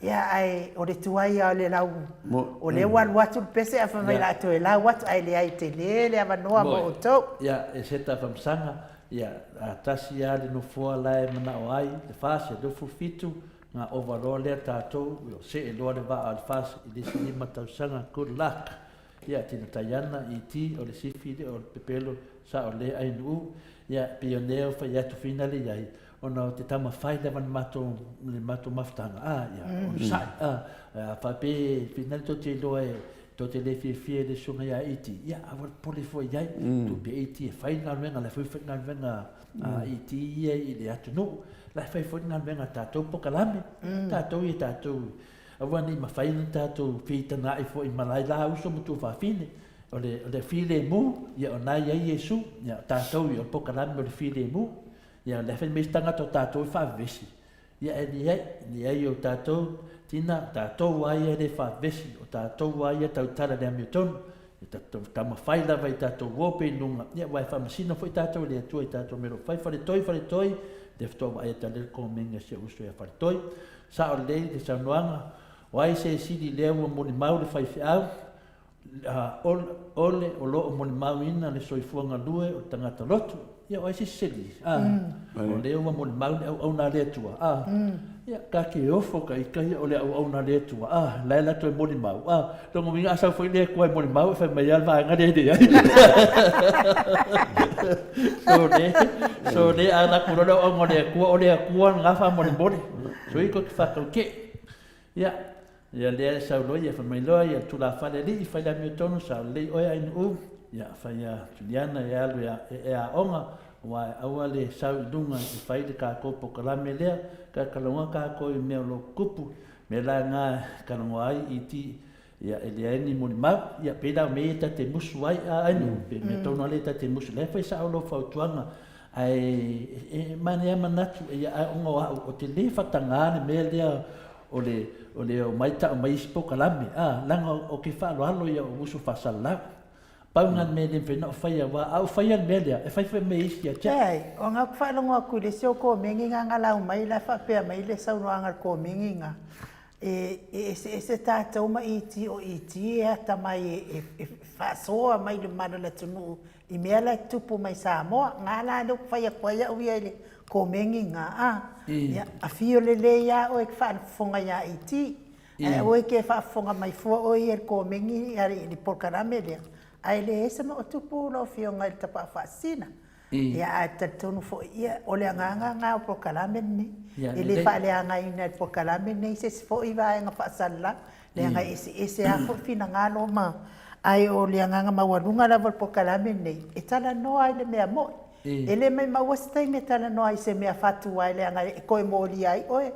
Ia, ae o le tuai lava o le lau, o lea ua alu atu le pese ae fai mai o le a toe lau atu, ae leai tele le avanoa mo outou. Ia, e se tafamasaga, ia, a tasi lava le nofoa la e manao ai, le FAS e 27, na ova loa lea tatou, see loa le vaa o le FAS i le isi 5 tausaga, good luck. Ia, Tina Taiana, ET, o le sifi le o le pepelo sa o le ainuu, ia, pei o lea o fai atu finale i ai, ona o te taumafai lava le matou, le matou mafutaga, a, ia, onosai, a, a faapea e finale tou te iloa e, tou te le fiafia i le susuga ia ET, ia, aua le popole fua i ai, tuu pea ET e fai le galuega, la e foi fai le galuega a ET ia i le atunuu, la e fai foi le galuega a tatou polokalame, tatou ia tatou, Aua ne i mafai ona tatou feitaga'i foi ma lai la uso ma tuafafine, o le, o le filemu, ia o na e i ai Iesu, ia o tatou ia o le polokalame o le filemu, ia o le a fai mai isi tagata o tatou e faavevesi, ia e leai, leai o tatou tina, o tatou lava ia e le faavevesi, o tatou lava ia e tautala i le amiotonu, ia tatou taumafai lava i tatou uo pe i luga, ia aua e faamasino foi tatou e le Atua i tatou mea o lo o fai. Faletoi, faletoi, lea faatoa vaai atu lea le komeni a si ou uso ia Faletoi. Sao lelei le saunoaga, o ai se sili lea ua molimau le faifeau, ole o lo o molimauina le soifua galue o le tagata lotu. Ia, o ai se sili? A, o lea ua molimau le auauna a le Atua. A, ia, ka ke ofo ka ika ia o le auauna a le Atua. A, la e la toe molimau. A, lona uiga a sau foi le Atua e molimau, e fai mai lava le vaega lea e leai. So le, so le a latou loa le auauna a le Atua, o le Atua lena faamolemole. So i ko te whakauke. Ia, ia lea e sau loa ia, fai mai loa ia tulafale alii, fai le amiotonu, sa lelei oe ainuu, ia, fai ia Juliana e alu e, e, e aoga, aua e aua le sau i luga e fai le kākou polokalame lea, ka kalagoa kākou i mea o lo kupu, me la ngā kalagoa ai i ti, Ia, e leai ni molimau, ia, pei la o mea ia ta te musu ai, a ainu, pe mea tonu lava lea ta te musu, la e fai sao lou fautuaga, ae e manaia manatu, ia, ae ona o au, ou te le faatagā le mea lea o le, o le omai tau mai isi polokalame, a, leaga ou te faaaloalo ia o uso faasalalau. Pau lena le mea e le mafai ona ou faia, aua a ou faia le mea lea, e fai foi ma isi ia te au. Leai, o ga ou te faalogo atu i le isi o komeni na na lau mai la e faapea mai le saunoaga a le komeni na, e eseese tatou ma ET, o ET e atamai e faasoa mai i le mamalu o le atunuu i mea la e tutupu mai Samoa. Na la lea ou te fai atu ai au ia i le komeni na, a. Ia, afio lelei lava oe e te faafofoga ia ET, Ae aua e te faafofoga mai fua oe ia i le komeni i le polokalame lea, ae leai se maotupu lau Afioga i le Tapaau Faasisina. Ia ae talitonu foi, ia o le agaga lena o polokalame lenei. E le faaleagaina e le polokalame lenei se isi foi vaega faasalalau, leaga e eseese lava foi finagalo ma... ae o le agaga maualuga lava o le polokalame lenei, e talanoa ai le mea moni. E le maimau se taimi e talanoa ai i se mea fatu ai leaga e toe molia ai oe.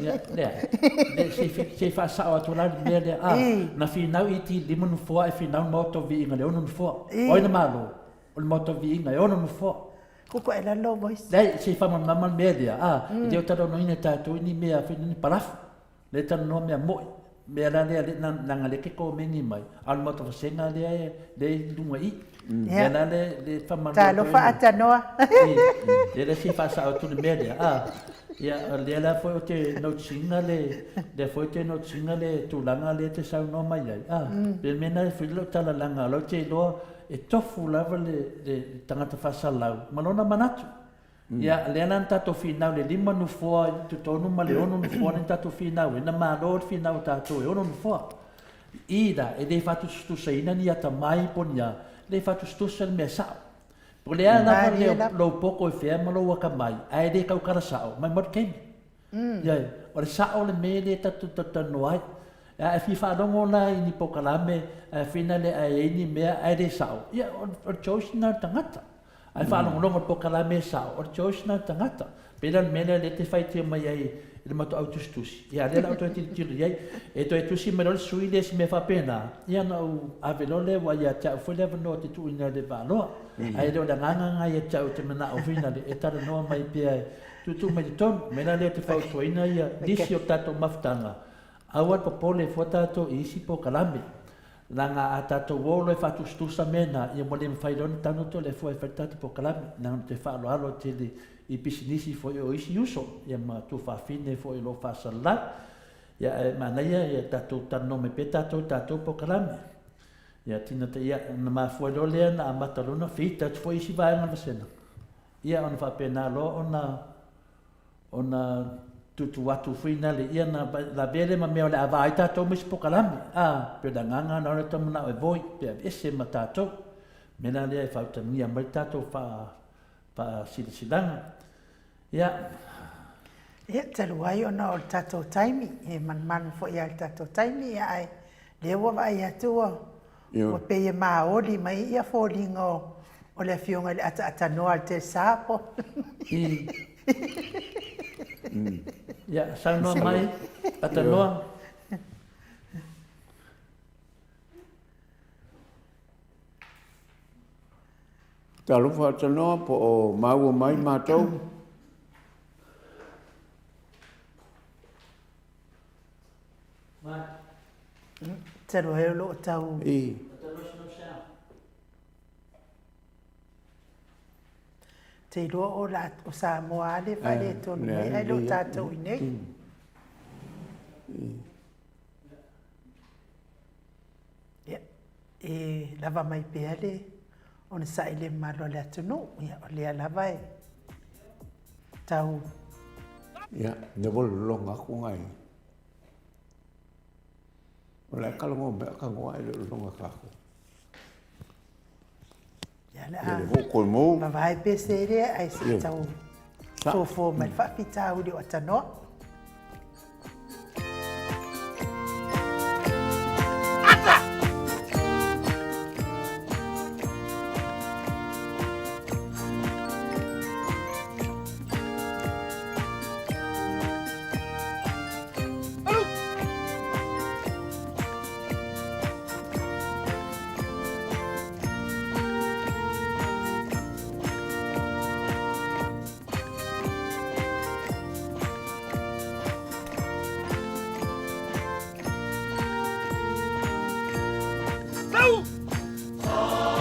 Ia, leai. Le, se i, se i faasao atu la le mea lea. A, na finau iti i le lima nofoa ae finau le Maota o Viiga i le ono nofoa. O ai na malo? O le Maota o Viiga e ono nofoa. Kuku ae lalo voice. Leai, se i faamalamalama le mea lea. A, e le o talanoaina e tatou ni mea foi ni palafu. Lea e talanoa mea moi, mea la lea leaga lea ke komeni mai, a o le maota vasega lea e lea i luga i i. Mea la lea lea faamalu atu ai. Talofa Atanoa. Lea la se faasao atu le mea lea. A, ia lea la foi ou te notice ina le lea foi ou te notice ina le tulaga lea e te saunoa mai ai. A, pei o le mea lena e fai lau tala leaga o la ou te iloa e tofu lava le tagata faasalalau ma lona manatu. Ia, lea la na tatou finau le lima nofoa i totonu ma le ono nofoa lea na tatou finau ai, na malo le finau a tatou e ono nofoa. I la, e le faatusatusaina ni atamai po o ni a, e le faatusatusa le mea sao. Po o le a lava le lou poto e fea ma lou atamai, ae le tautala sao, maumau le taimi. Ioe, o le sao le mea lea tatou te talatalanoa ai. A e fia faalogo la i ni polokalame, ae fina le ae i ai ni mea ae le sao, ia o le choice lena o le tagata. Ae faalogologo i le polokalame e sao, o le choice lena o le tagata. Pei la o le mea lea o lea e te faitio mai ai i le matou au tusitusi, ia lea la ou toe tilotilo i ai. E toe tusi mai loa le sui lea i se mea faapena, ia ona ou ave loa lea aua ia te au foi le avanoa ou te tuuina i le Vaaloa. Ae le o le agaga lena ia te au ou te manao foi lale e talanoa mai pea e tuutuu mai totonu. O le mea la lea ou te fautuaina ia nisi o tatou mafutaga, aua le popole fua tatou i isi polokalame. Leaga a tatou o loa e faatusatusa mea na, ia ua le mafai loa ona tago atu le fua e fai le tatou polokalame. Leaga ou te faaaloalo tele i pisinisi foi o isi uso, ia ma tuafafine foi o lo o faasalalau. Ia ae manaia ia tatou talanoa mai pea tatou i tatou polokalame. Ia tina te ia, ona mafua ai loa lea na amata loa ona fita atu foi isi vaega o le vasega. Ia ona faapena loa ona ona tuutuu atu foi na le ia na lavea lea ma mea o le a va ai tatou ma isi polokalame. A, pei o le agaga na o le tau manao e voi pe aveese ma tatou. Mea la lea e faautagia mai le tatou faasilasilaga. Ia. Ia, talu ai ona o le tatou taimi, e manumanu foi lava i le tatou taimi, ia ae lea ua vaai atu ua Ua pei e maoli mai ia foliga o le afioga i le ataaatanoa a le Telsa po. Ia, saunoa mai, Atanoa. Talofa Atanoa po o maua mai matou. Talu ai o lo o tau... I. Te iloa o, la, o Samoa lava le faaletonu mai ae le o tatou i inei. Ia, e lava mai pea le onosai i le mamalu o le atunuu. Ia, o lea lava e tau... Ia, ne ua lologa aku ngai. O le a kalagoa mai a kagoa e le lologa kako. Ia, le a vavae pe se lea ae se i tau fofo mai le faafitauli o Atanoa. Sau!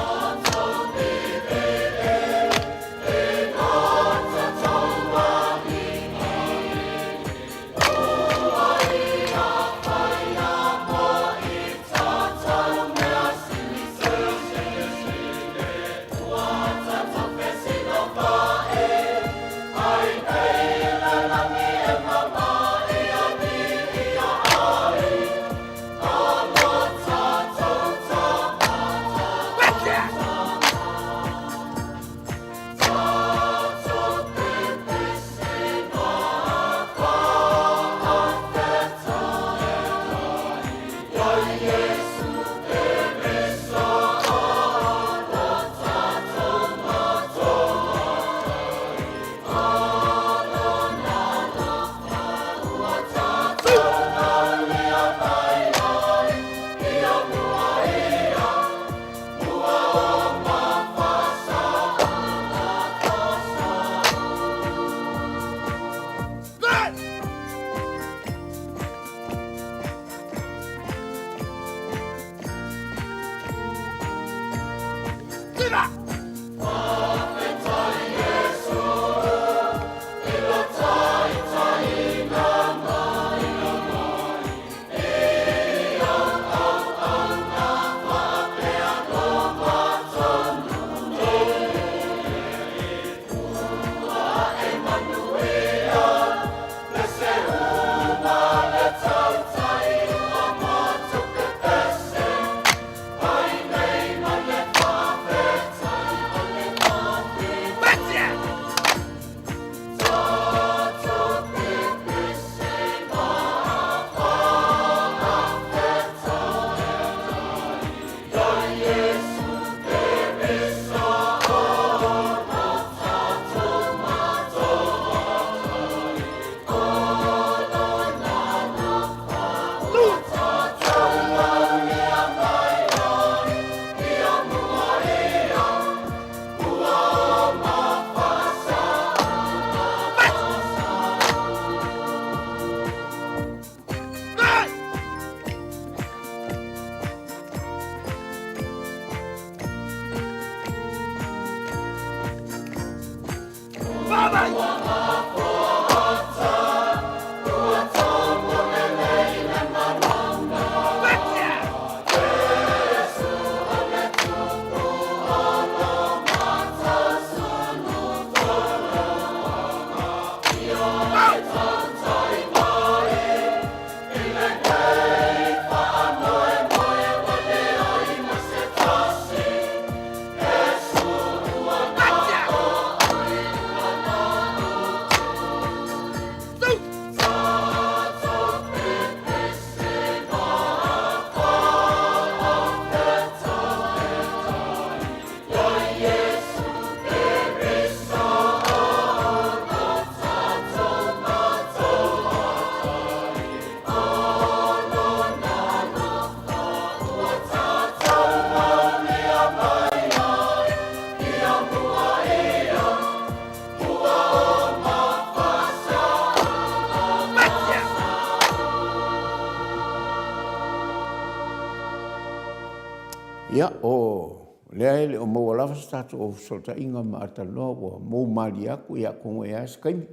Ia, o lea e le o maua lava se tatou fesootaiga ma Atalanoa, ua mou malie atu, ia atonu e i ai se taimi.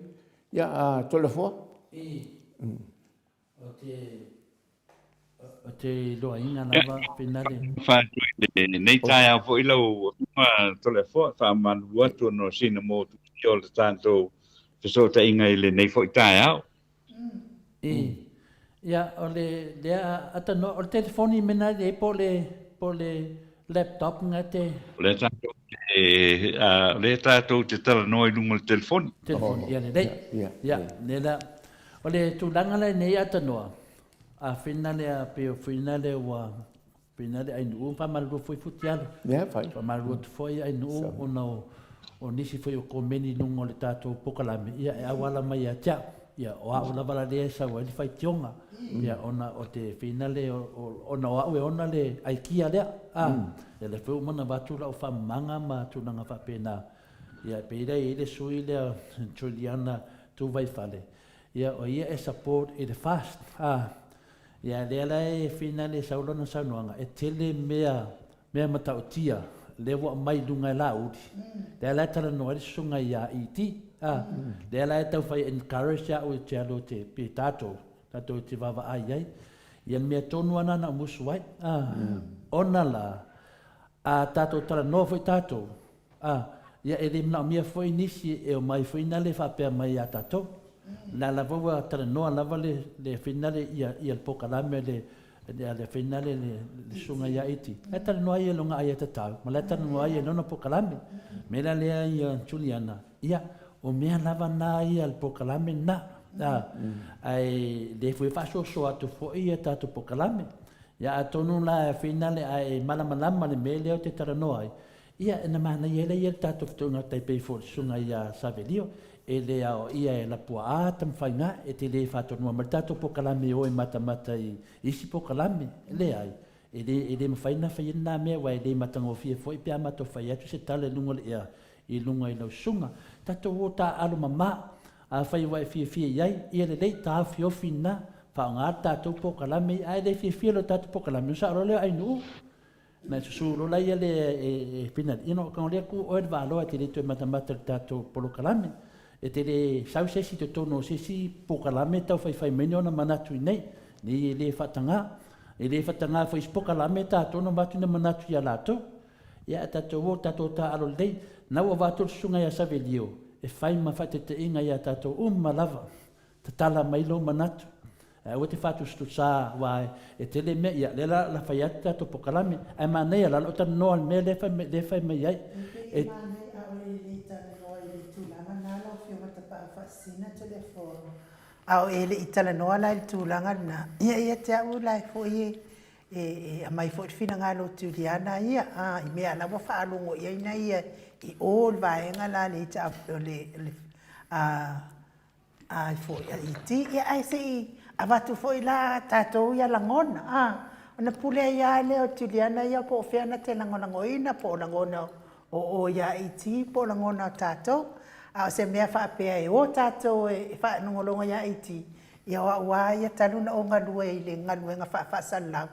Ia, a Toleafoa? I, o te, o te iloaina lava finale. Faatu i lenei taeao foi lau Afioga Toleafoa, e faamalulu atu ona o sina motusia o le tatou fesootaiga i lenei foi taeao. I, ia, o le, lea atanoa, o le telefoni mena e po le, po le laptop nga te. O lea tatou te, o lea tatou te talanoa i luga o le telefoni. Telefoni, ia lelei. Ia, lea la, o le tulaga la nei atanoa, a whina lea, pe o whina lea ua, Pei le ainuu faamalulu foi Futialo. Ia fai. Faamalulu atu foi ainuu ona o o nisi foi o komeni i luga o le tatou pokalame ia e auala mai ia te au. Ia o au lava la lea e sau ai le faitioga. Ia ona o te finale ona o au e ona le aikia lea. A ia lea foi ua uma ona avatu lau faamamaga ma tulaga faapena. Ia pei la e i ai le sui lea Juliana Tuvaifale ia o ia e support i le fast. A Ia, lea la e finale sau lana saunoaga, e tele mea, mea matautia lea ua aumai i luga e Laauli, lea la e talanoa ai le susuga ia ET, a, lea la e tau fai encourage au e te alu te, pe tatou, tatou te vaavaai i ai. Ia le mea tonu lava lena na ou musu ai, a, ona la, a tatou talanoa foi tatou, A, ia e le manaomia foi nisi e omai foi nale faapea mai ia tatou. La lava ua talanoa lava le le finale ia ia le pokalame le le le finale le le susuga ia Iti. La talanoa ia lona aia tatau ma la talanoa ia lona pokalame. Me la lea ia Juliana, ia o mea lava na ia le pokalame na. A, ae le foi faasoasoa atu foi ia tatou pokalame. Ia atonu la finale ae malamalama le mea lea ou te talanoa ai, Ia, na manaia ai lea le tatou fetoiga tai pei foi o le susuga ia Savelio, e le aoaia e Lapuaa Tamafaiga e te le faatonuina mai le tatou pokalame e o e matamata i isi pokalame. Leai, e le, e le mafai ona faia lena mea aua e le matagofie foi pe a matou fai atu se tala i luga o le ea i luga i lau susuga. Tatou o taaalo mama, afai ua e fiafia i ai, ia lelei, taofiofi lena, faaaoga le tatou pokalame, ae le fiafia i lo tatou pokalame, ona sao loa lea o Ainuu. Na e susu loa la ia lea e Finali, ia na ou tago lea tu oe le Vaaloa e te le toe matamata i le tatou polokalame. E te le sau se isi i totonu o se isi polokalame e tau faifai mai ni ona manatu i inei. Nei e le faataga. E le faataga foi i isi polokalame tatou ona avatu ni manatu ia latou. Ia ae tatou o tatou taaalo lelei. Na ua avatu le susuga ia Savelio e fai ma faataitaiga ia tatou uma lava. Tatala mai lou manatu. Ae aua te faatusatusa aua e tele mea, ia lea la la fai atu tatou polokalame. Ae manaia la lou talanoa i le mea lea fai mai, lea fai mai ai. E pei e manaia a o e le i talanoa i le tulaga lena lau Afioga Tapaau Faasisina Toleafoa. A o e le i talanoa la i le tulaga lena, ia ia te au la e foi e e aumai foi le finagalo o Juliana ia, a, i mea la ua faalogo i ai na ia i o i le vaega la le o le a Ai foi a iti, ia ae se i avatu foi la tatou ia lagona, a, ona pule ai lava lea o Juliana ia po o fea na te lagolagoina, po o lagona o o ia iti po o lagona o tatou. A o se mea faapea e o tatou e faalogologo ia iti, ia o au lava ia talu ona ou galue i le galuega faa-faasalalau,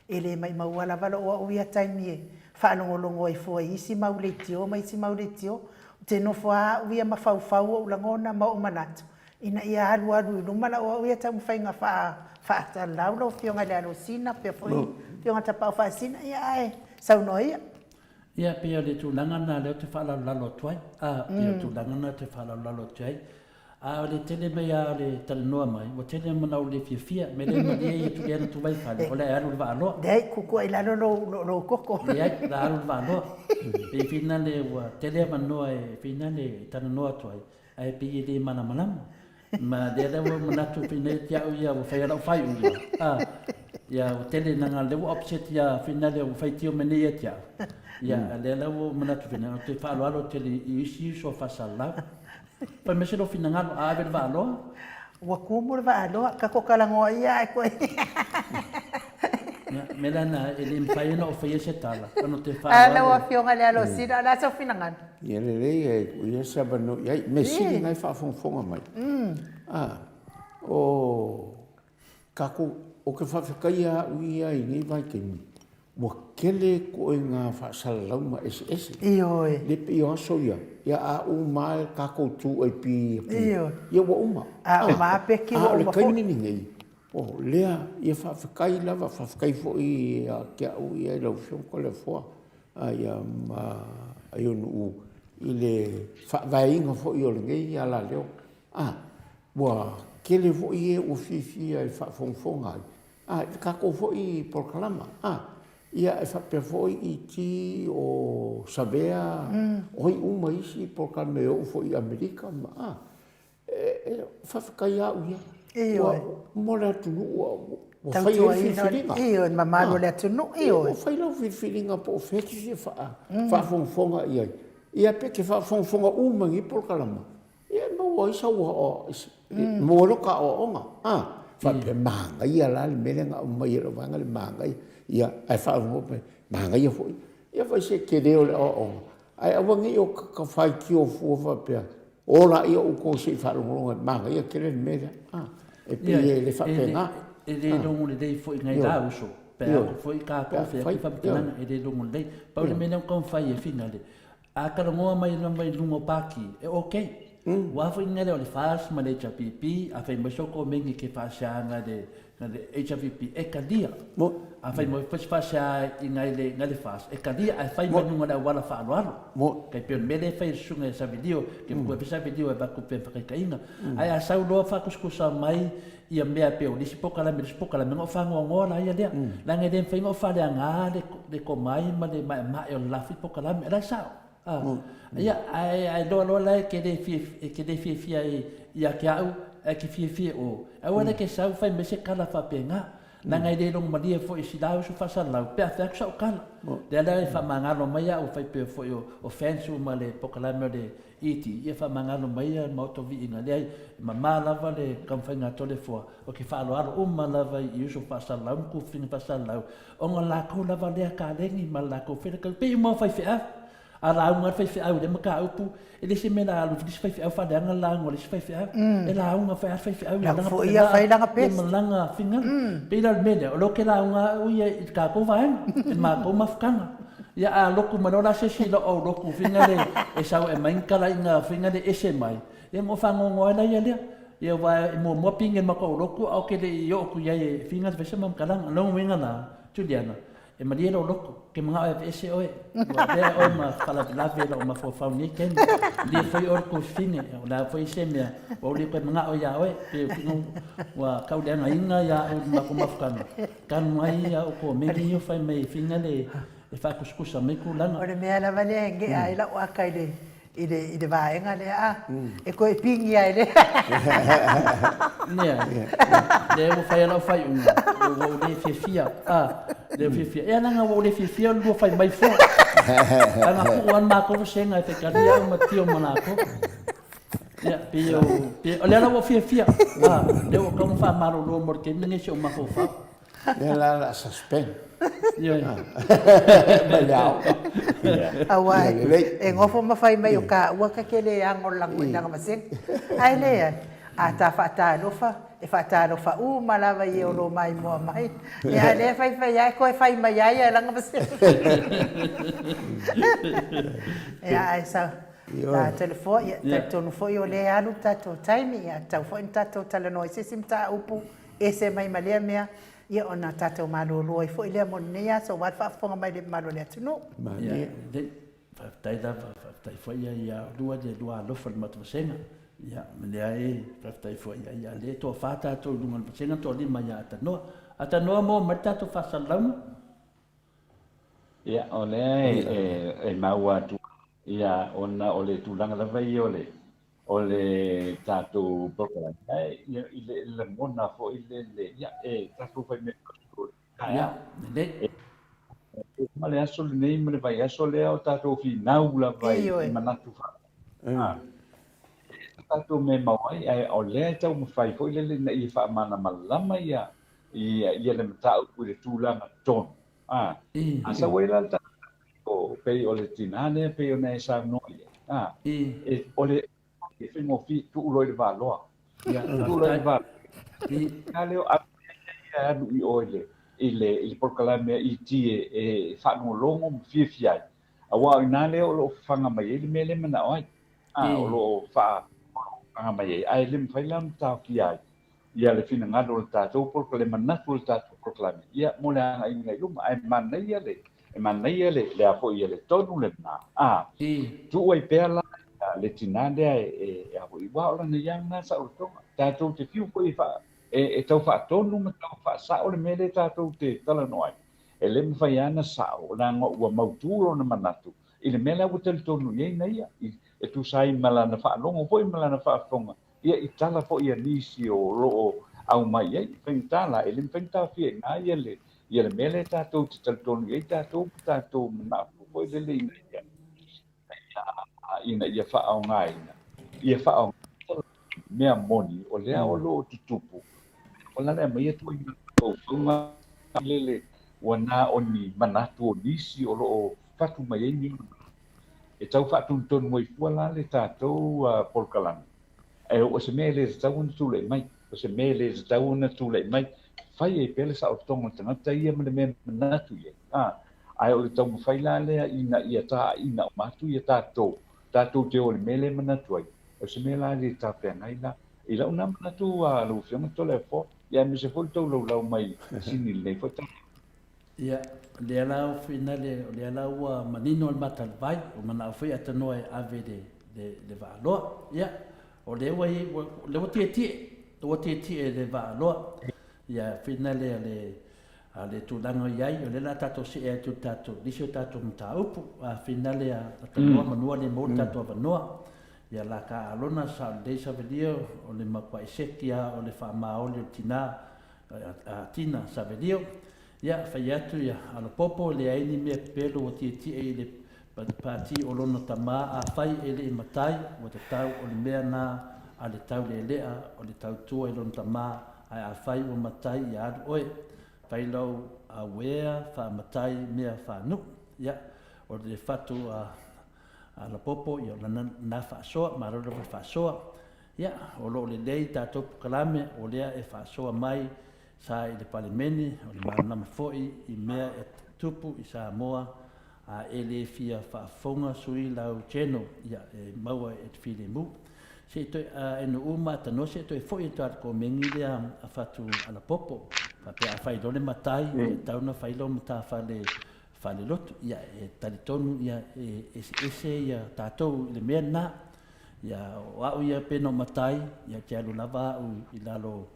e le maimaua lava lou au ia taimi e faalogologo ai fua i isi mau leitio ma isi mau leitio. Ou te nofo lava au ia ma faufau ou lagona ma ou manatu ina ia alualu i luma lau au ia taumafaiga faasalalau lau Afioga i le Alosina faapea foi le Afioga Tapaau Faasisina, ia ae saunoa ia. Ia, pei o le tulaga lena lea ou te faalalolalo atu ai. A, pei o le tulaga lena ou te faalalolalo atu ai. A o le tele mai lava o le talanoa mai, ua tele mana ou le fiafia, mea lea malie ia Tuliana Tuvaifale, o le a alu i le Vaaloa. Leai, kuku ai i lalo lou koko. Leai, o le a alu i le Vaaloa. Pei finale ua tele avanoa e finale e talanoa atu ai, ae pei e le malamalama. Ma lea la ua manatu pei ia te au ia ua fai lau faaiuga, a, ia ua tele leaga lea ua upset ia finale ua faitio mai nei ia te au. Ia, a lea la ua manatu finale, ou te faaaloalo tele i isi uso faasalalau. Fai mai se lou finagalo, a ave le vaaloa. Ua kumu le vaaloa, ka ko kalagoa ia ae koe. Ia, mea la na, e le mafai ona ou faia se tala, ona ou te faaaloalo. A lau Afioga i le Alosina, o le a sou finagalo? Ia lelei e tuu ia se avanoa i ai. Mea sili na e faafogafoga mai. A, o tatou, ou te faafetaia au ia i nei vaitaimi, Ua tele ituaiga faasalalauga eseese. Ioe. Le pei o aso ia, ia a uma lava tatou tu ai pi Ioe. Ia ua uma. A uma lava peki ua uma foi. A o le taimi lenei, o lea, ia faafetai lava, faafetai foi ia te au ia i lau Afioga Toleafoa ia ma Aionu'u i le faavaeina foi o lenei alaleo. A, ua tele foi e ua fiafia e faafogafoga ai, A, i le tatou foi polokalama, a, ia e faapea foi i o Savea, o ai uma isi polokalame e oo foi i Amerika ma, a, e, faafetai au ia. Ioe. Mo le atunuu ua fai ai filifiliga. Ioe, mamalu o le atunuu, ioe. Ua fai lau filifiliga po o fea e te fia faafogafoga i ai. Ia pe te faafogafoga uma i nei polokalama, Ia e maua ai sau maua ai lota aoaoga, a, faapea manaia la le mea lea na aumai e lau vaega le manaia, ia, ae faalogologo mai, manaia foi. Ia fai se tele o le aoaoga, ae aua ne i o ta faitio fua faapea, o laia outou se i faalogologo e manaia tele le mea lea, a, e pei e le faapena. E le logo lelei foi nai la uso, pe a foi tatou fai atu faamatalaga, e le logo lelei. Pau le mea lea ua taumafai e finale, A talanoa mai lava i luga o Paki, e ok. Ua foi nele o le FAS ma le HRPP, a fai mai so komeni ke faasea ngai le ngai le HRPP, e talia. A fai mai foi se faasea i ngai le ngai le FAS, e talia ae fai mai luga o le auala faaaloalo. Tai pei o le mea lea e fai e le susuga ia Savilio, ke matua foi Savilio e avatu pea whakaitainga. Ae a sau loa whaakusikusa mai ia mea pei o le isi pokalame, le isi pokalame, ona o whaangoangoa la ia lea. Leaga e le mafai ona o faaleaga le, le komai ma le maemae o le la foi pokalame. O la e sao. Ah. Ia, ae, ae loa loa la e ke le fia, e ke le fiafia i, ia te au, ae ke fiafia o. Aua le ke sau fai mai se kala faapena. Leaga e le logomalie foi i si la uso faasalalau, pe a fai atu sau kala. Lea la e faamagalo mai au fai pea foi o, o fans uma le pokalame o le ET, ia faamagalo mai ia Maota o Viiga. Leai, e mama lava le taumafaiga a Toleafoa, ou te faaaloalo uma lava i uso faasalalau ma tuafafine faasalalau, ona o latou lava lea kaleni ma le latou fai le tau, pei uma lava o faifeau. A lauga le faifeau i lea mataupu, e le se mea la alu i isi faifeau faaleaga le lauga a le isi faifeau. E lauga foi lava le faifeau i lana foi ia fai lana best. Ma lana finagalo. Pei la o le mea lea, o lea ou te lauga au ia i le tatou vaega, i le matou mafutaga. Ia a lotu mai loa la se isi i lou aulotu finagalo e sau e aumai ni talaiga finagalo e ese mai, ia ona ou faanoanoa ai laia lea. Ia aua e muamua pine ma tou lotu ae ou te le i oo atu i ai e finagalo e fai se faamatalaga. O lona uiga la, Juliana, E malie lou loto, ou te manao e aveese oe, ua avea oe ma faalavelave i lou mafaufau i lenei taimi. Malie foi oe le tuafafine, o le a foi se mea, ua ou le toe manao iā oe, pei ua tauleagaina ia au i le matou mafutaga, talu ai au komeni ia fai mai e fina le e faatusatusa mai tulaga. O le mea lava lea e gea ai lau aka i le i le, i le vaega lea, a, e toe pigi ai lea. Lea, lea ua fai lau faaiuga, ua ou le fiafia, a, lea ua fiafia. Ea leaga ua ou le fiafia o le lua fai mai fua. Ana tuu lava le matou vasega e faitalia au ma tio ma latou. Ia, pei o, pei, o lea la ua ou fiafia, a, lea ua tatau ona faamalolo mo le taimi lenei si ou mafaufau. Lea la la suspend. Mai le ao. Aua e gofo ma fai mai o taua ta te le ago i lana vasega. Ae leai, a ta faatalofa, e faatalofa uma lava i e o lo o maimoa mai. Ia a o lea e faifai lava e toe fai mai lava ia i lana vasega. Ia ae sa ta Toleafoa, ia talitonu foi o lea e alu le tatou taimi, ia tatau foi ona tatou talanoa i se isi mataupu ese mai ma lea mea, ia ona tatou malolo ai foi lea mo lenei aso aua le faafofoga mai le mamalu o le atunuu. Ia, lelei. Faafetai lava, faafetai foi ia oulua le lua alofa i le matou vasega. Ia, ma lea e faafetai foi ia lea e toafa tatou i luga o le vasega, toalima ia Atanoa. Atanoa, maua mai le tatou faasalalauga? Ia, o lea e maua atu, ia, ona o le tulaga lava ia o le o le tatou program, ae ia, i le lagona foi lele, ia, e tatou fai mea taeao. Ia, lelei. Ma le aso lenei ma le vaiaso lea o tatou finau lava i manatu faa. Tatou mea mau ai, ae o lea e taumafai foi lele ina ia faamalamalama ia ia le mataupu i le tulaga tonu. A, a sau ai la le o pei o le tinā lea pei ona e saunoa i ai, a, e, o le e faigofie tuu loa i le valoa. Ia, tuu loa i le valoa. A lea o ia alu i o i le i le i le polokalame a ET e, e faalogologo ma fiafia ai. Aua o i ina lea o lo o fafaga mai ai le mea lea e manao ai. A, o lo o faafaga mai ai, ae le mafai la ona taofia ai ia le finagalo o le tatou polokalame, manatu o le tatou polokalame, ia mo le agaiga i luma. Ae manaia le, e manaia le, le a foi le tonu lena, a, tuu ai pea la le tinā lea e, e a foi, aua o lana ia lena saolotoga. Tatou te fiu foi e, faa, e, e tau faatonu ma tau faasao le mea lea tatou te talanoa ai. E le mafai lava ona sao, leaga ua mautu lona manatu i le mea lea ua talitonu i ai na ia, e tusa ai ma lana faalogo foi ma lana faafofoga Ia, i tala foi a nisi o lo o aumai ai, e faigata la, e le mafai ona taofia i ina ia le, ia le mea lea tatou te talitonu i ai tatou ma tatou manao foi lele ina ia, ina ia faaaogaina, ia faaaogaina mea moni o lea o lo o tutupu, o la le aumaia ituaiga mafaufauga lele ua na o ni manatu o nisi o lo o fatu mai ai ni ona manatu. E tau faatonutonu ai fua la le tatou polokalame, ae o se mea e le tatau ona tulai mai, o se mea e le tatau ona tulai mai, fai ai pea le saolotoga o le tagata ia ma le mea e manatu i ai, a, ae o le taumafai la lea ina ia taaiina uma atu ia tatou, tatou te o i le mea lea e manatu ai, o se mea la e le talafeagai la. I lau na manatu lau Afioga Toleafoa, ia aemaise foi le tou laulau mai Sini i lenei foi taeao. Ia, o lea la o finale, o lea la ua manino le mata o le vai, ua manao foi Atanoa e ave le, le, le vaaloa. Ia, o lea ua, ua, lea ua tietie, ua tietie le vaaloa. Ia, finale a le, a le tulaga o i ai, o lea la tatou see atu i tatou, nisi o tatou mataupu, a finale a Atanoa manua le maua le tatou avanoa. Ia la ka Alona sa o lelei savelia o le makuai seki a o le faamaoli o le tina, a Tina Savelio. Ia, fai atu ia Alopopo, e leai ni mea pepelo ua tietie i le pati o lona tama, afai e le i matai, ua tatau o le mea na a le taulealea o le tautua i lona tama, ae afai ua matai ia alu oe, fai lou auea faamatai mea faanuu. Ia, o le fatu a. Alapopo, ia o lana lena faasoa, malo lava le faasoa. Ia, o lo o lelei tatou polokalame o lea e faasoa mai sa i le Palemene, o le malamalama foi i mea e tutupu i Samoa, a e le fia faafofoga sui lau channel, ia e maua e te filemu. Se i toe NUU ma tanoa se i toe foi atu lava i le komeni lea a Fatu Alapopo, faapea a fai loa le matai, e tatau ona fai lau matafale faalelotu. Ia e talitonu ia e eseese ia tatou i le mea lena. Ia o au ia pe na ou matai, ia te alu lava au i lalo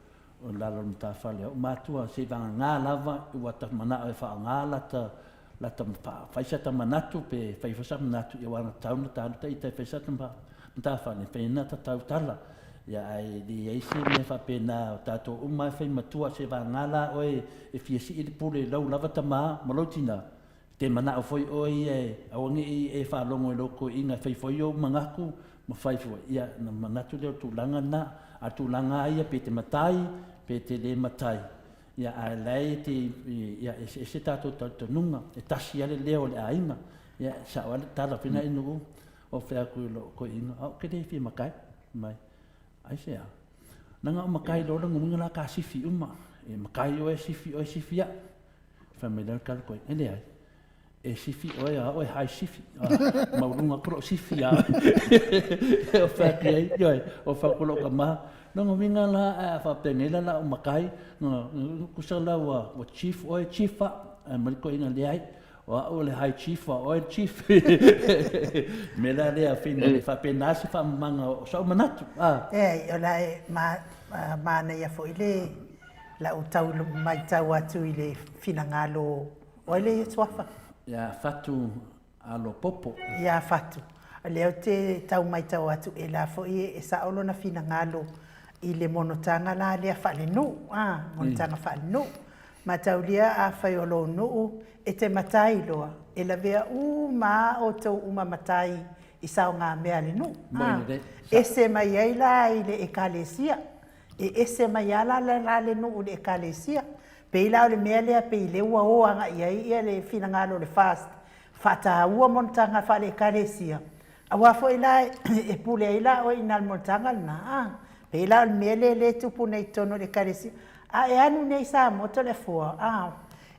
o lalo o le matafale a ou matua, seivagana lava ua ta manao e faaaoga lata lata fai sata manatu pe fai foi sa manatu, ia ua tatau ona ta alu ta ita e fai sata matafale, e fai ai na ta tautala. Ia ae leai se mea faapena, o tatou uma e fai matua, seivagana la oe e fia sii le pule i lou lava tama ma lou tina, te manao foi oe ia e aua ne i e faalogo i lou toeaina e fai foi ou manatu ma fai foi, ia ona manatu lea o le tulaga lena. A o le tulaga lava ia pe te matai pe te le matai, ia ae la e te, ia e eseese tatou talitonuga, e tasi lava le leo o le aiga. Ia e sao lava le tala foi lena i nuu, ou fai atu i lou toeaina, au ou te le fia matai, fai mai, aisea? Leaga o matai loa lona uiga la ta sifi uma, e matai oe sifi oe sifi au. Fai mai lea o le tala koe, e leai, e sifi oe a oe hai sifi, maualuga atu lou sifi ia oe. O fai atu i ai, ioe, o fai atu lou tama, lona uiga la ae a faapea nei la o le a ou matai, tusa la ua chief oe chief au, ae mai le toeaina, leai, o au o le high chief a o oe le chief. Mea la lea, Fina, e faapena se faamamaga o sou manatu. Leai, o la e manaia foi le lau tau matau atu i le finagalo o ai lea ia suafa? Ia Fatu Alopopo. Ia Fatu. O lea ou te tau matau atu e la foi e sao lona finagalo i le monotaga la lea faalenuu, a, monotaga faalenuu. Mataulia afai o lou nuu e te matai loa, e lavea uma a outou uma matai i saogamea a le nuu, a, ese mai ai la i le Ekalesia. E ese mai lava la la le nuu i le Ekalesia. Pei la o le mea lea pei lea ua o agai i ai ia le finagalo o le FAST, faataua monotaga faale-Ekalesia, aua foi la e pule ai la oe i ina i le monotaga lena, a. Pei la o le mea lea lea e tupu nei i totonu o le Ekalesia. A e alu nei i Samoa Toleafoa, a,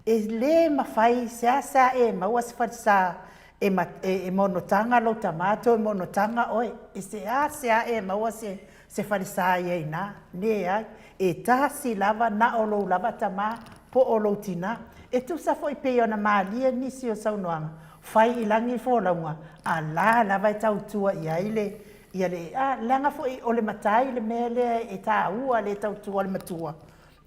e le mafai seasea e maua se falesa e monotaga lou tama toe monotaga oe. E seasea e maua se Se falesa ia ina, leai, e tasi lava na o lou lava tama po o lou tina. E tusa foi pei ona malie nisi o saunoaga, fai i lagi folauga, a la lava e tautua i ai le, ia le, a, leaga foi o le matai le mea lea e taua le tautua a le matua,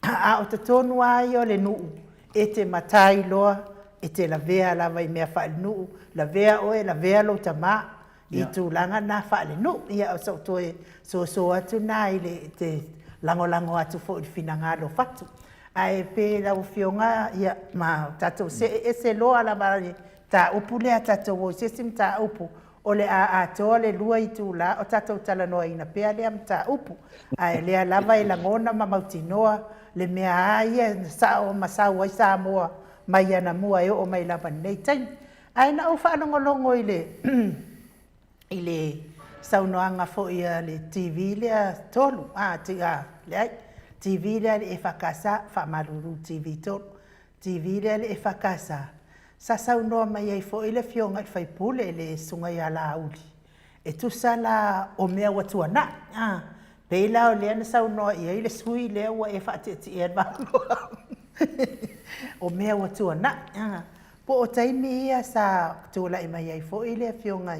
a o totonu lava ia o le nuu, e te matai loa, e te lavea lava i mea faalenuu, lavea oe, lavea lou tama, i tulaga na faalenuu. Ia o sou toe soso atu na i le te lagolago atu foi i le finagalo o Fatu. Ae pe lau Afioga, ia ma tatou see ese loa lava i le mataupu lea tatou o i se isi mataupu o le a atoa le 2 itula o tatou talanoaina pea lea mataupu. Ae o lea lava e lagona ma mautinoa le mea a ia na sao ma sau ai Samoa mai anamua e oo mai lava i lenei taimi. Ae na ou faalogologo i le i le saunoaga foi a le TV lea 3, a, a, leai, TV lea a le EFKS, faamalulu TV 3, TV lea a le EFKS, sa saunoa mai ai foi le Afioga i le sui usufono, le Susuga ia Laauli, e tusa la o mea ua tuanai, a, pei la o lea na saunoa i ai le sui usufono lea ua e faatiatia i le va o mea ua tuanai, a. Po o taimi ia sa tulai mai ai foi le afioga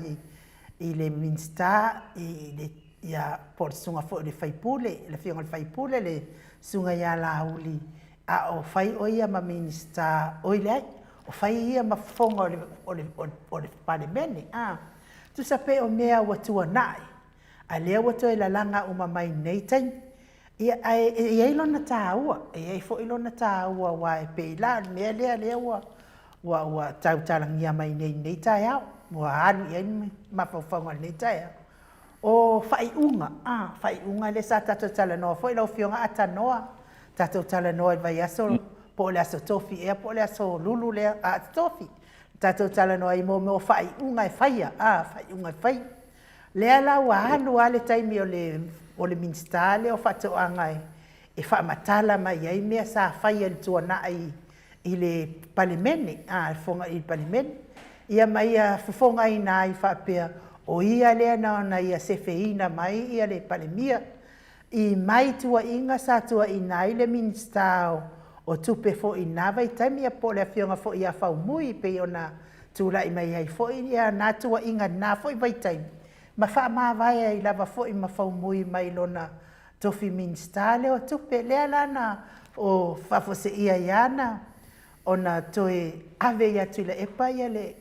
i le Minisita i le ia po o le susuga foi i le sui usufono, le afioga i le sui usufono le susuga ia Laauli a o fai o ia ma Minisita, oi leai, o fai ia ma fofoga o le o le o le Palemene, a. Tusa pe o mea ua tuanai, a lea ua toe lalaga uma mai i nei taimi. Ia, ae e i ai lona taua, e i ai foi lona taua aua e pei la o le mea lea lea ua ua ua tautalagia mai nei i lenei taeao, ua alu i ai le mafaufauga i lenei taeao. O faaiuga, a, faaiuga lea sa tatou talanoa foi lau Afioga Atanoa, tatou talanoa i le vaiaso po o le aso Tofi ea po o le aso Lulu lea, a Tofi. Tatou talanoa ai mo mea o faaiuga e faia, a, faaiuga e faia. Lea la ua alu lava le taimi o le, o le Minisita lea o Faatoaga e, e faamatala mai ai mea sa faia i le tuanai i le Palemene, a, i le Palemene, ia ma ia fofogaina ai faapea, o ia lea na ona ia sefeina mai ia le Palemia i mai tuuaiga sa tuuaiina ai le Minisita o Tupe foi i lena vaitaimi, ia po o le Afioga foi ia Faumui pei ona tulai mai ai foi ia na tuuaiga i lena foi vaitaimi, ma faamavae ai lava foi ma Faumui mai lona tofi Minisita lea o Tupe, lea la na faafuaseia ai lava ona toe ave ia Tuilaepa ia le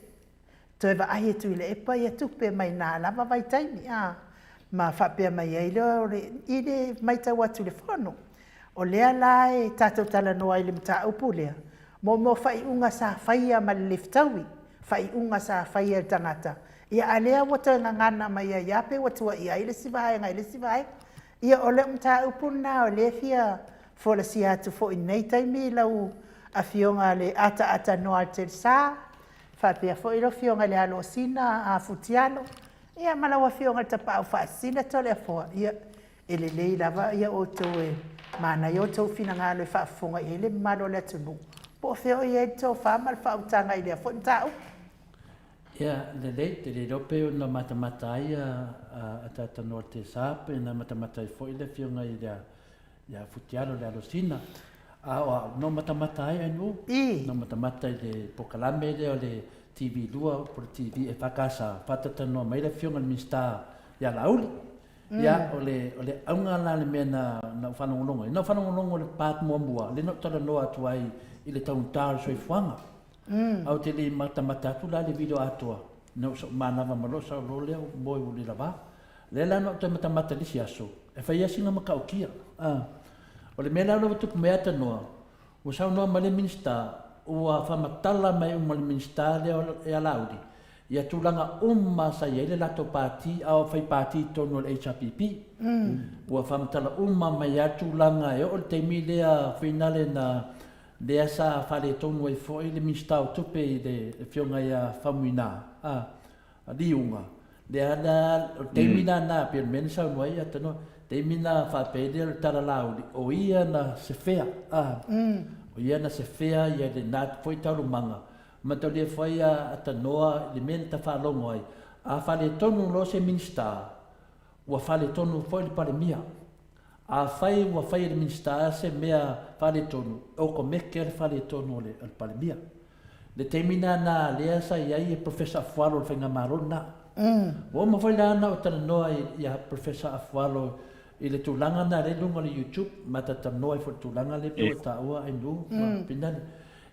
toe vaai e Tuilaepa ia tupe mai na lava vaitaimi, a, ma faapea mai ai lea o le, i le matau atu i le Fono. O lea la e tatou talanoa ai i le mataupu lea, mo mea o faaiuga sa faia ma le le fetaui, faaiuga sa faia e le tagata, ia a o lea ua toe gagana mai ai lava pei ua tuuaia ai le isi vaega i le isi vaega. Ia o le mataupu lena o lea e fia folasia atu foi i lenei taimi i lau Afioga i le ataatanoa a le Telesa, faapea foi lau Afioga i le Alosina a Futialo, ia ma lau Afioga i le Tapaau Faasisina Toleafoa, ia e lelei lava ia outou e manaia outou finagalo e faafofoga i ai le mamalu o le atunuu, po o fea o i ai le tofa ma le faautaga i lea foi mataupu. Ia, lelei, te le iloa pe ona matamata ai a Tatanoa Tesa, pe na matamata ai foi le Afioga i le ia Futialo le Alosina. A o au, no matamata ai ai nu, no matamata i le pokalame lea o le TV2 po le TV e whakasa, whātatanoa mai le Afioga i le Minista ia Laauli. Ia, o le, o le auga la le mea na, na ou faalogologo ai. Na ou faalogologo i le part muamua, lea na ou talanoa atu ai i le taugata o le soifuaga. A ou te le i matamata atu la i le video atoa, na ou manava ma lou sao loa lea moe ua le lava. Lea la na ou toe matamata i le isi aso, e fai lava sina matautia. O le mea la lea ua tupu mai Atanoa, ua saunoa mai le Minisita, ua faamatala mai uma e le Minisita lea e Alauli, ia tulaga uma sa i ai le latou pati a o fai pati i totonu o le HRPP. Ua faamatala uma mai lava tulaga e oo i le taimi lea finale na lea sa faaletonu ai foi le Minisita o Tupe i le Afioga ia Faumuina Liuga, lea la, o le taimi la lena pei o le mea na saunoa ai Atanoa, taimi na faapea ai lea o le tala Laauli, o ia na sefea, o ia na sefea ia lena foi taualumaga, mataulia foi a Atanoa i le mea na ta faalogo ai, a faaletonu loa se Minisita, ua faaletonu foi le Palemia. Afai ua fai e le Minisita se mea faaletonu, e okomeke le faaletonu o le Palemia. Le taimi lena lea sa i ai Professor Afualo o le Faigamalo lena. Ua uma foi la ona ou talanoa ia Professor Afualo i le tulaga lena lea i luga o le YouTube, ma ta talanoa ai foi i le tulaga lea pei ua taua Ainuu ma Pinani,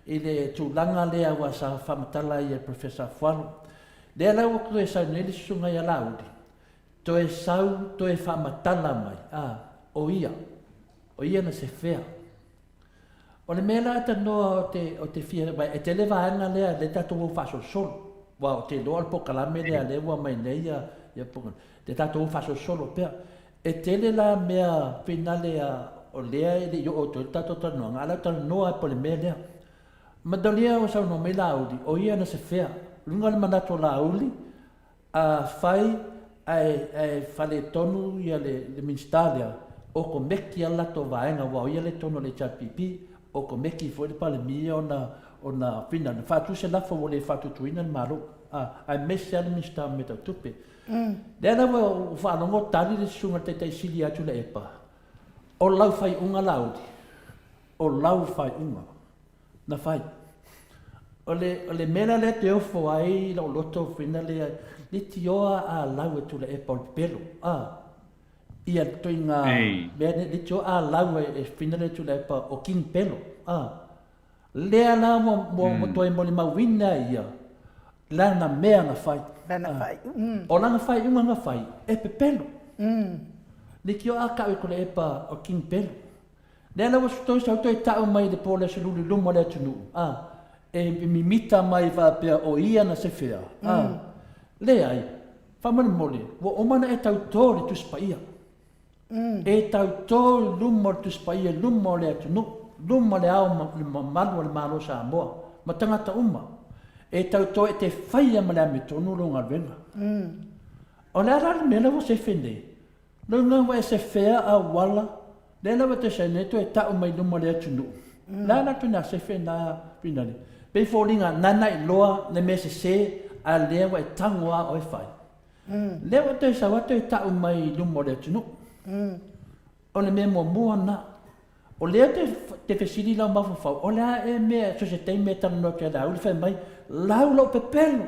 i le tulaga lea aua sa faamatala ai e Professor Afualo. Lea la ua toe sau nei le susuga ia Laauli, Toe sau, toe faamatala mai, a, o ia, o ia na sefea. O le mea la tanoa o te, o te fia, e tele vaega lea, lea tatou o faasolosolo. Aua ou te iloa o le pokalame lea lea ua aumai nei ia, ia pokalame, lea tatou o faasolosolo pea. E tele la mea finale a, o lea e le i oo atu ai le tatou talanoaga, a o le a talanoa lava po o le mea lea. Manalia ua saunoa mai Laauli, o ia na sefea. Luga o le manatu o Laauli, Afai ae ae faletonu ia le le Minisita lea, okomeki lava le latou vaega aua o ia le tonu o le HRPP, okomeki foi le Palemia ona ona fina na faatu se lafo ua le faatuatuina le Malo, a aemaise lava le Minisita o Mea Tau Tupe. Lea la ua ou faalogo tali le Susuga i le Taitai Sili ia Tuilaepa, o lau faaiuga Laauli, o lau faaiuga. Na fai. O le, o le mea la lea te ofo ai lou loto fina lea, leitioa a lau e Tuilaepa o le pepelo, a. Ia toiga mea nei, leitioa a lau e, e fina lea Tuilaepa o King Pelo, a. Lea la ua, ua, ua toe molimauina ai ia lana mea na fai. Lana faaiuga. O lana faaiuga na fai, e pepelo. Leitioa a kau e Tuilaepa o King Pelo. Lea la ua toe sau toe tau mai i le po o le aso lulu i luma o le atunuu, a, e mimita mai faapea o ia na sefea, a, leai, faamolemole, ua uma ona e tauto i le Tusi Paia. E tauto i luma o le Tusi Paia, i luma o le atunuu, luma o le ao mamalu o le Malo o Samoa, ma tagata uma. E tauto e te faia ma le amiotonu lou galuega. O le a la le mea lea ua sefe nei? Lou ua e sefea auala, lea la ua toe saini ai toe tau mai luma o le atunuu. O le a la ituaiga sefe lena Finali? Pei e foliga nana iloa le mea sese a lea ua e tago lava oe fai. Lea ua toe sau lava toe tau mai i luma o le atunuu. O le mea muamua lena. O lea te, te fesili lau mafaufau, o le a ea mea, so o se taimi e talanoa atu ia Laauli, fai mai, lau lou pepelo,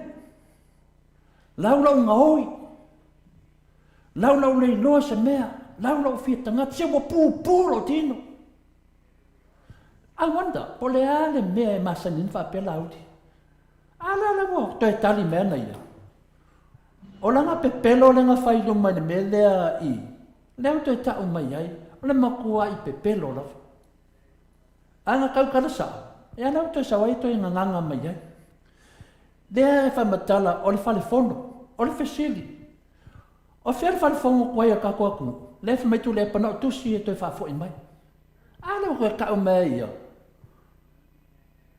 lau lou gaoi, lau lou le iloa se mea, lau lou fia tagata, se ua pupu lou tino. I wonder, po o le a le mea e masani ai ona faapea Laauli. A lea la ua toe tali mai ana ia. O lana pepelo lea na fai i luma i le mea lea i, lea ua toe tau mai ai, o le matuai pepelo lava. A na tautala sao, ia lea ua toe sau ai toe gagaga mai ai. Lea e faamatala o le fale fono, o le fesili, o fea le fale fono tuai o le tatou atunuu? Lea e fai mai Tuilaepa na o tusi e toe faafoi mai. A lea ua toe tau mai ai ia,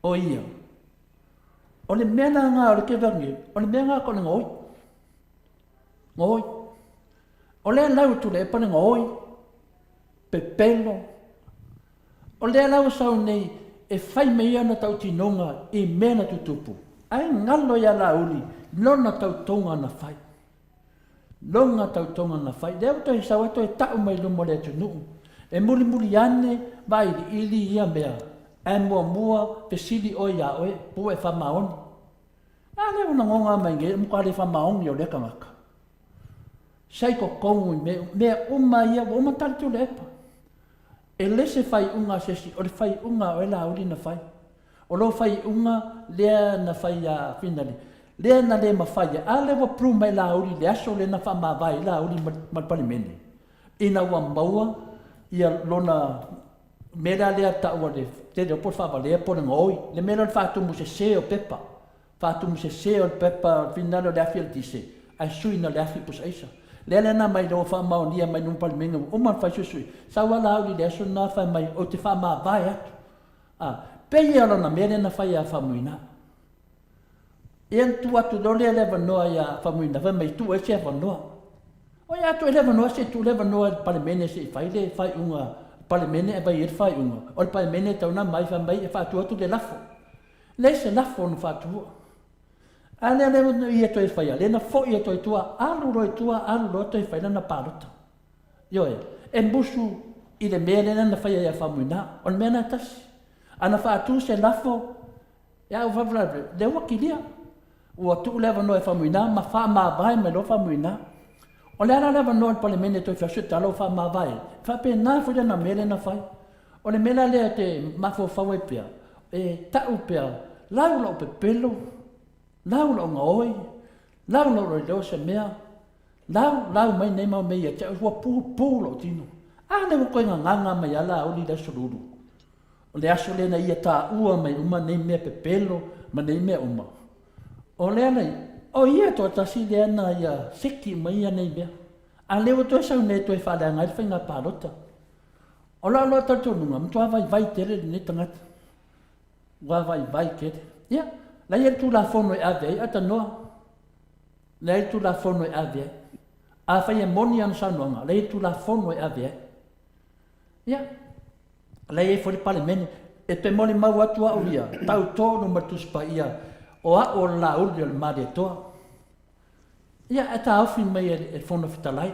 o ia. O le mea lena o le ke nei, o le mea lena ko le gaoi. Gaoi. O lea lau e Tuilaepa le gaoi, pepelo. O lea lau e sau nei e fai mai ia ona tautinoga i mea na tutupu, ae galo ia Laauli lona tautoga na fai. Lona tautoga na fai. Lea ua toe sau ai toe tau mai luma o le atunuu e mulimuli ane vailiili ia mea, ae muamua fesili oe ia oe po ua e faamaoni. A lea ua nagoga mai nei, o le matua le faamaoni o lea tagata. Sa i totonu i mea, mea uma ia ua uma tali Tuilaepa. E le se faaiuga a se isi, o le faaiuga a oe Laauli na fai. O lou faaiuga lea na fai ia Finali, lea na le mafai ai. A lea ua prove mai Laauli i le aso lea na faamavae ai Laauli ma le Palemene, ina ua maua ia lona mea la lea taua le tele o po o le faavalea po o le gaoi, le mea lea o le faatumu sese o pepa. Faatumu sese o le pepa finagalo o le afi o le dise, ae sui na o le afi pusa aisa. Lea la na mai ua faamaonia mai luma Palemene ua uma ona fai suesue, sau a Laauli i le aso lena fai mai ou te faamavae atu. A, pei ia o lana mea lea na fai ia Faumuina. Ia na tuu atu loa lea le avanoa ia Faumuina fai mai tuu ai se avanoa. Oi a tuu ai le avanoa se i tuu le avanoa i le Palemene se i fai le faaiuga a le Palemene e aumai ai le faaiuga. O le Palemene e tatau ona aumai fai mai e faatu atu le lafo. Leai se lafo na faatua. A lea lea na ia toe faia, lea na foi atu ai tua, alu loa i tua, alu loa toe fai lana palota. Ioe, e musu i le mea lea na faia ia Faumuina, o le mea lena e tasi. A na faatu se lafo, ia ua faalavelave, lea ua kilia. Ua tuu le avanoa e Faumuina ma faamavae mai loa Faumuina. O le a la le avanoa i le Palemene e toe fai atu se tala ua faamavae ai? E faapena foi lana mea lea na fai. O le mea la lea ou te mafaufau ai pea, e tau pea, lau lau pepelo, lau lau gaoi, lau lau loiloa se mea, lau, lau mai nei mau mea ia te au, ua pupu lou tino. A lea ua toe gagaga mai lava Laauli i le aso Lulu. O le aso lea na ia taua mai uma nei mea pepelo ma nei mea uma. O lea la, o ia toatasi lea na ia seki uma ia nei mea. A lea ua toe sau nei e toe faaleaga ai le faiga palota. O lau loa talitonuga, matua vaivai tele lenei tagata. Ua vaivai tele. Ia, la ia le Tulafono e ave ai atanoa. Leai le Tulafono e ave ai. Afai e moni ana saunoaga, la ia le Tulafono e ave ai. Ia, la i ai foi le Palemene. E toe molimau atu au ia, tauto luma le Tusi Paia, o au o le Laauli o le Malietoa. Ia, ae taofi mai e le Fono Fetalai.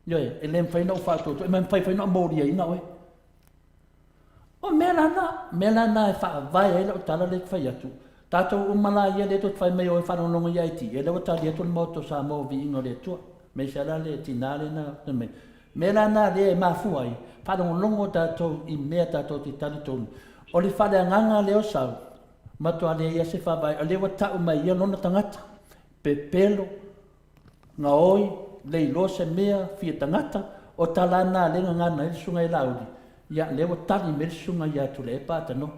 Ioe, e le mafai ona ou faatuatua, e mafai foi ona ou moliaina oe. O mea la na, mea la na e faavae ai lau tala lea e fai atu. Tatou uma la ia lea tou te fai mai o e faalogologo i IT, ia lea ua tali atu le Maota o Samoa viiga o le Atua. Aemaise lava la le tina lea na fai mai. Mea la na lea e mafua ai, faalogologo tatou i mea tatou te talitonu. O le faaleagaga lea o sau, matua leai lava se faavae, o lea ua tau mai ia lona tagata, pepelo, Gaoi, leiloa se mea, fia tagata, o tala na lea gagana ai le susuga ia Laauli, ia lea ua tali mai le susuga ia Tuilaepa Atanoa.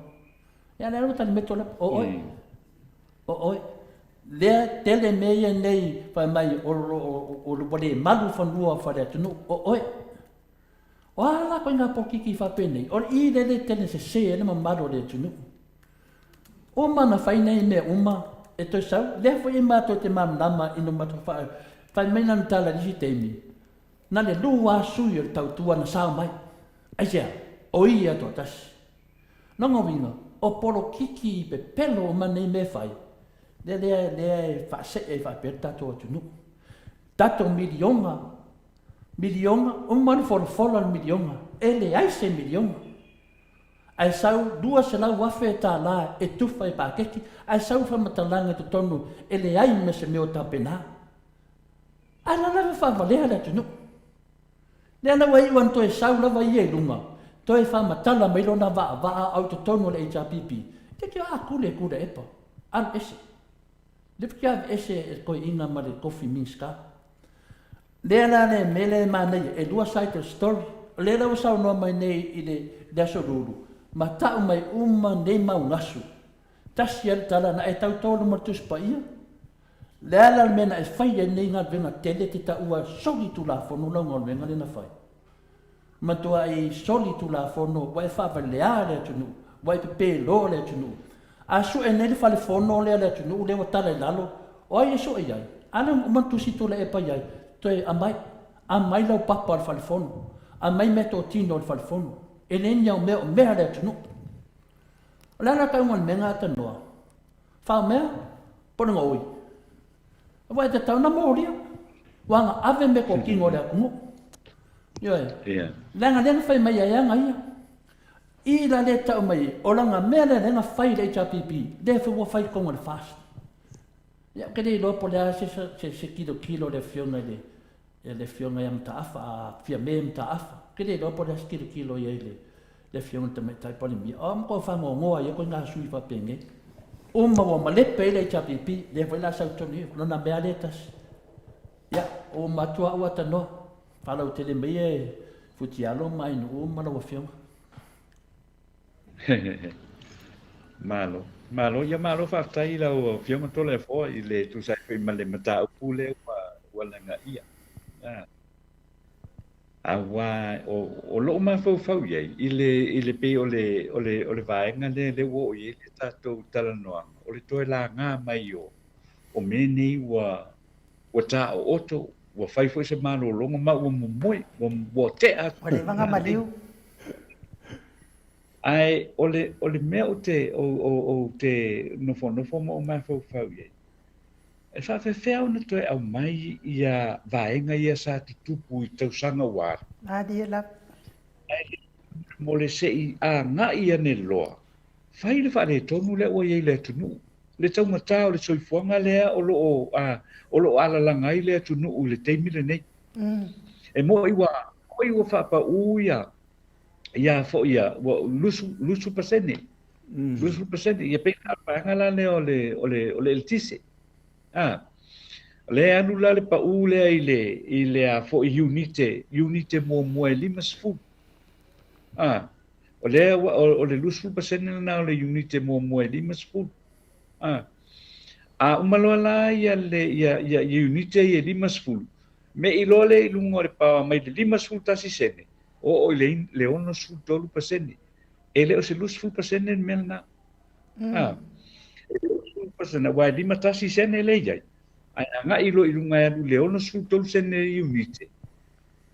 Ia lea ua tali mai Tuilaepa, o oe, o oe. Lea tele mea ia nei fai mai o, o, o, ua le malu fanua o faleatunuu, o oe. O a la koiga polokiki faapenei, o le i lele tele sese ai le mamalu o le atunuu. Uma na fai nei mea uma e toe sau, lea foi e matou te malamalama i no matou faa, fai mai lana tala i le isi taimi, na le lua sui o le tautua na sao mai. Aisea? O ia toatasi. Lona uiga, o polokiki i pepelo uma nei mea e fai, lea, lea, lea e faasee ai faapea le tatou atunuu. Tatou miliona, miliona, uma ona folafola le miliona, e leai se miliona. Ae sau $200,000 tala e tufa i paketi, ae sau faamatalaga i totonu e leai ma se mea o tapena. Ae la lava faavalea le atunuu. Lea la ua iu ana toe sau lava ia i luga, toe faamatala mai lona vaavaa au i totonu o le HRPP, te te a kule Tuilaepa, alu ese. Lea te aveese e le toeaina ma le tofi Minista. Lea la le mea lea e manaia, e lua side o le story. O lea la ua saunoa mai nei i le, le Aso Lulu, ma tau mai uma nei mau gasu. Tasi lava le tala, na e tauto luma o le Tusi Paia. Le a la le mea na e fai ai nei galuega tele te taua soli tulafono lau galuega lea na fai? Matuai soli tulafono ua e faavalea le atunuu, ua e pepelo le atunuu. A sue nei le fale fono lea a le atunuu lea ua tala i lalo, o ai e sue i ai? A lea ua uma ona tusi Tuilaepa i ai, toe aumai, aumai lau papa o le fale fono, aumai meatotino o le fale fono. E le ni au mea o mea a le atunuu. O le a la tauga o le mea lena Tanoa? Faamea, po o le gaoi. Aua e tatau ona molia, ua na ave meatotino a le atunuu. Ioe. Leaga lea na fai mai ai aga ia. I la lea e tau mai, o lana mea lea lea na fai i le HRPP, lea foi ua fai i totonu o le FAST. Ia, ou te le iloa po o le a se tilotilo a le Afioga i le le Afioga ia Mataafa, a Fiame Mataafa. Ou te le iloa po o le a se tilotilo i ai le le Afioga i le Tamaitai Palemia. O matua faanoanoa ai ituaiga sui faapenei. Uma ua malepe ai le HRPP, lea foi o le a sau tonu i lona mea lea e tasi. Ia, ua matua au atanoa. Faalautele mai e Futialo ma Ainuu ma lau Afioga. Malo. Malo. Ia malo faafetai i lau Afioga Toleafoa i le tusa ai foi ma le mataupu lea ua, ua lagaia. Ah. Aua o, o lou mafaufau i ai i le, i le pei o le, o le, o le vaega lea lea ua oo i ai le tatou talanoaga, o le toe laga mai o, o mea nei ua, ua taooto, ua fai foi se malologa ma ua momoe, ua, ua tea atu. Ua leva ona maliu. Ae o le, o le mea ou te, ou, ou, ou te nofonofo ma ou mafaufau i ai, e faapefea ona toe aumai ia vaega ia sa tutupu i tausaga ua alu? Malie lava. Ae mo le se i agai ane loa, fai le faaletonu lea ua i ai i le atunuu, le taugata o le soifuaga lea o lo o, o lo o alalaga ai le atunuu i le taimi lenei. E moni ua, moni ua faapau ia, ia foi ia, ua 20%, 20%, ia pei la vaega la lea o le, o le, o le eletise. A, o lea e alu la le pau lea i le, i le a foi iunite, iunite muamua e 50. A, o lea ua, o le 20% lena o le iunite muamua e 50. A, a uma loa la ia le, ia, ia, ia iunite ia e 50, me'i loa lea i luga o le paoa mai le 51 sene, oo i le, le 63%. E le o se 20% le mea lena. A, e le o se 20%, aua e 51 sene lea e i ai, ae agai loa i luga e alu i le 63 sene le iunite,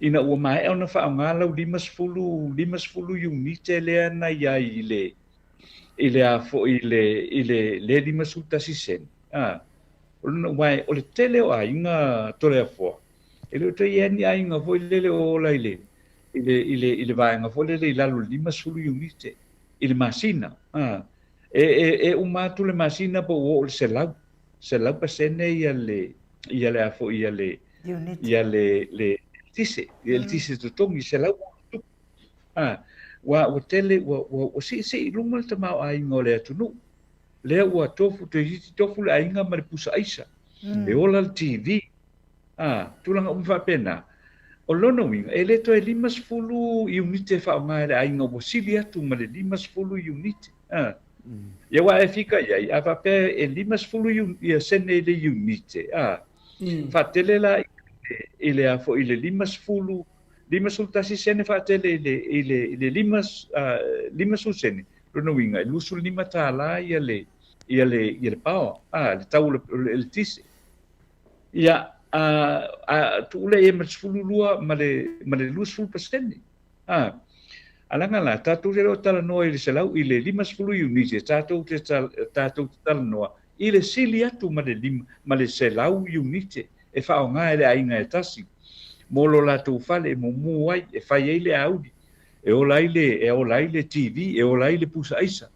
ina ua maea ona faaaoga lau 50, 50 iunite lea na i ai i le, i le a foi i le, i le, le 51 sene. A, o lona, aua o le tele o aiga Toleafoa, e le o toe i ai ni aiga foi lele o ola i le, i le, i le, i le vaega foi lele i lalo o le 50 iunite i le masina. A, e, e, e uma atu le masina po ua oo i le 100, 100% ia le, ia le a foi ia le, ia le, le eletise, le eletise totogi, 100 tupu. A, ua, ua tele, ua, ua, ua siisii i luga le tamaoaiga o le atunuu. Lea ua tofu, toeitiiti tofu le aiga ma le pusa aisa. E ola le TV. A, tulaga uma faapena. O lona uiga, e le toe 50 iunite e faaaoga e le aiga ua sili atu ma le 50 iunite. A. Ia aua e fika i ai, a faapea e 50 ia sene i le iunite, a, faatele la i le a foi i le 50, 51 sene faatele i le, i le, i le 50 sene, lona uiga e $25 ia le, ia le ia le power, a, le tau o le, o le eletise. Ia, a, a tuu lea i ai ma le 12 ma le, ma le 20%. A, a leaga la, tatou te le o talanoa i le 100, i le 50 iunite, tatou te, tatou te talanoa i le sili atu ma le lima, ma le 100 iunite e faaaoga e le aiga e tasi mo lo latou fale e mumu ai, e fai ai le auli, e ola ai le, e ola ai le TV, e ola ai le pusa aisa,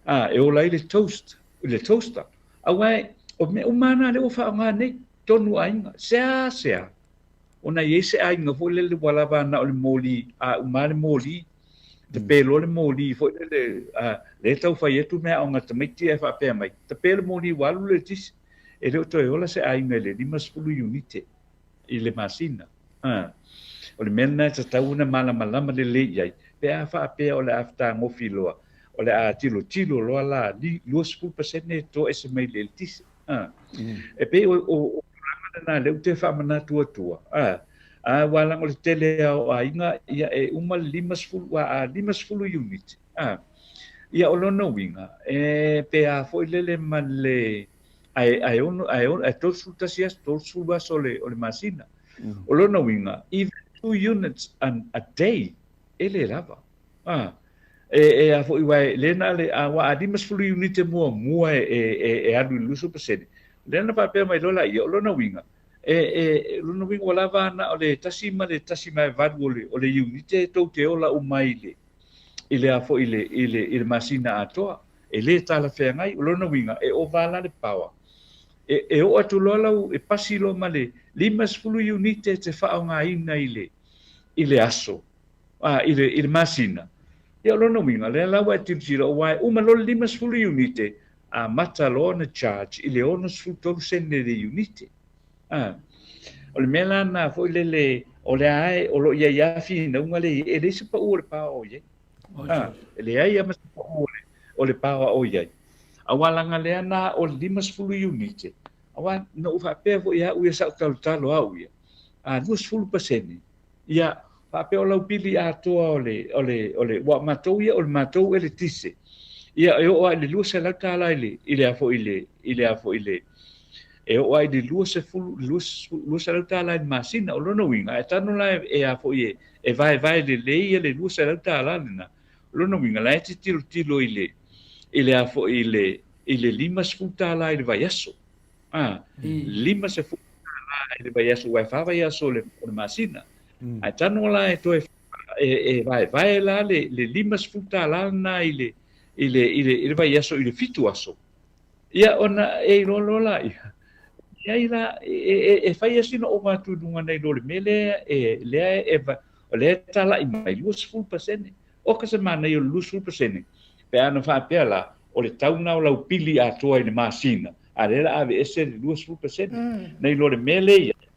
a, e ola ai le toast, le toaster. Aua o mea uma lava na lea ua faaaoga nei, tonu aiga, seasea ona i ai se aiga foi lele ua lava na o le moli, a uma le moli, tape loa le moli foi lele, a, lea e tau fai atu meaaoga a tamaiti ae faapea mai, tape le moli ua alu le eletise. E le o toe ola se aiga i le 50 iunite i le masina. A, o le mea lena e tatau ona malamalama lelei i ai, pe a faapea o le a fetagofi loa, o le a tilotilo loa la 20% e toese mai i le eletise. A, e pei o, o, o tulaga lena lea ou te faamanatu atua. A, a ua leaga o le tele lava o aiga, ia e uma le 50, ua a 50 unit. A, ia o lona uiga, e pe a foi lele ma le, ae, ae ono, ae, ae 31 aso, 30 aso o le, o le masina. O lona uiga, even 2 units an, a day, e le lava. A, e, e a foi aua e le na le, a, aua a 50 iunite muamua e, e, e, e alu i le 20%, lea na faapea mai loa laia, o lona uiga, e, e, lona uiga ua lava na o le 1 ma le 1.8 o le, o le iunite e tou te ola uma ai i le, i le a foi i le, i le, i le masina atoa. E le talafeagai, o lona uiga, e ova la le power. E, e oo atu loa lau, e pasi loa ma le 50 iunite e te faaaogaina i le, i le aso, a, i le, i le masina. Ia o lona uiga, lea la ua e tilotilo, aua e uma loa le 50 iunite, amata loa ona charge i le 63 sene le iunite. A, o le mea la lena foi lele, o lea lava e, o lo o i ai lava finauga lea e i ai, e leai se pau o le paoa o i ai. A, e leai lava ma se pau o le, o le paoa o i ai. Aua leaga lea na o le 50 iunite, aua na ou faapea foi au ia sa ou talotalo au ia, a 20%, Ia, faapea o lau pili atoa o le, o le, o le, ua matou ia, o le matou eletise, ia, e oo lava i le $200 i le, i le a foi i le, i le a foi i le, e oo lava i le 20, $200 i le masina. O lona uiga, a e tago la e a foi e, e vaevae lelei ia le $200 lena, o lona uiga, la e te tilotilo i le, i le a foi i le, i le $50 i le vaiaso. A, $50 i le vaiaso, aua e fa vaiaso o le, o le masina. Ae tago la e toe e, e vaevae la le, le $50 lena i le, i le, i le, i le vaiaso i le fitu aso. Ia ona e iloa loa laia, leai la, e, e, e fai lava sina ova atu i luga nai lo le mea lea e, lea e, o lea e talai mai 20%. Oka se manaia o le 20% pe ana faapea la, o le tau lena o lau pili atoa i le masina, a lea la aveese le 20%. Nai lo le mea lea i ai,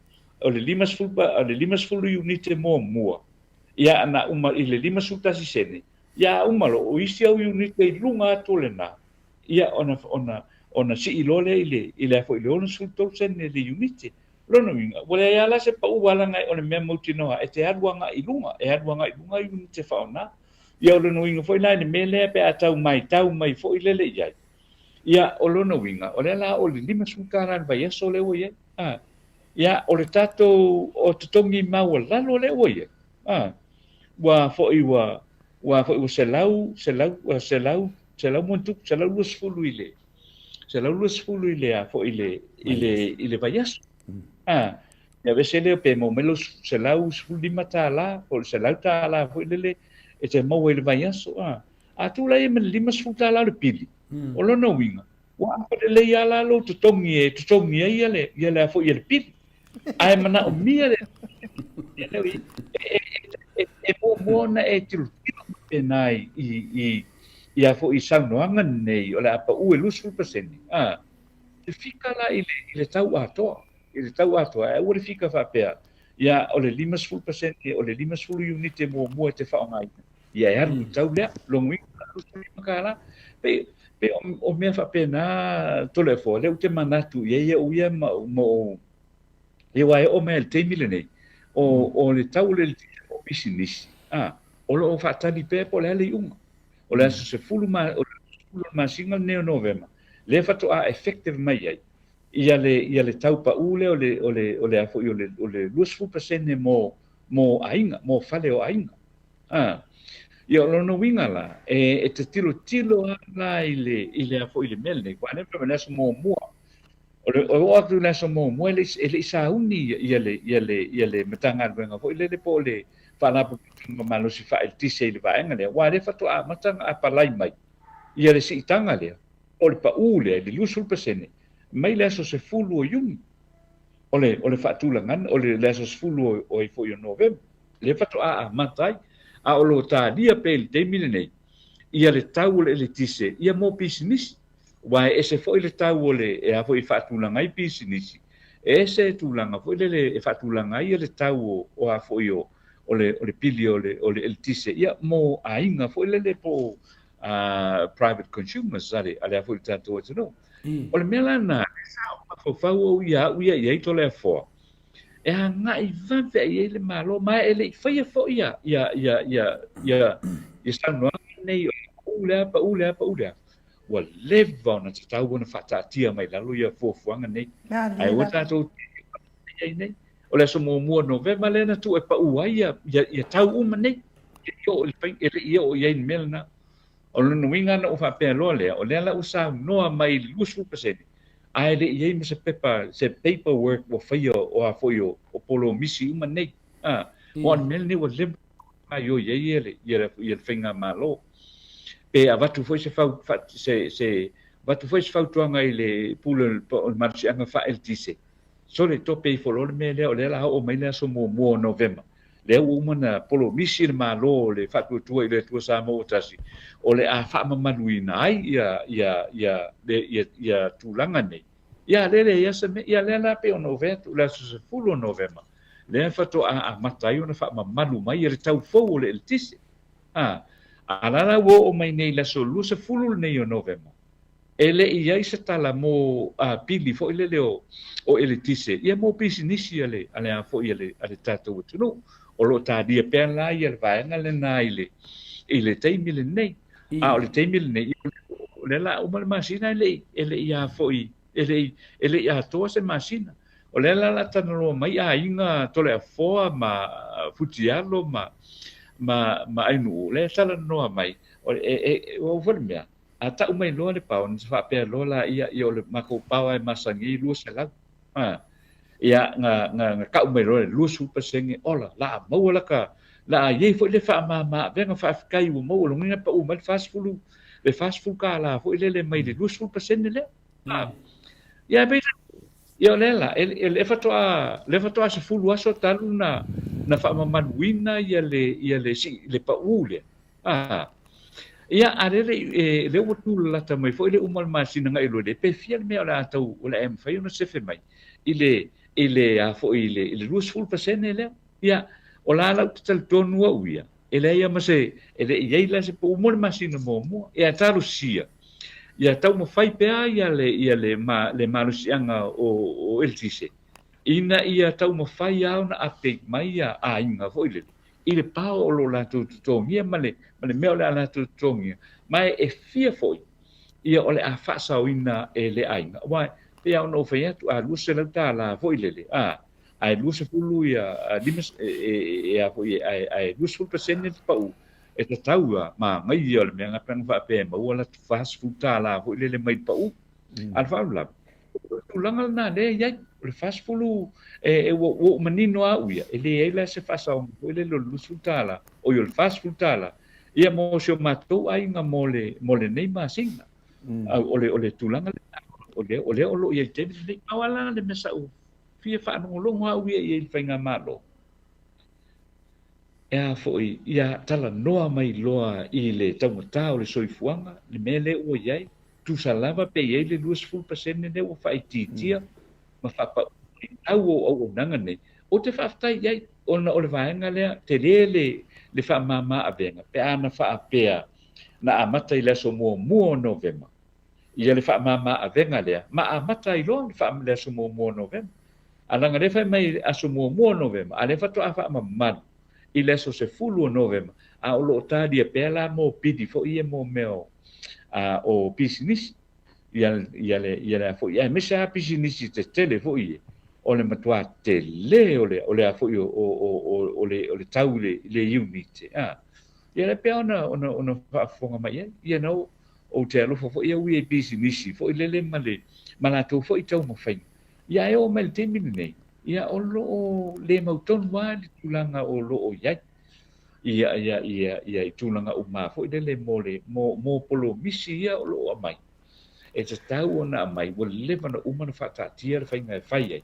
o le 50, o le 50 iunite muamua, ia ana uma i le 51 sene, ia a uma loa, o isi au iunite i luga atu o lena, ia ona, ona, ona sii loa lea i le, i le a foi i le 63 sene le iunite. O lona uiga, ua leai lava la se pau ua leaga o le mea mautinoa e te alu agai i luga, e alu agai i luga iunite faaaoga. Ia o lona uiga foi la i le mea lea pe a tau matau mai foi lele i ai, ia o lona uiga, o lea la o le $50 i le vaiaso lea ua i ai. A, ia o le tatou o totogi maualalo lea ua i ai. A, ua foi ua ua foi ua selau, selau, selau, selau ma ona tupu, 120 i le 120 i le a foi i le i le i le vaiaso. A, ia aveese lea pe maua mai lau $115 po o le $100 foi lele e te maua i le vaiaso. A, a tulai ai ma le $50 o le pili, o lona uiga, ua afa lelei lava la lou totogi e totogi ai ia le ia le a foi ia le pili. Ae manaomia le e, e muamua ona e tilotilo faapena i, i, i, i a foi i saunoaga nei o le a pau e 20%, a, te fika la i le, i le tau atoa, i le tau atoa, ae aua le fika faapea, ia, o le 50%, o le 50 iunite muamua e te faaaogaina, ia e alu i le tau lea, lona uiga, $25. Pei, pei o, o mea faapena Toleafoa, lea ou te manatu i ai au ia ma, ma ou, ia aua e oo mai lava i le taimi lenei, o, o le tau o le eletise o pisinisi, a, o lo o faatali pea po o le a le iuga. O le aso 10 ma, o le aso 10 o le masina lenei o Novema, Lea faatoa effective mai ai ia le ia le tau pa'u lea o le o le o le a foi o le o le 20% mo mo aiga, mo fale o aiga. A. Ia o lona uiga la, e e te tilotilo lava la i le i le a foi i le mea lenei, aua o lea fai mai le aso muamua, o le oo atu i le aso muamua e le i e le i sauni ia le ia le ia le Matagaluega foi lele po o le Faalapotopotoga Malosi Faaeletise i le vaega lea, aua o lea faatoa amata ona apalai mai ia le siitaga lea, o le pau lea i le 20% mai le aso 10 o Iuni, o le o le faatulagaga, o le aso 10 o o ai foi o Novema, lea faatoa amata ai. A o lo o talia pea i le taimi lenei ia le tau o le eletise ia mo pisinisi, aua e ese foi le tau o le e a foi e faatulaga ai pisinisi, e ese tulaga foi lele e faatulaga ai le tau o o a foi o o le o le pili o le o le eletise ia mo aiga foi lele po o private consumers a le a le foi le tatou atunuu. O le mea la lena, lea sa ou mafaufau au ia au ia i ai Toleafoa, e agai vave i ai le Malo, ma e le i faia foi ia, ia, ia, ia, ia, ia saunoaga nei o pau lea, pau lea, pau lea. Ua leva ona tatau ona faataatia mai lalo ia fuafuaga nei. Ae aua tatou te i ai nei. O le aso muamua o Novema lea na tuu e pau ai ia, ia, ia tau uma nei. E le i oo i le fai, e le i oo i ai le mea lena. O lona uiga na ou faapea loa lea, o lea la ua saunoa mai i le 20%, ae le i i ai ma se pepa, se paper work ua faia o a foi o, o polomisi uma nei. A, o le mea lenei ua leva ona gaioi ai ia le, ia le, ia le faigamalo. Pe avatu foi se fau, se, se, avatu foi se fautuaga i le Pule o le Malosiaga Faa-Eletise, Sole, tope ifo loa le mea lea, o lea o le a oo mai le aso muamua o Novema. Lea ua uma ona polomisi le Malo o le Faatuatua i le Atua Samoa ua Tasi, o le a faamamaluina ai ia, ia, ia, ia, ia tulaga nei. Ia, lea e leai lava se mea. Ia, lea la pei ona ou fai atu, o le aso 10 o Novema, lea faatoa amata ai ona faamamalu mai le tau fou o le eletise. A, a la la ua oo mai nei i le aso 20 lenei o Novema, E le i ai se tala mo pili foi lele o o eletise ia mo pisinisi a le a le a foi a le a le tatou atunuu. O lo o talia pea la ia le vaega lena i le i le taimi lenei. A o le taimi lenei, o lea la uma le masina e le i e le i a foi e le i e le i atoa se masina. O lea la la talanoa mai aiga Toleafoa ma Futialo ma ma ma Ainuu, lea talanoa mai o e e ua foi le mea A tau mai loa le pao, ona faapea loa laia, ia o le matou pao lava e masani ai e 200. A, ia, na, na, na tau mai loa le 20%, ola, la a maua la ka, la a i ai foi le faamama avega faafetai ua maua, lona uiga na pau mai le 40, le 40 tala foi lele mai le 20% lea. A, ia, pei, ia o lea la, e, e, lea faatoa, lea faatoa 10 aso talu na, na faamamaluina ia le, ia le, si, le pau lea. A, ia, a lea le, e, lea ua tulalata mai foi le uma o le masina gailua lea, pe fia le mea o le a tau, o le a e mafai ona sefe mai i le, i le, a foi, i le, i le 20% lea. Ia, o la la ou te talitonu au ia, e leai lava ma se, e le i i ai la se pau mo le masina muamua. Ia, talosia, ia taumafai pea ia le, ia le, ma, le malosiaga o, o eletise, ina ia taumafai lava ona update mai ia aiga foi lele, i le pao o lo latou totogia ma le, ma le mea o le a latou totogia, ma e fia foi ia o le a faasaoina e le aiga. Aua e pei lava ona ou fai atu, a $200 foi lele, a, ae 20 ia, lima, e, e, e, a foi, ae, ae 20% le pau, e tatau a manaia o le mea na pe ana faapea e maua la $40 foi lele mai le pau. A o le faalavelave, o le tulaga lena lea e i ai, o le 40, e, e, ua, ua ou manino lava au ia, e leai la se faasaoga foi lele o le $20, oi o le $40, ia mo si o matou aiga mo le, mo lenei masina. O le, o le tulaga lena, o lea, o lea o lo o i ai i le taimi lenei. Pau lava la le mea sa ou fia faalogologo au ia i ai i le faigamalo, e a foi, ia talanoa mai loa i le taugata o le soifuaga, le mea lea ua i ai, Tusa lava pe i ai le 20% lea ua faaitiitia ma faapau i tau o auaunaga nei, ou te faafetai i ai ona o le vaega lea, tele le le faamama avega pe a na faapea na amata i le aso muamua o Novema ia le faamama avega lea ma amata ai loa le faa le aso muamua o Novema. A leaga lea fai mai i aso muamua o Novema, a lea faatoa faamamalu i le aso 10 o Novema, a o lo o talia pea la mo pili foi ia mo mea o, a, o pisinisi. Ia, ia le, ia le a foi, aemaise lava pisinisi tetele foi ia, o le matua tele o le, o le a foi o, o, o, o, o le, o le tau i le, i le iunite, a. Ia lea pei ona, ona, ona faafofoga mai i ai, ia na ou te alofa foi au ia i pisinisi foi lele ma le, ma latou foi taumafaiga. Ia ae oo mai i le taimi lenei, ia o lo o le mautonu lava le tulaga o lo o i ai. Ia, ia, ia, ia i tulaga uma foi lele mo le, mo, mo polomisi ia o lo o aumai. E tatau ona aumai, ua leva ona uma ona faataatia le faiga e fai ai,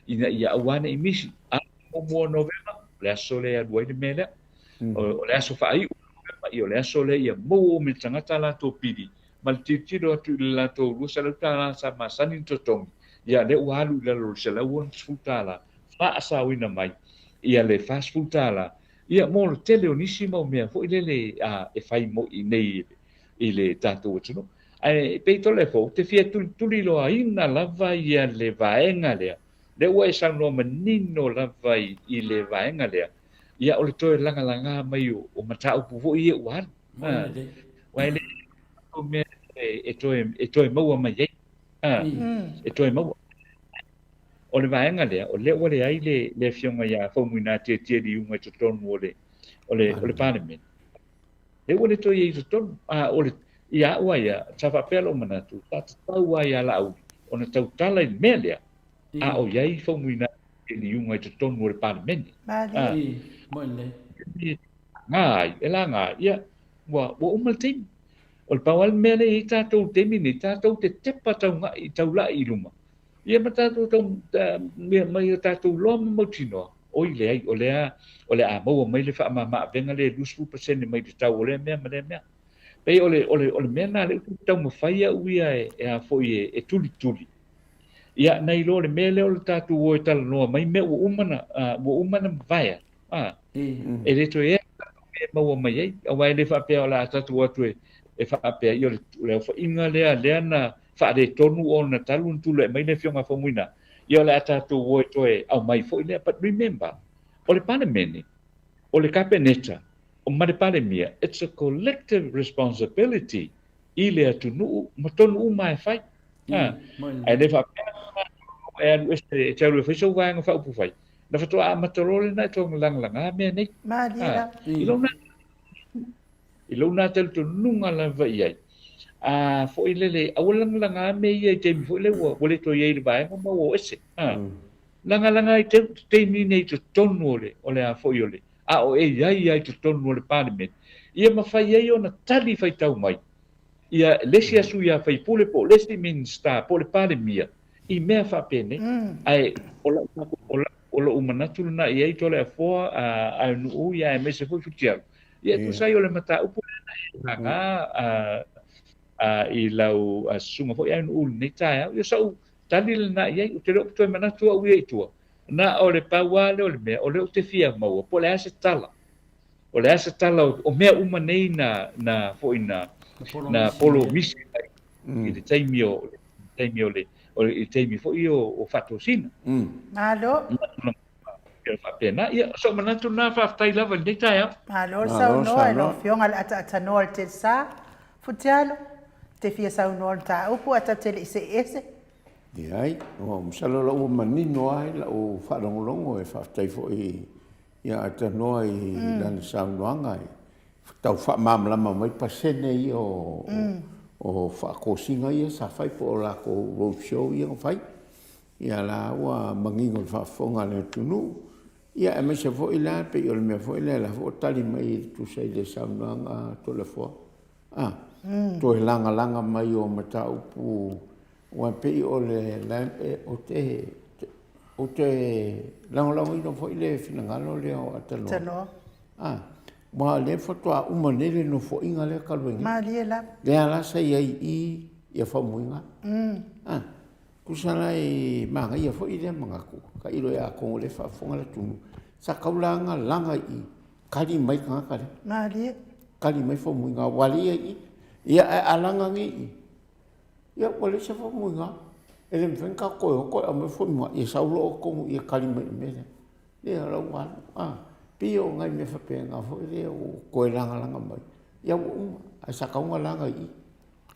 ina ia aua ne i misi. A muamua o Novema, o le aso lea e alu ai le mea lea. O le aso faaiu o Novema, ia o le aso lea ia maua uma e le tagata a latou pili, ma le tilotilo atu i le latou $200 sa masani ona totogi, ia lea ua alu i lalo o le $160, faasaoina mai ia le $40, ia mo le tele o nisi mau mea foi lele e fai mo i nei i le tatou atunuu. Ae pei tole fou, te fia tulituliloaina lava ia le vaega lea, lea ua e saunoa manino lava i le vaega lea, ia o le toe lagalaga mai o mataupu foi ia ua alu. Aua e le o mea e toe maua mai ai. E toe maua. O le vaega lea, o lea ua leai le afioga ia Faumuina Tietie Liuga i totonu o le Palemene. Lea ua le toe i ai i totonu. A o le, ia au lava ia, sa faapea lou manatu, sa tatau lava ia Laauli ona tautala i le mea lea, a o i ai Faumuina Tietie Liuga i totonu o le Palemene. Malie. Laga ai, e laga ai, ia, ua, ua uma le taimi. O le pau lava le mea lea e i ai tatou i le taimi lenei, tatou te tepa tauga'i, taula'i i luma, ia ma tatou tau, ma ia tatou iloa ma mautinoa, oi leai, o lea o le a maua mai le faamama-avega lea e 20% mai le tau o lea mea ma lea mea. Pei o le, o le, o le mea lena lea ou te taumafai au ia e, e a foi e, e tulituli. Ia, nai lo le mea lea o le tatou o e talanoa mai mea ua uma na, ua uma na mavae atu. A, e le toe ea e maua mai ai, aua e le faapea o le a tatou o atu e, e faapea, ia o le, o le aofaiga lea, lea na faaletonu ona talu ona tulai mai le Afioga a Faumuina, ia o le a tatou o e toe aumai foi lea. But remember, o le Palemene, o le Kapeneta, ma le Palemia, it's a collective responsibility i le atunuu ma tonu uma e fai. A, ae le faapea e alu ese, e te alu e fai sou vaega faaupufai, na faatoa amata loa lena e toe lagalaga mea nei. Malie lava. I lou na, i lou na talitonuga lava i ai, a foi lele, aua lagalaga mea ia i taimi foi lea ua, ua le toe i ai i le vaega ma ua o ese. A, lagalaga i te, taimi nei i totonu o le, o le a foi o le, a o e i ai lava i totonu o le Palemene, ia mafai ai ona tali faitau mai ia le isi a sui a faipule po o le isi Minisita po o le Palemia i mea faapenei. Ae o lau, o lau, o lou manatu lena i ai Toleafoa, a, Aunuu, ia aemaise foi Futialu, ia e tusa ai o le mataupu lea na e laga a, a, i lau susuga foi Aunuu i lenei taeao. Ia o sau tali lena i ai, ou te le o toe manatu au ia i tua, na o le pau lava lea o le mea, o lea ou te fia maua po o le a se tala O le a se tala o mea uma nei na, na foi na, na polomisi mai i le taimi o, taimi o le, o le taimi foi o, o faatosina. Malo. Faapena. Ia, o sou manatu lena, faafetai lava i lenei taeao. Malo le saunoa i lau Afioga i le ataatsanoa o le Telesa. Futialo, te fia saunoa i le mataupu ae tatou te le i see ese. Leai, ua masalo la ua manino lava i lau faalogologo e faafetai foi Ia a tanoa i lana saunoaga e tau faamalamalama mai pasene ia o o faatosina ia sa fai po o latou road show ia na fai. Ia la ua manino i le faafofoga a le atunuu. Ia aemaise foi la pei o le mea foi lea la foi ua tali mai e tusa i le saunoaga a Toleafoa. A, toe lagalaga mai o mataupu Aua e pei o le, ou te, ou te lagolagoina foi le finagalo lea o Atanoa. Atanoa. Ah, aua o lea faatoa uma nei le nofoaiga lea talu ai nei. Malie lava. Lea la sa i ai i i ia Faumuina. Ah, tusa la e manaia foi lea manatu, tailo ia atonu o lea e faafofoga le atunuu, sa tau la ona laga i i, kali mai le tagata lea. Malie. Kali mai Faumuina, aua lea e i ai i i. Ia ae a laga nei i i, Ia, ua leai se faamanuiaga. E le mafai ona tatou toe o toe aumai faamanuiaga, ia sau loa outou ia tali mai i le mea lea. Ia, o lau alu, a, pei o nai mea faapena foi lea ua toe lagalaga mai. Ia ua uma, ae sa tatau ona laga i i,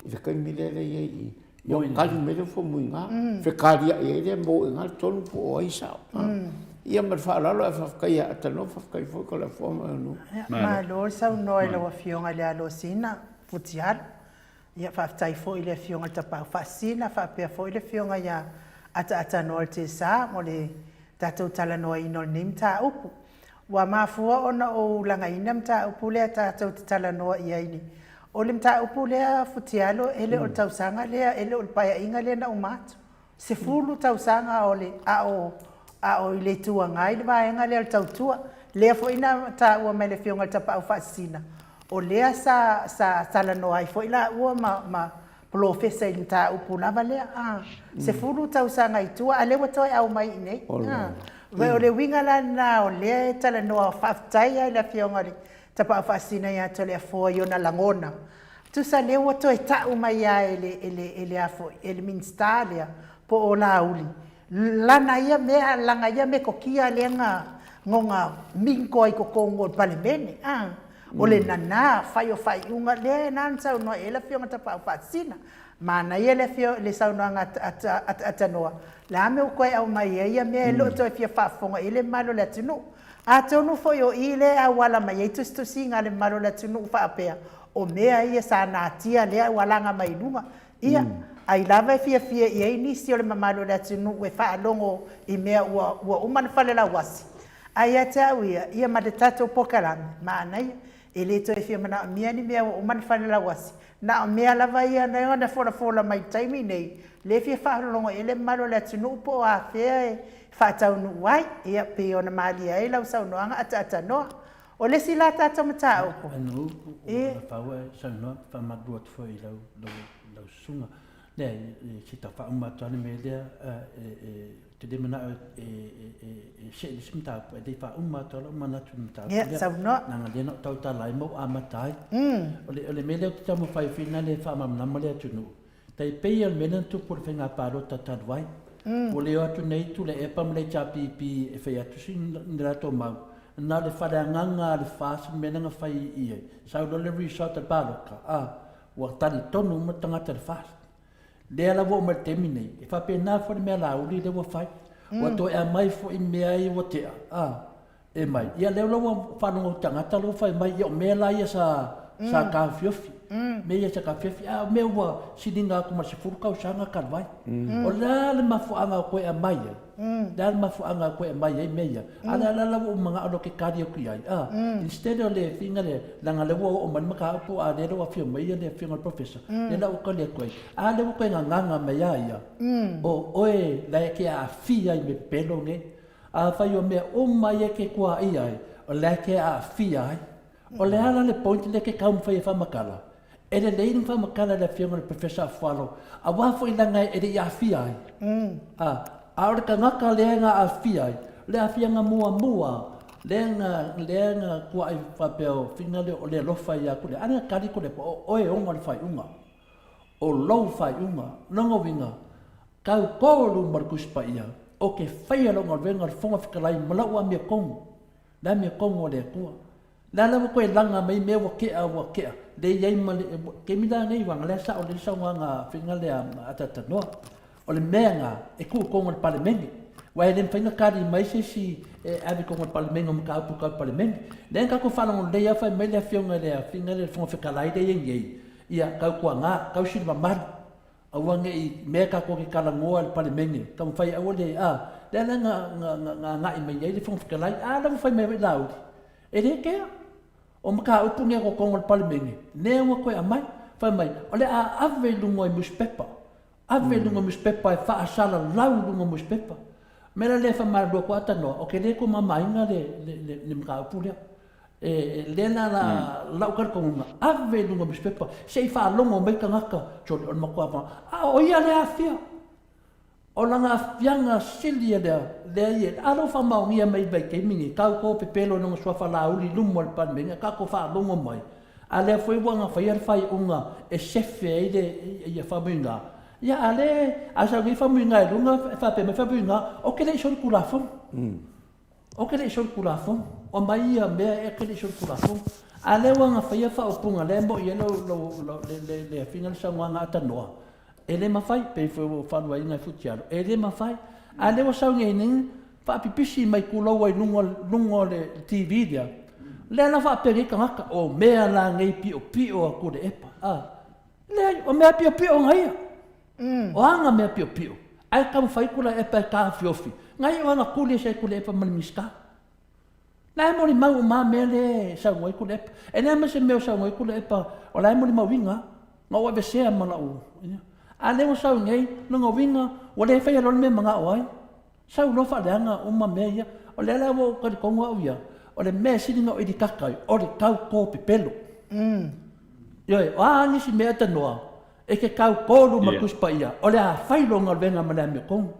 i le taimi lea e i ai i i. Ia kali mai le famuiga, fekaliai ai lea mo i le tonu po o ai sao. Ia ma le faaaloalo ae faafetai ia Atanoa, faafetai foi Toleafoa ma Aganuu. Malo le saunoa i lau Afioga i le Alosina Futialu. Ia faafetai foi i le Afioga i le Tapaau Faasisina faapea foi le Afioga ia Ataatanoa Telesa mo le tatou talanoaina o lenei mataupu. Ua mafua ona ou lagaina mataupu lea tatou te talanoa i ai. O le mataupu lea Futialo, e le o le tausaga lea, e le o le paeaiga lea na uma atu. 10 tausaga o le, a o, a o i le Itu Agai le vaega lea o le tautua. Lea foi na taua mai e le Afioga i le Tapaau Faasisina, o lea sa, sa talanoa ai foi laua ma, ma polofesa i le mataupu lava lea, a. 10 tausaga i tua, a o lea ua toe aumai i inei. A. O le uiga la lena o lea e talanoa, faafetai lava i le Afioga i le Tapaau Faasisina ia Toleafoa i ona lagona, tusa lea ua toe tau mai lava e le, e le, e le a foi, e le Minisita lea po o Laauli lana ia mea, lana ia metotia lea na goga minto ai i totonu o le Palemene, a. O le nana fai o faaiuga lea na na saunoa i ai le Afioga Tapaau Faasisina. Manaia le afio, le saunoaga a Atanoa, le a mea ua toe aumai ai ia mea e le o toe fia faafofoga i ai le mamalu o le atunuu. Atonu foi o i lea e auala mai ai tusitusiga a le mamalu o le atunuu faapea, o mea ia sa natia lea ua laga mai i luga. Ia, ai lava e fiafia i ai nisi o le mamalu o le atunuu e faalogo i mea ua, ua uma ona falelauasi. Ae ia te au ia, ia ma le tatou polokalame, manaia, e le toe fia manaomia ni mea ua uma ona falelauasi, na o mea lava ia na folafola mai i le taimi nei, lea e fia faalogologo i ai le mamalu o le atunuu po o afea e faataunuu ai. Ia, pei ona malie ai lau saunoaga ataatanoa. O le isi la tatou mataupu, Anu, ua pau e saunoa, faamalulu atu foi i lau, lau, lau susuga. Leai, se i tau faauma atu lava le mea lea, ou te le manao e see i le isi mataupu, ae le i faauma atu lava lou manatu i le mataupu lea. Ia, saunoa. Leaga o lea na ou tautala ai ma ou amata ai. O le mea lea ou te taumafai foi lena e faamalamalama le atunuu, tai pei o le mea lea na tupu i le faiga palota talu ai. Ua le o atu nei Tuilaepa ma le HRPP e fai atu ni latou mau, na o le faleagaga a le FAST le mea lea na fai i ai, sau loa le result o le palota, a, Ua talitonu uma tagata i le FAST. Lea la ua oo mai i le taimi nei, e faapena foi le mea Laauli lea ua fai. Ua toe aumai foi mea ia ua tea, a, e mai. Ia lea la ua faalogo atu tagata la ua fai mai, ia o mea la ia sa, sa taofiofi. Mea ia sa taofiofi, a o mea ua siliga atu ma le 10 tausaga talu ai. O le a le mafuaaga o toe aumai ai? Le a le mafuaaga e toe aumai ai mea ia? A o lea la ua ou manao loa ou te tali atu i ai, a, instead o le finga lea, leaga o lea ua oo mai le mataupu a o lea ua afio mai le Afioga i le Professor, lea la ua tali atu ai. A lea ua toe gagaga mai a ia, o oe la e te aafia i mea pepelo nei. Afai o mea uma ia e te tuaia ai, o la e te aafia ai. O le a la le point lea e te taumafai e faamatala? E lelei le faamatala e le Afioga i le Professor Afualo, aua foi leaga e le i aafia ai. A, a o le tagata lea na aafia ai, o le aafiaga muamua lea na, lea na tuuai faapea o fina lea o le alofa ia Tuilaepa. A na tali Tuilaepa, o oe e ona le faaiuga. O lou faaiuga. Lona uiga, tau tolu ma le Tusi Paia, ou te faia lau galuega o le Fofoga Fetalai ma lau amiotonu. Le amiotonu a le Atua. Le a la ua toe laga mai mea ua tea ua tea, le i ai ma le taimi la nei aua lea sao lelei le saunoaga a faiga lea a Tatanoa. O le mea na e tuu i totonu o le Palemene, aua e le mafai ona tali mai se isi e ave i totonu o le Palemene o mataupu tau Palemene. Lea na tatou faalogo lelei lava fai mai le Afioga i le faiga lea le Fofoga Fetalai lea e i ai nei, ia tautuana, tausi le mamalu. Aua ne i mea tatou te talanoa i le Palemene, taumafai aua le, a, lea la na, na, na, na agai mai ai le Fofoga Fetalai, a la ua fai mai foi Laauli, e le kea. O mataupu nei a totonu o le Palemene, lea ua toe aumai, fai mai, o le a ave i luga o nusipepa, ave i luga o nusipepa e faasalalau i luga o nusipepa. O le mea la lea e faamalulu atu ai Tanoa, ou te le tumamaina le, le, le, le mataupu lea. E lea la la lau talitonuga, ave i luga o nusipepa, se i faalogo mai tagata, sole o le matua fa, a o ia lea aafia. O lana aafiaga sili ia lea, lea ia, a lea ua faamaonia mai i le vaitaimi lenei, tau to pepelo i lona suafa Laauli i luma o le Palemene, a tatou faalogo mai, a lea foi ua na faia le faaiuga e sefe ai le, ia Faumuina, ia a lea, a sau nei Faumuina i luga, faapea mai Faumuina, ou te le i solitulafono. Ou te le i solitulafono. O aumai ia mea e te le i solitulafono. A lea ua na faia faaupuga lea e moi ai lou, lou, lou, le, le, le afiga le saunoaga a Tanoa. E le mafai, pei foi ua ou faaluaina e Futialo, e le mafai. A lea ua sau nei nei, faapipisi mai kulou ai luga, luga o le TV lea, lea la faapea nei tagata, o mea la nei piopio a Tuilaepa. A, leai, o mea piopio na ia. O ana mea piopio, ae taumafai Tuilaepa e taofiofi, na iu lava ina tuli ese ai Tuilaepa ma le Minisita. La e molimau uma mea lea e saunoa ai Tuilaepa. E leai ma se mea o saunoa ai Tuilaepa, o la e molimauina lava. Na ou aveesea ma lau... A lea ua sau nei, lona uiga, ua le faia loa le mea e manao ai, sau loa faaleaga uma mea ia. O lea la ua ou talitonu au ia, o le mea e sili ona ou ilikaka ai, o le tau to pepelo. Ioe, o a nisi mea e tanoa, e te tau to luma o le Tusi Paia, o le a fai lou galuega ma le amiotonu.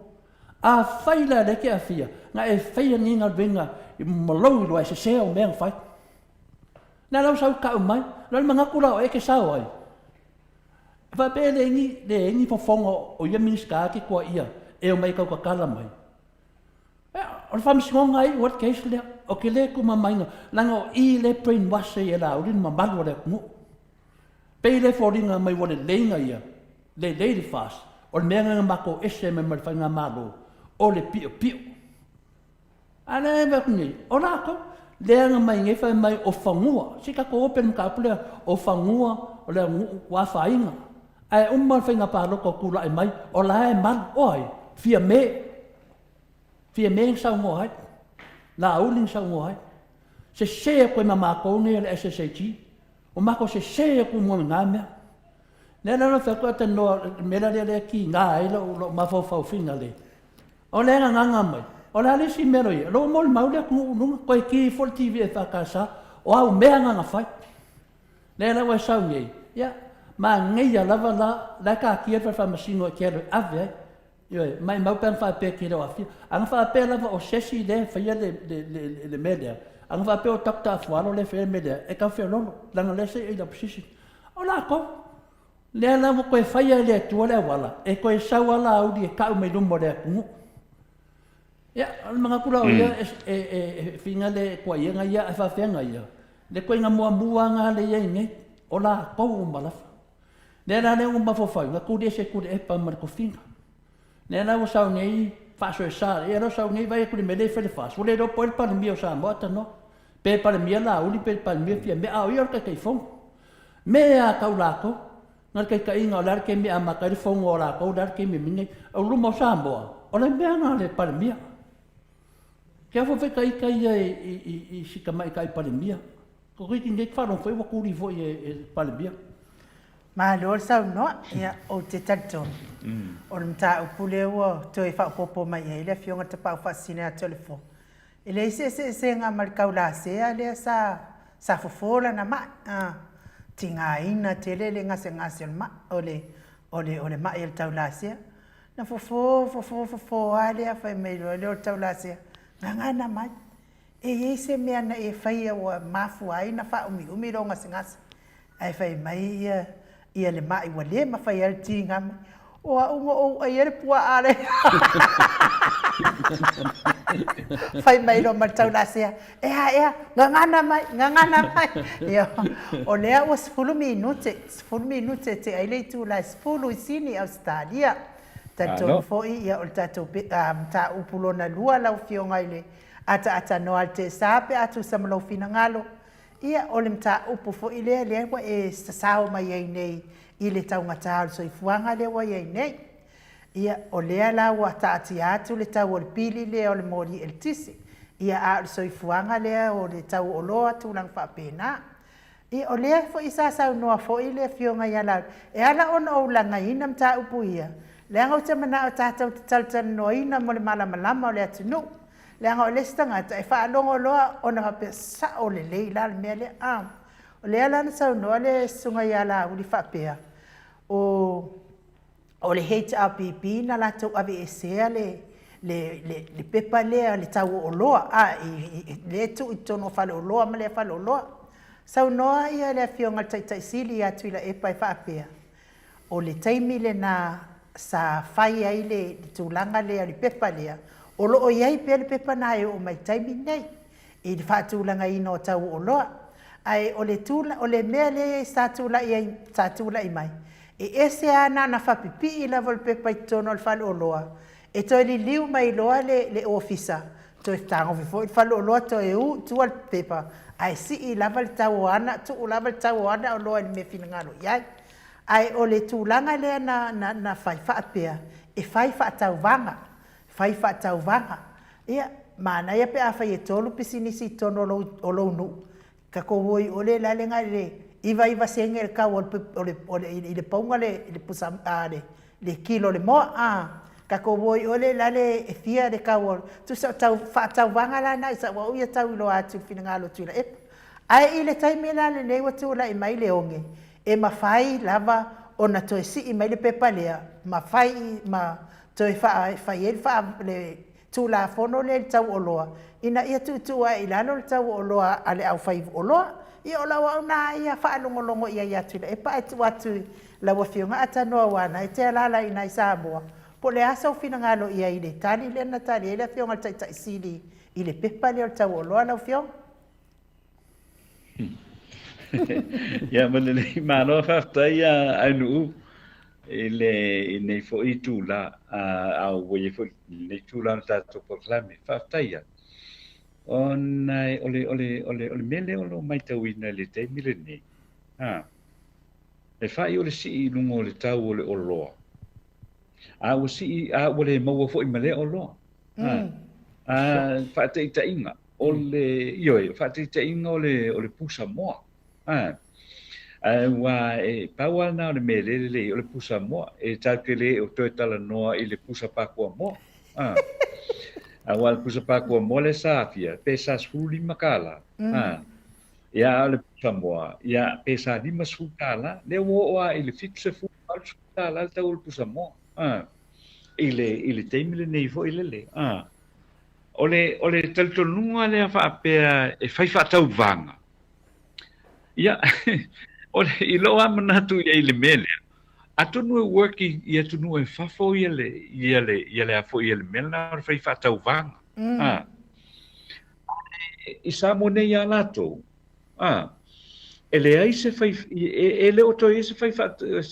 Afai la lea e te aafia, na e faia lenei galuega ma lou iloa e sese au mea na fai. Na lau sau tau mai, o le manatu la o e te sao ai. E faapea e leai ni, leai ni fofoga o ia Minisita ke toaia e omai e tautatala mai. O le faamasinoga e iu ai le case lea. Ou te le tumamaina, leaga o i lea e brainwash ai e Laauli le mamalu o le atunuu. Pei lea e foliga mai ua lelei na ia, lelei le FAST, o le mea lena na matou ese mai ma le faigamalo, o le piopio. A lea e vaai atu nei, o latou, lea na mai nei fai mai o fanua, se i tatou o pea i le mataupu lea, o fanua o le atunuu ua afaina. Ae uma le faiga palota o tulai mai, o la e malu, o ai? Fiame. Fiame na saunoa ai, Laauli na saunoa ai. Sese atu ai ma matou nei o le SSAG. Ua matou sese atu mo lena mea. Lea la na fai atu talanoa le mea lea lea e tiga ai lou lou mafaufau finale. O le gagana mai, o le a le isi mea lo ia? Lou molimau le atunuu luga, toe ki foi le TV EFKS, o au mea na na fai. Lea la ua e sau nei, ia, manaia lava la, la e taatia le fale faamasino e te alu e ave ai. Ioe, maimau pe ana faapea e te le o aafia. Ana faapea lava o se isi lea e faia le, le, le, le mea lea, ana faapea o Doctor Afualo lea e faia le mea lea, e tau feoloolo, leaga o lea sa i le opposition. O latou, lea la ua toe faia e le Atua le auala, e toe sau lava Laauli e tau mai luma o le atunuu. Ia, o le manatu la o ia, e, e, e, e fina le tuuaiga ia, ae faafefea ia? Le ituaiga muamua lava lena lea e i ai nei, o latou uma lava. Lea la lea ua mafaufau, na tuli ese Tuilaepa ma le tofiga. Lea la ua sau nei faasoesa, ia lea ua sau nei vaai atu i le mea lea e fai le FAST, ua le iloa po o ai le Palemia o Samoa a tanoa. Pe Palemia Laauli pe Palemia Fiame, a o ia o le Taitaifono. Mea a tau latou, na le taitaiga o le a le taimi e amata ai le fono a latou, o le a le taimi e minei. O luma o Samoa, o le mea lena a le Palemia. Ke afa foi ta ita ia i si tamaitai Palemia. Toeitiiti nei faalogo foi ua tuli foi e le Palemia. Malo le saunoa. Ia, ou te talitonu, o le mataupu lea ua toe faaopoopo mai i ai le Afioga i le Tapaau Faasisina ia Toleafoa, e leai se eseesega ma le taulasea lea sa sa fofo lana mai, a, tigaina tele le gasegase o le mai, o le, o le, o le mai o le taulasea. Na fofo, fofo, fofo lava lea fai mai loa lea o le taulasea, gagana mai. E i ai se mea na e faia ua mafua ai na faaumiumi lou gasegase, ae fai mai ia ia le ma'i ua le mafai ai le tiga mai, O au na ou ʻaia le puaʻa lea. Fai mai loa ma le taulasea, Ea, ea, gagana mai, gagana mai. Ia, o lea ua 10 minute, 10 minute e tea ai le itula e 10 i Sini, Ausetalia. Talitonu foi ia o le tatou mataupu lona lua lau Afioga i le Ataatanoa a le TSA pe a tusa ma lou finagalo. Ia, o le mataupu foi lea lea ua e sasao mai ai nei i le taugata o le soifuaga lea ua i ai nei. Ia, o lea la ua taatia atu le tau o le pili lea o le moli eletise, ia a o le soifuaga lea o le tau o oloa, tulaga faapena. Ia, o lea foi sa saunoa foi le Afioga ia Laauli, e ala ona ou lagaina mataupu ia, leaga ou te manao tatou te talatalanoaina mo le malamalama o le atunuu. Leaga o le isi tagata e faalogo loa ona faapea, sao lelei la le mea lea. A, o lea la na saunoa le Susuga ia Laauli faapea, o o le HRPP na latou aveesea le, le, le, le pepa lea, le tau o oloa, a, i, i, lea e tuu i totonu o faleoloa ma lea faleoloa. Saunoa ia le Afioga i le Taitai Sili ia Tuilaepa e faapea, o le taimi lena sa fai ai le, le tulaga lea, le pepa lea, o lo o i ai pea le pepa lena e oo mai i le taimi lenei i le faatulagaina o tau o oloa. Ae o le tula, o le mea lea sa tulai ai, sa tulai mai, E ese lava na ona faapipii lava o le pepa i totonu o le faleoloa, e toe liliu mai loa le le ofisa, toe fetagofi foi le faleoloa toe u i tua le pepa, ae sii lava le tau o ana, tuu lava le tau o ana oloa i le mea e finagalo i ai. Ae o le tulaga lea na na na fai faapea, e fai faatauvaga, fai faatauvaga. Ia, manaia pe afai e tolu pisinisi i totonu o lou o lou nuu, Tatou oi ole la le na le 99 sene le tau o le o le i le pauga le le pusa a le le kilo le moa a tatou oi ole la le e fia le tau o tusa o tau faatauvaga la na i sau au ia tau iloa atu i le finagalo o Tuilaepa. Ae i le taimi la lenei ua tulai mai le oge e mafai lava ona toe sii mai le pepa lea ma fai ma toe fai ai le faa le Tulafono lea i le tau oloa, ina ia tuutuu ae i lalo le tau o oloa a le aufai oloa. Ia o lau au na ia faalogologo i ai ia Tuilaepa ae tuu atu i lau Afioga Atanoa aua na e te alaala i ina i Samoa, po o le a sou finagalo i ai i le tali lea na tali ai le Afioga i le Taitai Sili i le pepa lea o le tau oloa lau Afioga. Ia ma lenei malo faafetai ia Ainuu i le i nei foi itula a ua i ai foi lenei itula o le tatou polokalame. Faafetai ia. Ona o le o le o le o le mea lea o lo o matauina i le taimi lenei, ha, e fai o le sii i luga o le tau o le oloa, a ua sii a ua le maua foi ma lea oloa. Ha, a faataitaiga, o le, ioe, o faataitaiga o le, o le pusa moa. A, aua e pau lava lena o le mea lele lei, o le pusa moa. E tatou te le o toe talanoa i le pusa pakua moa. A, aua le pusa pakua moa lea sa fia, pe sa 15 kālā. A, ia a o le pusa moa, ia pe sa 50 tālā. Lea ua oo lava i le 70, 80 tālā le tau o le pusa moa. A, i le, i le taimi lenei foi lele. A, O le, o le talitonuga lea faapea e fai faatauvaga, ia, o le, i lou lava manatu i ai i le mea lea, atonu e work i, i atunuu e fafo ia le, ia le, ia le a foi, ia le mea lena o le fai faatauvaga. Mm. A, i Samoa nei ia latou, a, e leai se fai, e, e le o toe i ai se fai,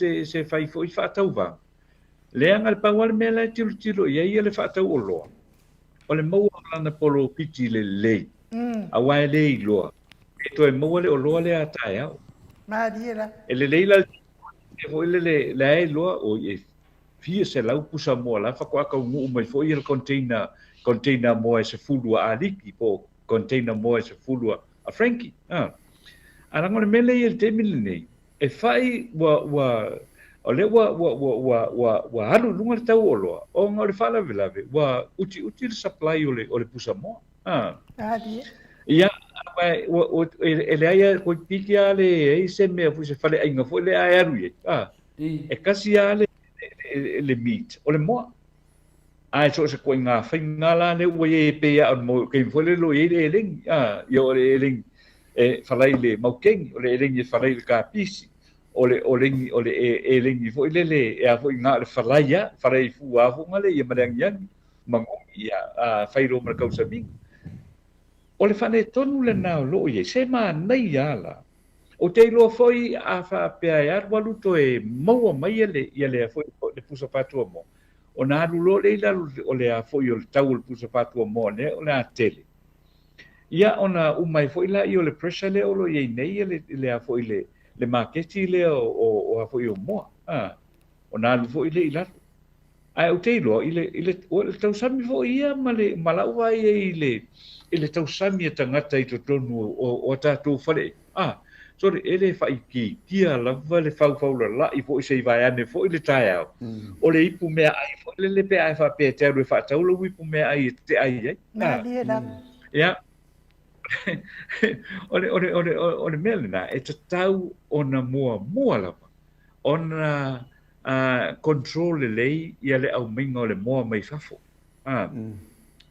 se, se fai foi faatauvaga. Leaga le pau lava le mea la e tilotilo i ai ia le faatau oloa, o le maua o lana polofiti lelei, aua e le iloa pe toe maua le oloa lea a taeao. Malie la. E lelei la le mea foi lele la e iloa, oi e fia selau pusa moa la faatoa taunuu mai foi le container, container moa e sefulu a Aliki po o container moa e sefulu a Frankie. A leaga o le mea lea e i ai i le taimi lenei, E fai ua, ua, o lea ua, ua, ua, ua, ua, ua alu i luga le tau o oloa, ona o le faalavelave, ua utiuti le supply o le, o le pusa moa. A. Ia, ua, ua, e, e leai lava, toeitiiti lava leai se mea foi, se faleaiga foi lea e alu i ai. A. E kasi lava le, le, le meat, o le moa. Ae so o se ituaiga faiga la lea ua i ai e pei lava o le mau taimi foi lea o lo o i ai le elegi, a, ia o le elegi e falai i le maukeni, o le elegi e falai i le kapisi, o le olegi, o le elegi foi lele e a foi na o le falai lava, falai i fua foi lea ia ma le agiagi ma gogi, ia, a, fai loa ma le kausamiga. O le faaletonu lena o lo o i ai, se manaia lava la. Ou te iloa foi a faapea e alualu toe maua mai le, ia le, foi, le pusa patua moa, ona alu loa lea i lalo o le a foi o le tau o le pusa patua moa lea o le a tele. Ia ona uma ai foi laia o le pressure lea o lo o i ai nei le, le a foi le, le maketi lea o, o, o a foi o moa. A, ona alu foi lea i lalo. Ae ou te iloa, i le, i le, o le tausami foi ia ma le, ma lau vaai ai i le, i le tausami a tagata i totonu o, o a tatou fale, a, sorry, e le faaitiitia lava le faufaulalai foi se i vaeane foi le taeao, o le ipu meaai foi lele pe a e faapea e te alu e faatau lou ipu meaai e te ai ai. Malie lava. Ia, o le, o le, o le, o le mea lena, e tatau ona muamua lava ona control lelei ia le aumaiga o le moa mai fafo.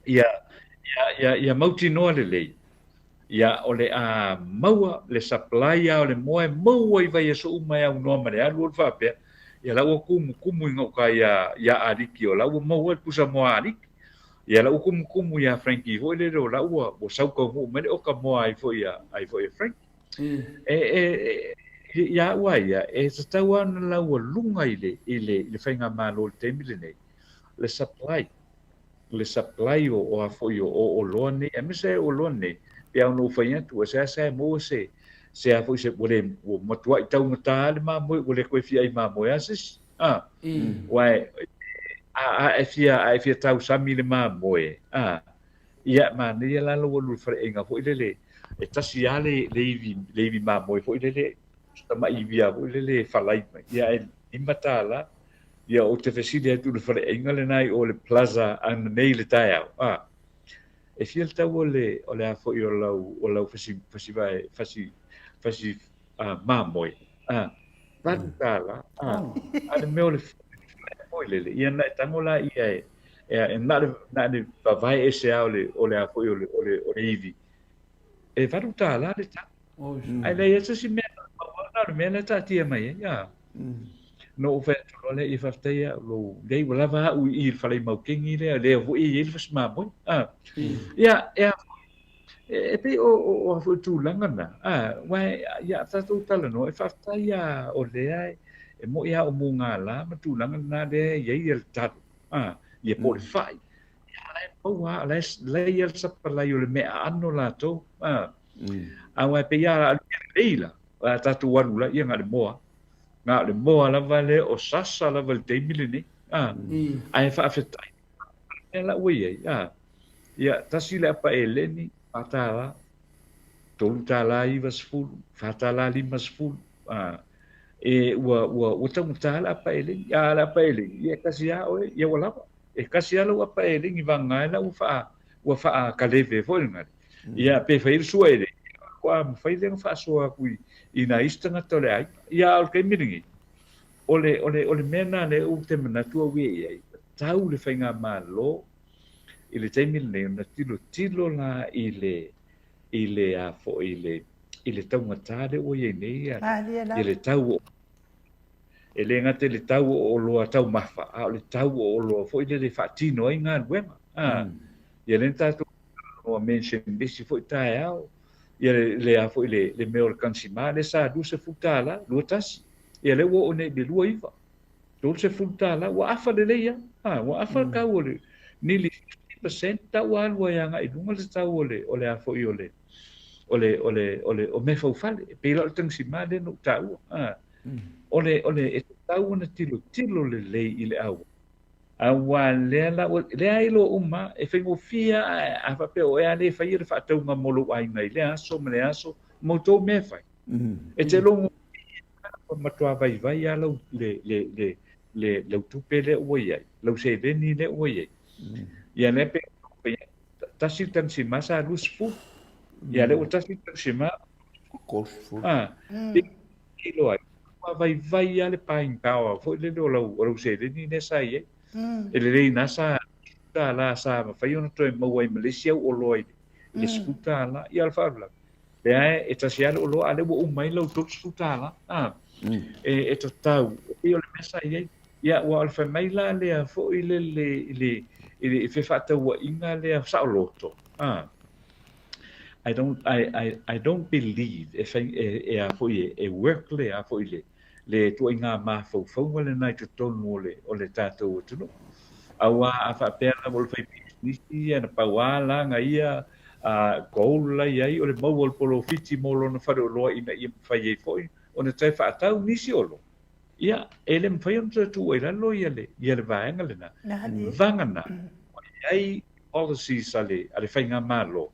Ia, ia, ia, ia mautinoa lelei, ia o le a maua le supply a o le moa e maua i vaiaso uma e aunoa ma le alu alu faapea, ia la ua kumukumu i gauta ia, ia Aliki o la ua maua le pusa moa a Aliki. Ia la ua kumukumu ia Frankie foi lele o la ua, ua sau taunuu mai le oka moa ai foi a, ai foi a Frankie. E, e, e, Ia au a ia, e tatau lava ona laualuga i le, i le, i le faigamalo i le taimi lenei, le supply, le supply o, o a foi o, o oloa nei, aemaise o oloa nei, pei lava ona ou fai atu, ua seasea e maua se, se a foi se, ua le, ua matuai taugata lava le mamoe, ua le toe fia ai mamoe lava se isi. A, aua e, a, a e fia, a e fia tausami i le mamoe, a, ia, manaia la lou alu i le faleaiga foi lele, e tasi lava le, le ivi, le ivi mamoe foi lele, si tamai ivi lava foi lele e falai mai, ia e $5. Ia, ou te fesili atu i le faleaiga lena i o le Plaza ananei i le taeao, a, e fia le tau o le, o le a foi o lau, o lau fasi, fasi vae, fasi, fasi a, mamoe, a, $8, a, a le mea o le foi lele, ia na e tago la ia e, e, na le, na le vavae ese lava o le, o le a foi o le, o le, o le ivi, e $8 le tau. Ae leai lava se isi mea na maua, na o le mea lea e taatia mai ai, a. Na ou fai atu loa lea, ia faafetai au lou, leai ua lava au i i le fale maukeni lea, lea foi e i ai le fasi mamoe, a. Ia, e a foi, e pei o, o, o a foi tulaga na, a, aua ia a tatou talanoa, e faafetai lava o lea e moni lava o mugala ma tulaga na lea e i ai le talo, a, ia po o le fai, ia la e maua lava, la e, la e i ai le sapalai o le meaaano latou, a. Aua e pei lava a lelei la, a tatou alu la, ia na o le moa. Na o le moa lava lea o sasa lava i le taimi lenei. A, ae faafetai mea la ua i ai. A, ia, tasi le apa eleni, $4, $3.90, $4.50. A, e, ua, ua, ua taugata le apa eleni. A, le apa eleni, ia e tasi lava oe, ia ua lava. E tasi lava lau apa eleni vagana ai la ua faa, ua faakaleve foi lena. Ia, pe fai ai le sua eleni, faatoa mafai lea ona faasoa atu i, i nai isi tagata o le aiga. Ia, a o le taimi lenei, o le, o le, o le mea lena lea ou te manatu au ia i ai, tau le faigamalo i le taimi lenei ona tilotilo la i le, i le a foi, i le, i le taugata lea ua i ai nei ia, ia le tau o E le gata i le tau o oloa taumafa, a o le tau o oloa foi lele e faatino ai galuega. A, ia lea na tatou talanoa mention i le isi foi taeao, ia le, le a foi le, le mea o le tagasima lea sa $20, 21, ia lea ua oo nei i le 29, $30, ua afa lelei lava. A, ua afa le tau o le nearly 50% tau ua alu ai agai i luga le tau o le, o le a foi o le, o le, o le, o le, o meafaufale. E pei la o le tagasima lea na ou taua. A, O le, o le, e tatau ona tilotilo lelei i le auala, aua lea la ua, lea e iloa uma, e faigofie lava a faapea o oe lava lea e faia le faatauga mo lou aiga i lea aso ma lea aso ma outou mea e fai. E te logo ua matua vaivai lava lau, le, le, le, le, lau tupe lea ua i ai, lau seleni lea ua i ai. Ia lea pei ona ou fai atu, tasi le tagasima sa 20, ia lea ua tasi le tagasima, Ah, iloa ai, ua vaivai lava le buying power foi lele o lau, o lau seleni lea sa i ai. E lelei na sa $10 sa mafai ona toe maua ai ma le isi au oloa i le $10. Ia o le faalavelave, lea e tasi lava le oloa a o lea ua uma ai lau $30. Ah, e, e tatau, e pei o le mea sa i ai. Ia, aua o le fai mai la lea foi lele i le, i le fefaatauaiga lea saoloto. Ah. I don't, I, I, I don't believe e fai, e, e a foi e, e work le a foi le, le ituaiga mafaufauga lena i totonu o le, o le tatou atunuu. Aua a faapea lava o le faipisinisi ia na pau lava la na ia goal la i ai o le maua o le polofiti mo lona faleoloa ina ia mafai ai foi ona toe faatau nisi oloa, ia, e le mafai ona toe tuu ai lalo ia le, ia le vaega lena. Vagana, ua i ai policies a le, a le faigamalo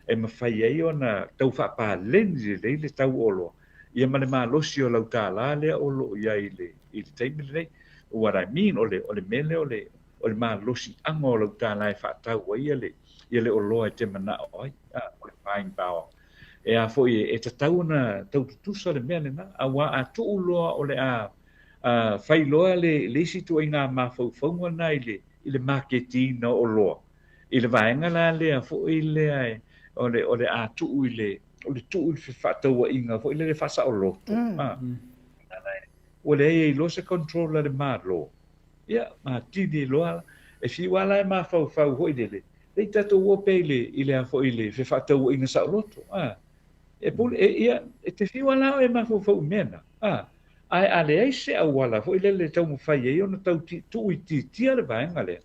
e mafai ai ona tau faapaleni lelei le tau o oloa, ia ma le malosi o lau tālā lea o lo o i ai i le, i le taimi lenei. What I mean, o le, o le mea lea o le, o le malosiaga o lau tālā e faatau ai ia le, ia le oloa e te manao ai, a, o le buying power. E a foi, e tatau ona tau tutusa le mea lena, aua a tuu loa o le a, a fai loa le, le isi ituaiga mafaufauga lena i le, i le maketiina o oloa, i le vaega la lea foi lea e, o le, o le a tuu i le, o le tuu i le fefaatauaiga foi lele faasaoloto, a, ua leai ai loa se control a le Malo, ia, ma atili ai loa, e fiu lava la e mafaufau foi lele, le i tatou o pea i le, i le a foi i le fefaatauaiga saoloto, a. E pule, e, ia, e te fiu lava la oe e mafaufau i mea na, a, ae a leai se auala foi lele e taumafai ai ona tau tuuitiitia le vaega lea,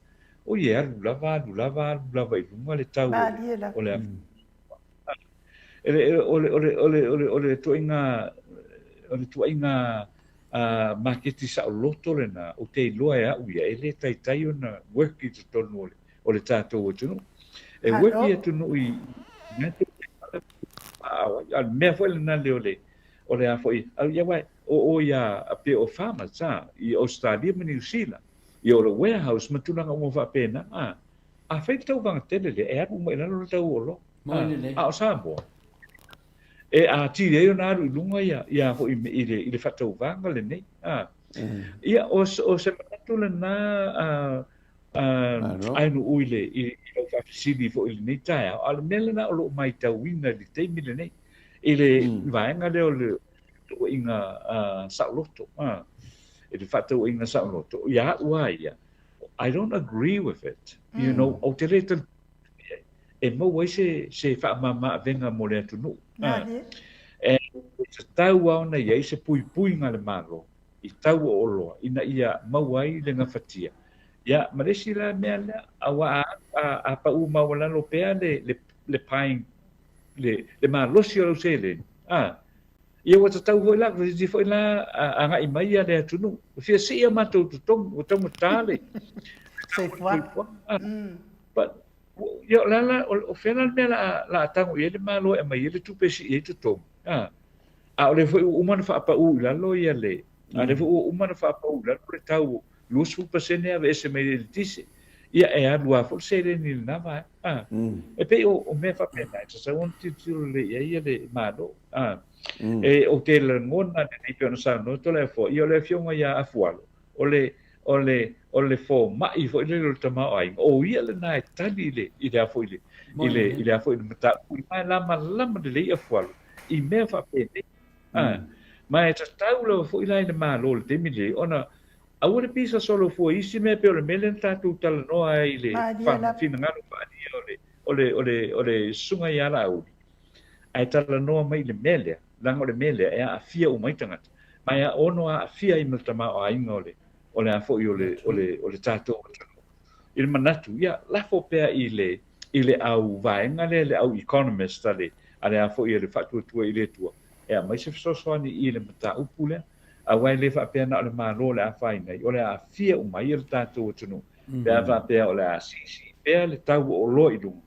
oi e alu lava, alu lava, alu lava i luga le tau o le, o le, o le, o le, o le, o le, o le tuaiga, o le tuaiga maketi saoloto lena, ou te iloa e au ia, e le taitai ona work i totonu o le, o le tatou atunuu. E work i atunuu i a le mea foi lena le o le, o le a foi, ia uae, o o ia a pei o farmers a, i Australia ma Niu Sila, ia o le warehouse ma tulaga uma faapena, a, a fai le tauvaga tele lea, e alu uma i lalo le tau o oloa. A o Samoa, e atili ai ona alu i luga ia, ia foi i le, i le faatauvaga lenei. A. Ia, o, o se manatu lena, a, Ae nuu i le i lau faafesili foi i lenei taeao, a o le mea lena o lo o matauina i le taimi lenei, i le vaega lea o le fefaatauaiga saoloto, i le fefaatauaiga saoloto, ia au lava ia, I don't agree with it, you know, ou te le talitonu i ai, e maua ai se se faamama-avega mo le atunuu. E tatau lava ona i ai se puipuiga a le Malo i tau o oloa ina ia maua ai le gafatia. Ia, ma le isi la mea lea, aua a, a, a pau maualalo pea le, le, le paing, le, le malosi o lau seleni, a, ia ua tatau foi la, ua foi la agai mai ia le atunuu. Ua fia sii a matou totogi, ua taugata le soifuaga. But, ia, o le a la, o fea la le mea la a tago i ai le Malo e aumai ai le tupe e sii ai totogi, a? A o lea foi ua uma ona faapau i lalo ia le, a o lea foi ua uma ona faapau i lalo le tau 20% e aveese mai le eletise, ia e alu lava foi le seleni i lena vaega. A, e pei o, o mea faapena e tatau ona tilotilo lelei i ai ia le Malo. A, e, ou te lagona lelei pei ona saunoa Toleafoa, ia o le afioga ia Afualo, o le, o le, o le fomai foi lele o le tamaoaiga, o ia lena e tali i le, i le a foi le, i le, i le a foi le mataupu, ma e lamalama lelei Afualo i mea faapenei. A, ma e tatau lava foi la i le Malo i le taimi lenei ona aua le pisa solo fua i isi mea pei o le mea lea na tatou talanoa ai i le finagalo faaalia o le, o le, o le, o le Susuga ia Laauli, ae talanoa mai i le mea lea, leaga o le mea lea e aafia uma ai tagata, ma e ono aafia ai ma le tamaoaiga o le, o le a foi o le, o le, o le tatou atunuu. I le manatu, ia, lafo pea i le, i le au vaega lea, le au economist a le, a le a foi a le Faatuatua i le Atua, e aumai se fesoasoani i le mataupu lea. Aua e le faapea na o le Malo o le a afaina ai, o le a aafia uma ai le tatou atunuu, pe a faapea o le a siisii pea le tau o oloa i luga,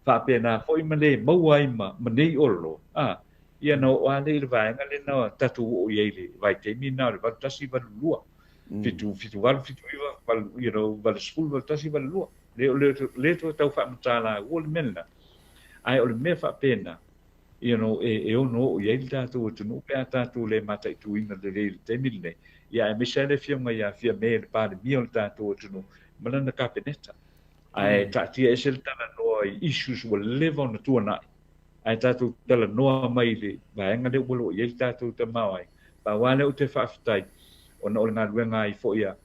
faapena foi ma le maua ai ma, ma nei oloa, a, ia ona oo lava lea i le vaega lea na tatou oo i ai i le vaitaimi lena o le 81, 82, 7, 78, 79, you know, 80, 81, 82. Le, le, le toe tau faamatalaua le mea lena, ae o le mea faapena, you know, e, e ono oo i ai le tatou atunuu pe a tatou le mataituina lelei i le taimi lenei, ia aemaise lava le Afioga ia Fiame, le Palemia o le tatou atunuu, ma lana Kapeneta. Ae taatia ese le talanoa i issues ua leva ona tuanai, ae tatou talanoa mai i le vaega lea ua lo o i ai le tatou tamaoaiga. Pau lava lea ou te faafetai, ona o le galuega ai foi a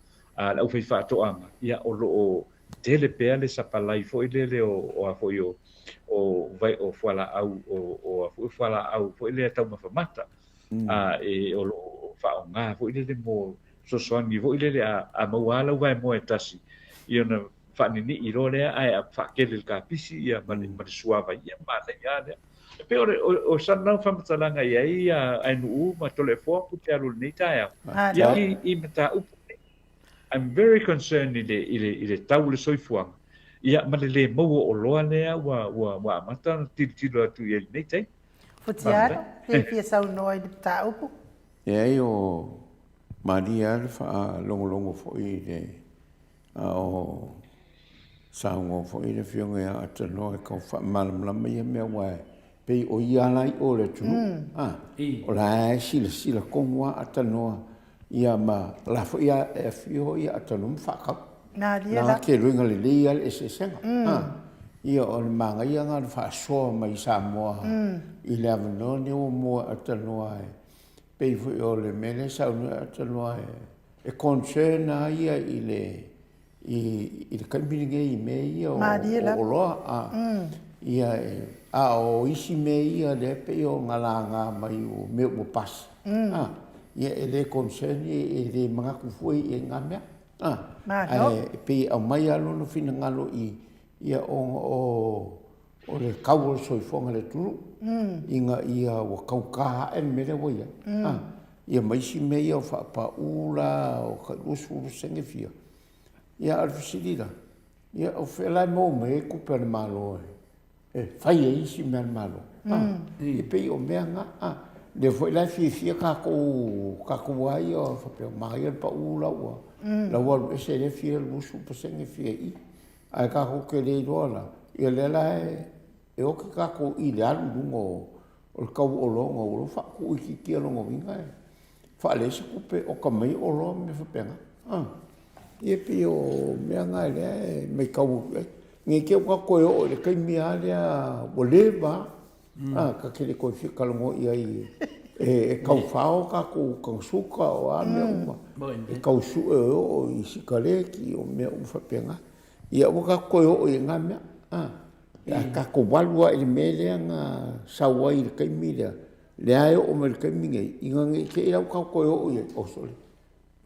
le aufaifaatoaga, ia o lo o tele pea le sapalai foi lele o, o a foi o, o, vai, o fualaau, o, o a foi o fualaau foi lea taumafa mata, a, e, o lo o faaaoga foi lele mo fesoasoani foi lele a, a maua lava lau vaemoa e tasi, ia ona faaninii loa lea ae faatele i le kapisi ia ma le, ma le suavai, ia manaia lava lea. E pei o le, o, o sana faamatalaga i ai ia Ainuu ma Toleafoa ku te alu i lenei taeao, ia i, i mataupu nei. I'm very concerned i le, i le, i le tau o le soifuaga, ia ma le le maua o oloa lea ua, ua, ua amata ona tilotilo atu i ai i lenei taimi. Futialo, pe fia saunoa i le mataupu? Leai, o malie lava le faalogologo foi i le A o saunoa foi le Afioga ia Atanoa e tau faamalamalama ia mea aua e pei o ia la i o le atunuu. A, o la e silasila tonu lava Atanoa ia ma o la foi e afio ia Atanoa ma faatau. Na te iloiga lelei lava le eseesega. A, ia o le manaia lena o le faasoa mai Samoa i le avanoa lenei ua mua e Atanoa e pei foi o le mea lea e saunoa ai Atanoa e E concern lava ia i le i le taimi lenei i mea ia o oloa. Ia e, a o isi mea ia lea e pei ona laga mai o mea ua pasi, a, ia e le concern ia, e le manatu fua i na mea, a, ae e pei e aumai lava lona finagalo i, ia ona o, o le tau o le soifuaga i le atunuu, ina ia ua taugata ae le mea lea ua i ai, a, ia ma isi mea ia o faapau la, o tai 20 sene fia, ia a o le fesili la, Ia, o fea la e maua mai ai tupe a le Malo e fai ai isi mea a le Malo? A, e pei o mea na. A, lea foi la e fiafia tatou, tatou lava ia faapea, manaia le pau la ua, la ua alu ese lea fia 20% fia i i. Ae tatou te le iloa la, ia lea la e oti tatou i le alu i luga o le tau o oloa ona ua faatuuitiitia lona uiga e faaleai se tupe oka mai oloa ma mea faapena. A, ia pei o mea na lea e matau atu i ai. Ne i te i ua tatou toe oo i le taimi lava lea ua leva lava, a, ta te le toe fia talanoa i ai e tau fao tatou tagasuka o a mea uma, e tau sue e oo i sikaleti o mea uma faapena. Ia aua tatou toe oo i na mea, a, pe a tatou alu lava i le mea lea na sau ai i le taimi lea, lea e oo mai i le taimi lenei, ina ne i te i la ua tatou toe oo i ai, oh sole,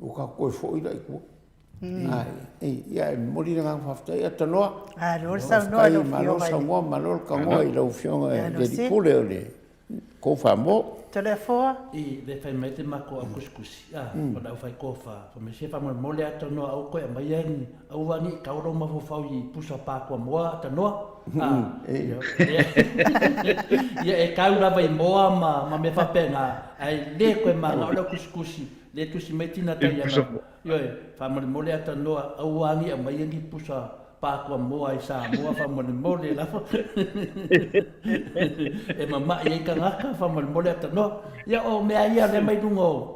ua tatou toe foi la i tua. Ia, e momoli le agaga faafetai. Atalanoa. Malo le saunoa i lau Malo le Afioga i le saunoa, malo le tanoa i lau Afioga i le Alii Pule o le Tofamoa. Toleafoa. I le fai mai te matou au kusikusi, a, o le aufai tofa, fai mai se faamolemole Atanoa aua koe aumaia ni, aua ne i tau lou mafaufau i pusa pa kuamoa Atanoa, a, ia e kau lava i moa ma, ma mea faapena, ae le koe manao le au kusikusi, le tusi mai tina taiala, ioe, faamolemole Atanoa aua ne i aumaia ni pusa Pakuamoa i Samoa faamolemole lava e mama'i ai tagata faamolemole atanoa. Ia o mea ia lea mai luga o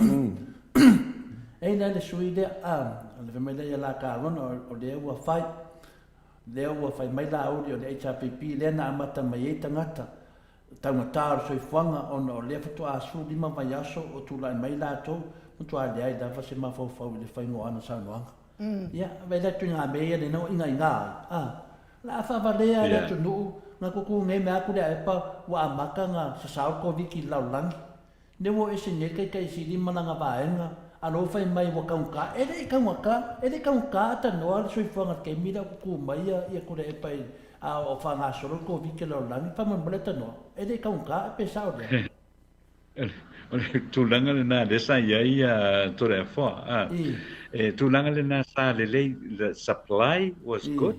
ei la le sui lea a le fai mai lea ia la Carona o lea ua fai lea ua fai mai Laauli o le HRPP lea na amata mai ai tagata taugata o le soifuaga ona o lea faatoa 15 vaiaso o tulai mai latou matua leai lava se mafaufau i le faiga o ana saunoaga. Ia, vaai la ituaiga mea ia lena ua ingainga ai, a. O le a faavalea le atunuu, na tutu nei mea atu le aepa ua amata na sasao le Koviti i le lalolagi. Lea ua o ese nei le Taitai Sili ma lana vaega, a lea ua fai mai ua taugata. E le i taugata, e le i taugata atanoa le soifuaga i le taimi lea o tutu mai ia Tuilaepa i, a o faagasolo le Koviti i le lalolagi, faamolemole atanoa, e le i taugata pe sao lea. O le tulaga lena lea sa i ai Toleafoa. A, e tulaga lena sa lelei, the supply was good.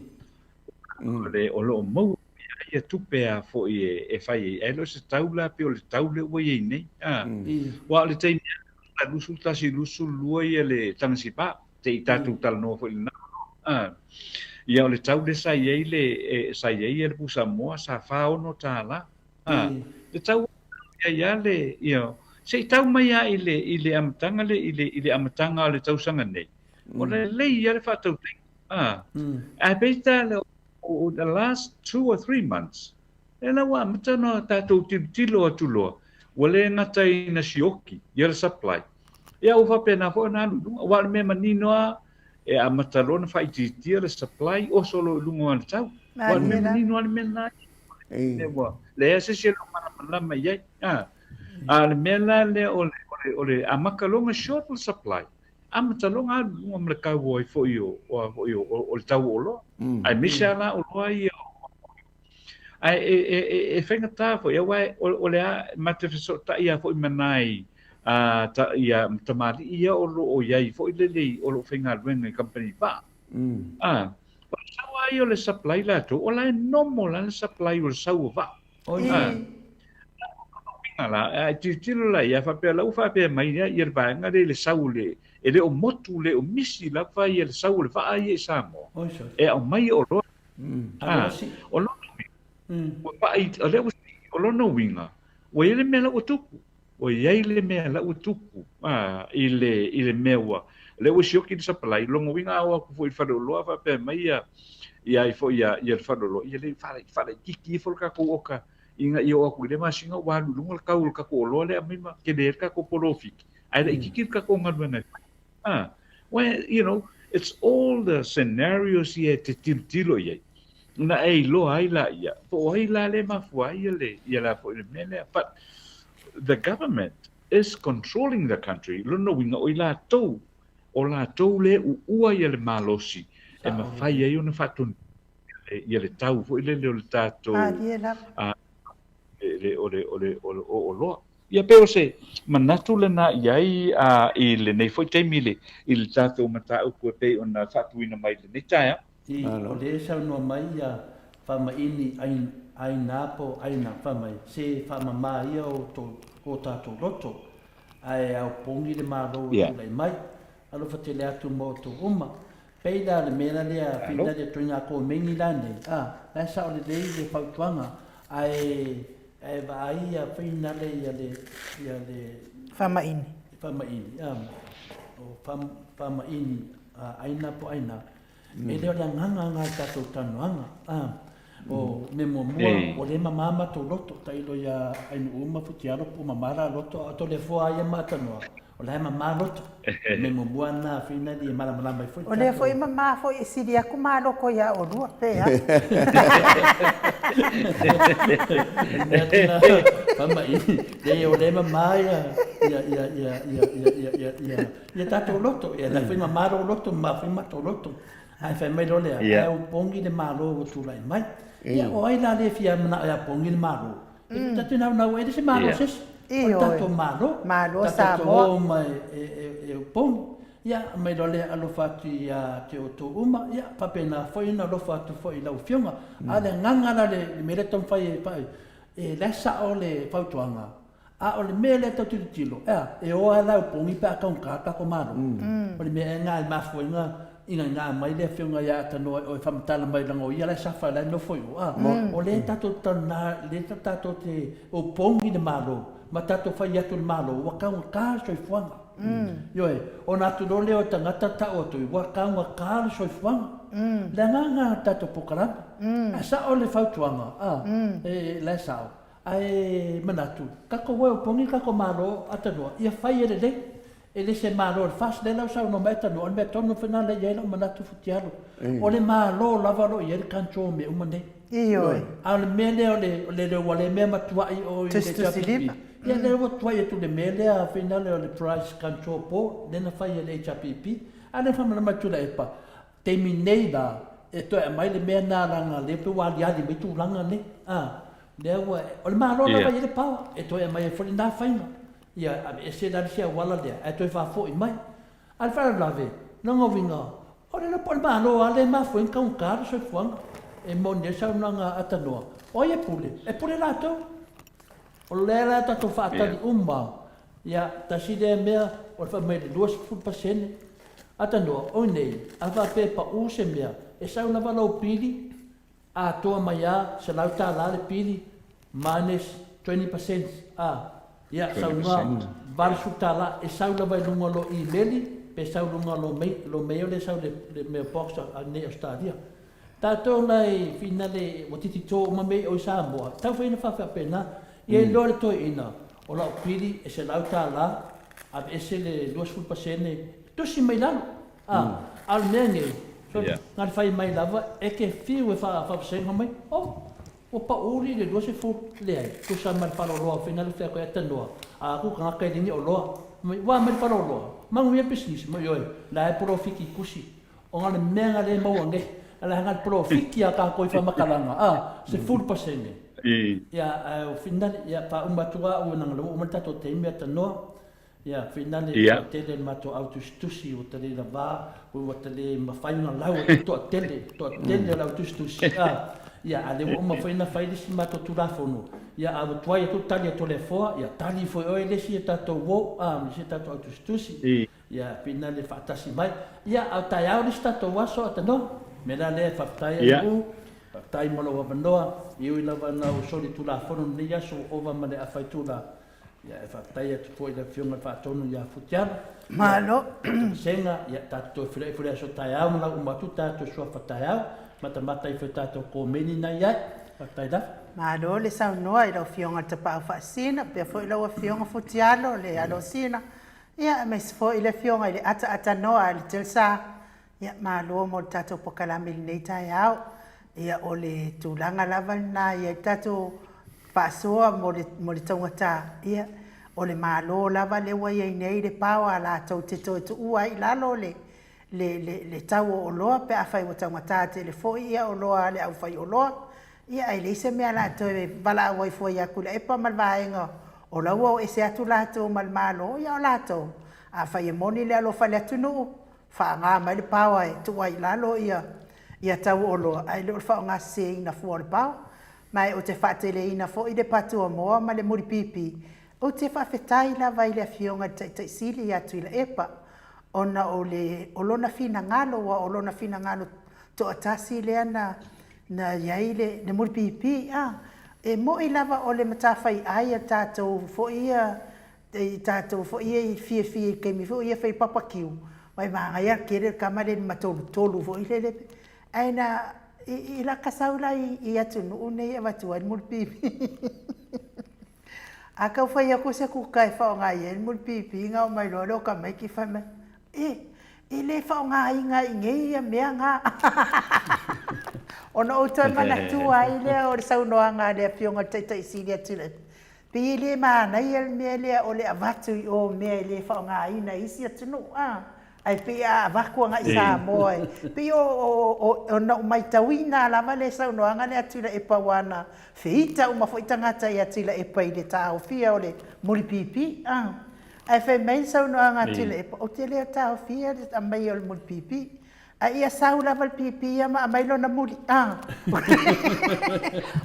O le, o lo o maua pea ia tupe a foi e fai ai. Ae le o se tau la pei o le tau lea ua i ai nei. A, aua o le taimi lava 21, 22 ia le tagasima, se i tatou talanoa foi i lena. A, ia o le tau lea sa i ai le, sa i ai le pusamoa sa $46. A, le tau ia ia le, ia, se i tau mai lava i le, i le amataga le, i le, i le amataga o le tausaga nei, o le lelei ia le faatautaiga. A, ae peitai le, o the last 2 or 3 months, lea la ua amata ona tatou tilotilo atu loa, ua le gata ina sioki ia le supply, ia ua faapena foi ona alu i luga. Aua o le mea manino lava, e amata loa ona faaitiitia le supply, oso loa i luga o le tau. Aua o le mea manino lava le mea lena. Lea ua leai se isi e le o malamalama i ai. A, a o le mea la lea o le, o le, o le amata loa ona short le supply, amata loa ona alu i luga ma le tau ai foi o, o, a foi o, o le tau o oloa. Aemaise lava la oloa ia Ae e, e, e, e faigata foi, aua o, o le a, ma te fesootai lava foi ma nai a, ta, ia, tamalii ia o lo o i ai foi lele o lo o faigaluega i kamupani vaa. A, o le sau lava ia o le supply latou, o la e normal lava le supply o le sau o vaa. A, uiga la, a e tilotilo la i ai, a faapea la ua faapea mai ia le vaega lea i le sau o le, e le o motu, le o misi lava ia le sau o le vaa ia i Samoa, e aumai oloa. A, o lona uiga, ua vaai, o lea ua, o lona uiga, ua i ai le mea la ua tupu. Ua i ai le mea la ua tupu a, i le, i le mea ua, lea ua sioki le supply, lona uiga a o atu foi i le faleoloa faapea mai ia, ia ai foi ia, ia le faleoloa, ia le faalaitiiti ifo le tatou oka ina ia oo atu i lea masina ua alu i luga le tau o le tatou oloa lea e aumai ma tele ai le tatou polofiti, ae laitiiti le tatou galuega e fai. A, well, you know, it's all the scenarios ia e te tilotilo i ai. Ona e iloa ai laia, po o ai la lea e mafua ai le, ia la foi le mea lea. But the government is controlling the country, lona uiga o i latou, o latou lea e uua ia le malosi e mafai ai ona faatonu ia le tau foi lele o le tatou, Malie lava. le, o le, o le, o le o oloa. Ia pei o se manatu lena i ai a, i lenei foi taimi i le, i le tatou mataupu e pei ona faatuina mai i lenei taeao. I, o lea e saunoa mai ia Faamaini Aina po o Aina, fai mai, se faamama ia o o tatou loto, ae aopogi le Malo ua tulai mai. Alofa tele atu ma outou uma. Pei la le mea la lea, pei la le toina komeni la nei, a, la e sao lelei le fautuaga, ae, ae vaai ia finale ia le, ia le. Faamaini. Faamaini, a, o Faamaini Aina po o Aina, E le o le agaga lena i le tatou talanoaga. O mea muamua, ua le mama matou loto, tailo ia Ainuu ma Futialo po o mama la loto, a o Toleafoa lava ia ma Atanoa, o la e mama loto. O mea muamua lena finally e malamalama ai foi le O lea foi e mama foi e sili atu ma loto ia oulua, pe a? Mea atu na, fai mai, leai o lea e mama ia, ia, ia, ia, ia, ia, ia, ia, Ia tatou loto, ia la foi mama lou loto, mama foi matou loto. Ae fai mai loa lea, ae opogi le Malo ua tulai mai. Ia o ai la le fia manao e opogi le Malo? E tatou naunau ai le se Malo se isi. O le tatou Malo. Malo Samoa. Tatou o ma e opogi. Ia aumai loa lea alofa atu ia te outou uma, ia faapena foi ona alofa atu foi i lau Afioga. A o le agaga la le mea lea e taumafai e fai, e la e sao le fautuaga, A o le mea lea e tau tilotilo, ea, e o lava la opogi pe a taugata le tatou Malo. O le mea ea lena e mafua ai ona inaina mai le afioga ia Atanoa e faamatala mai leaga o ia la e safa la e nofo i o. A, o lea tatou te talanoa, lea tatou te opogi le Malo ma tatou fai atu i le Malo ua taugata le soifuaga. Ioe, ona atu loa lea o tagata tau atu ua taugata le soifuaga. Le agaga lena o le tatou polokalame. Ae sao le fautuaga, a, e, la e sao. Ae manatu, tatou o e opogi le tatou Malo Atanoa, ia fai e lelei. E le se Malo o le FAST, lea la ua saunoa mai Atanoa, o le mea tonu foi lena lea e i ai lou manatu Futialo. O le Malo lava o lo o i ai le control o mea uma nei. Ioe. A o le mea lea o le, o le ua le mea matuai o i le HRPP. Ia lea ua tuai atu i le mea lea finale o le Price Control Board lea na fai e le HRPP. A lea na faamalama atu Tuilaepa, taimi nei la, e toe aumai le mea lena leaga lea pei ua aliali mai tulaga nei. A, lea ua, o le Malo lava e i ai le power e toe aumai ai foi lena faiga. Ia aveese la le isi auala lea ae toe faafoi mai. A o le faalavelave, lona uiga, o le po o le Malo lava lea e mafua ai ona taugata le soifuaga. E moni ai le saunoaga a Tanoa, o ai e pule? E pule latou. O lea la tatou faatali uma, ia, tasi lea mea o le fai mai le 20%. Atanoa, oi nei, a faapea e pau se mea, e sau lava lou pili, atoa mai a $100 le pili, minus 20%, a, ia, saunoa $80, e sau lava i luga o lou imeli, pe sau i luga o lou lou mail lea e sau i le mailbox a nei Ausetalia. Tatou la e finale ua titito uma mea i o i Samoa, tau fai ina faafaapena. Ia iloa le toeaina, o lau pili e $100, aveese le 20%, tusi mai lalo. A, a o le mea nei, so, na le fai mai lava, e te fiu e faavasega mai, oh, ua pau le 20, leai, tusa ma le faleoloa, finale fai atu ai tanoa, a aku tagata e le ni oloa. Mai, ua mai le faleoloa, manuia pisinisi, mai ioe, la e polofiti i tusi. Ona o le mea na le maua nei, a le hanga polofiti a tatou i faamatalaga, a, 10%. Ia, ae o finale, ia, faauma atu lava au leaga o lea ua uma le tatou taimi Atanoa. Ia, finale, toatele le matou au tusitusi ua ta le lava, ua ta le mafai ona lau atu toatele, toatele o le au tusitusi, a, ia, a o lea ua uma foi ona fai le isi matou Tulafono, ia, a ua tuai atu tali a Toleafoa, ia, tali foi oe le isi a tatou uo, a, ma le isi a tatou au tusitusi. Ia, pina le faatasi mai. Ia, a o taeao le isi tatou aso, Atanoa. O le mea la lea, faafetai Anu'u, faafetai mo lou avanoa. E ui lava ina ou soli Tulafono i lenei aso ua ova ma le afa itula, ia, e faafetai atu foi i le Afioga i le Faatonu ia Futialo. Malo. Ia, Sega, ia, tatou toe feiloai foi i le aso taeao ma lau uma atu tatou suafa taeao, matamata ifo i tatou komeni na i ai. Faafetai lava. Malo le saunoa i lau Afioga i le Tapaau Faasina, faapea foi lau Afioga Futialo le Alosina. Ia, aemaise foi le Afioga i le Ataatānoa a le Telsa. Ia, malo mo le tatou pokalame i lenei taeao. Ia, o le tulaga lava lena ia i tatou faasoa mo le, mo le taugata, ia, o le Malo lava lea ua i ai nei le power latou te toe tuua ai i lalo le, le, le, le tau o oloa pe afai ua taugata tele foi ia oloa a le aufaioloa. Ia, ae leai se mea o le a toe valaau ai fua ia Tuilaepa ma le vaega o la ua o ese atu latou ma le Malo, ia o latou, afai e moni le alofa i le atunuu, faaaoga mai le power e tuu ai i lalo ia ia tau o oloa, ae le o le faaaoga seseina fua o le power. Ma ou te faateleina foi le patuamoa ma le mulipipi. Ou te faafetai lava i le Afioga i le Taitai Sili ia Tuilaepa, ona o le o lona finagalo, aua o lona finagalo toatasi lea na na i ai le le mulipipi. A, e moi lava o le matafaiai a tatou foi ia i tatou foi ia i fiafia i taimi foi ia fai papakiu, aua e manaia tele le tama lea i le matolutolu foi lele. Ae na i lata sau la i atunuu nei e avatu ai le mulipipi. A tau fai atu se kuka e faaaoga i ai le mulipipi ona oo mai loa lea o tamaiti fai mai, E, e le faaaogaina i inei ia mea na. Ona ou toe manatua ai lea o le saunoaga a le Afioga i le Taitai Sili a Tuilaepa, pei e le manaia le mea lea o le avatu i o mea e le faaaogaina e isi atunuu, a, ae pei a avatu agai i Samoa e pei o na ou matauina lava le saunoaga lea a Tuilaepa aua na feita uma foi tagata ia Tuilaepa i le taofia o le mulipipi, a. Ae fai mai le saunoaga a Tuilaepa, ou te le taofia le aumaia o le mulipipi, A ia sau lava le pipi ia ma aumai lona muli, a!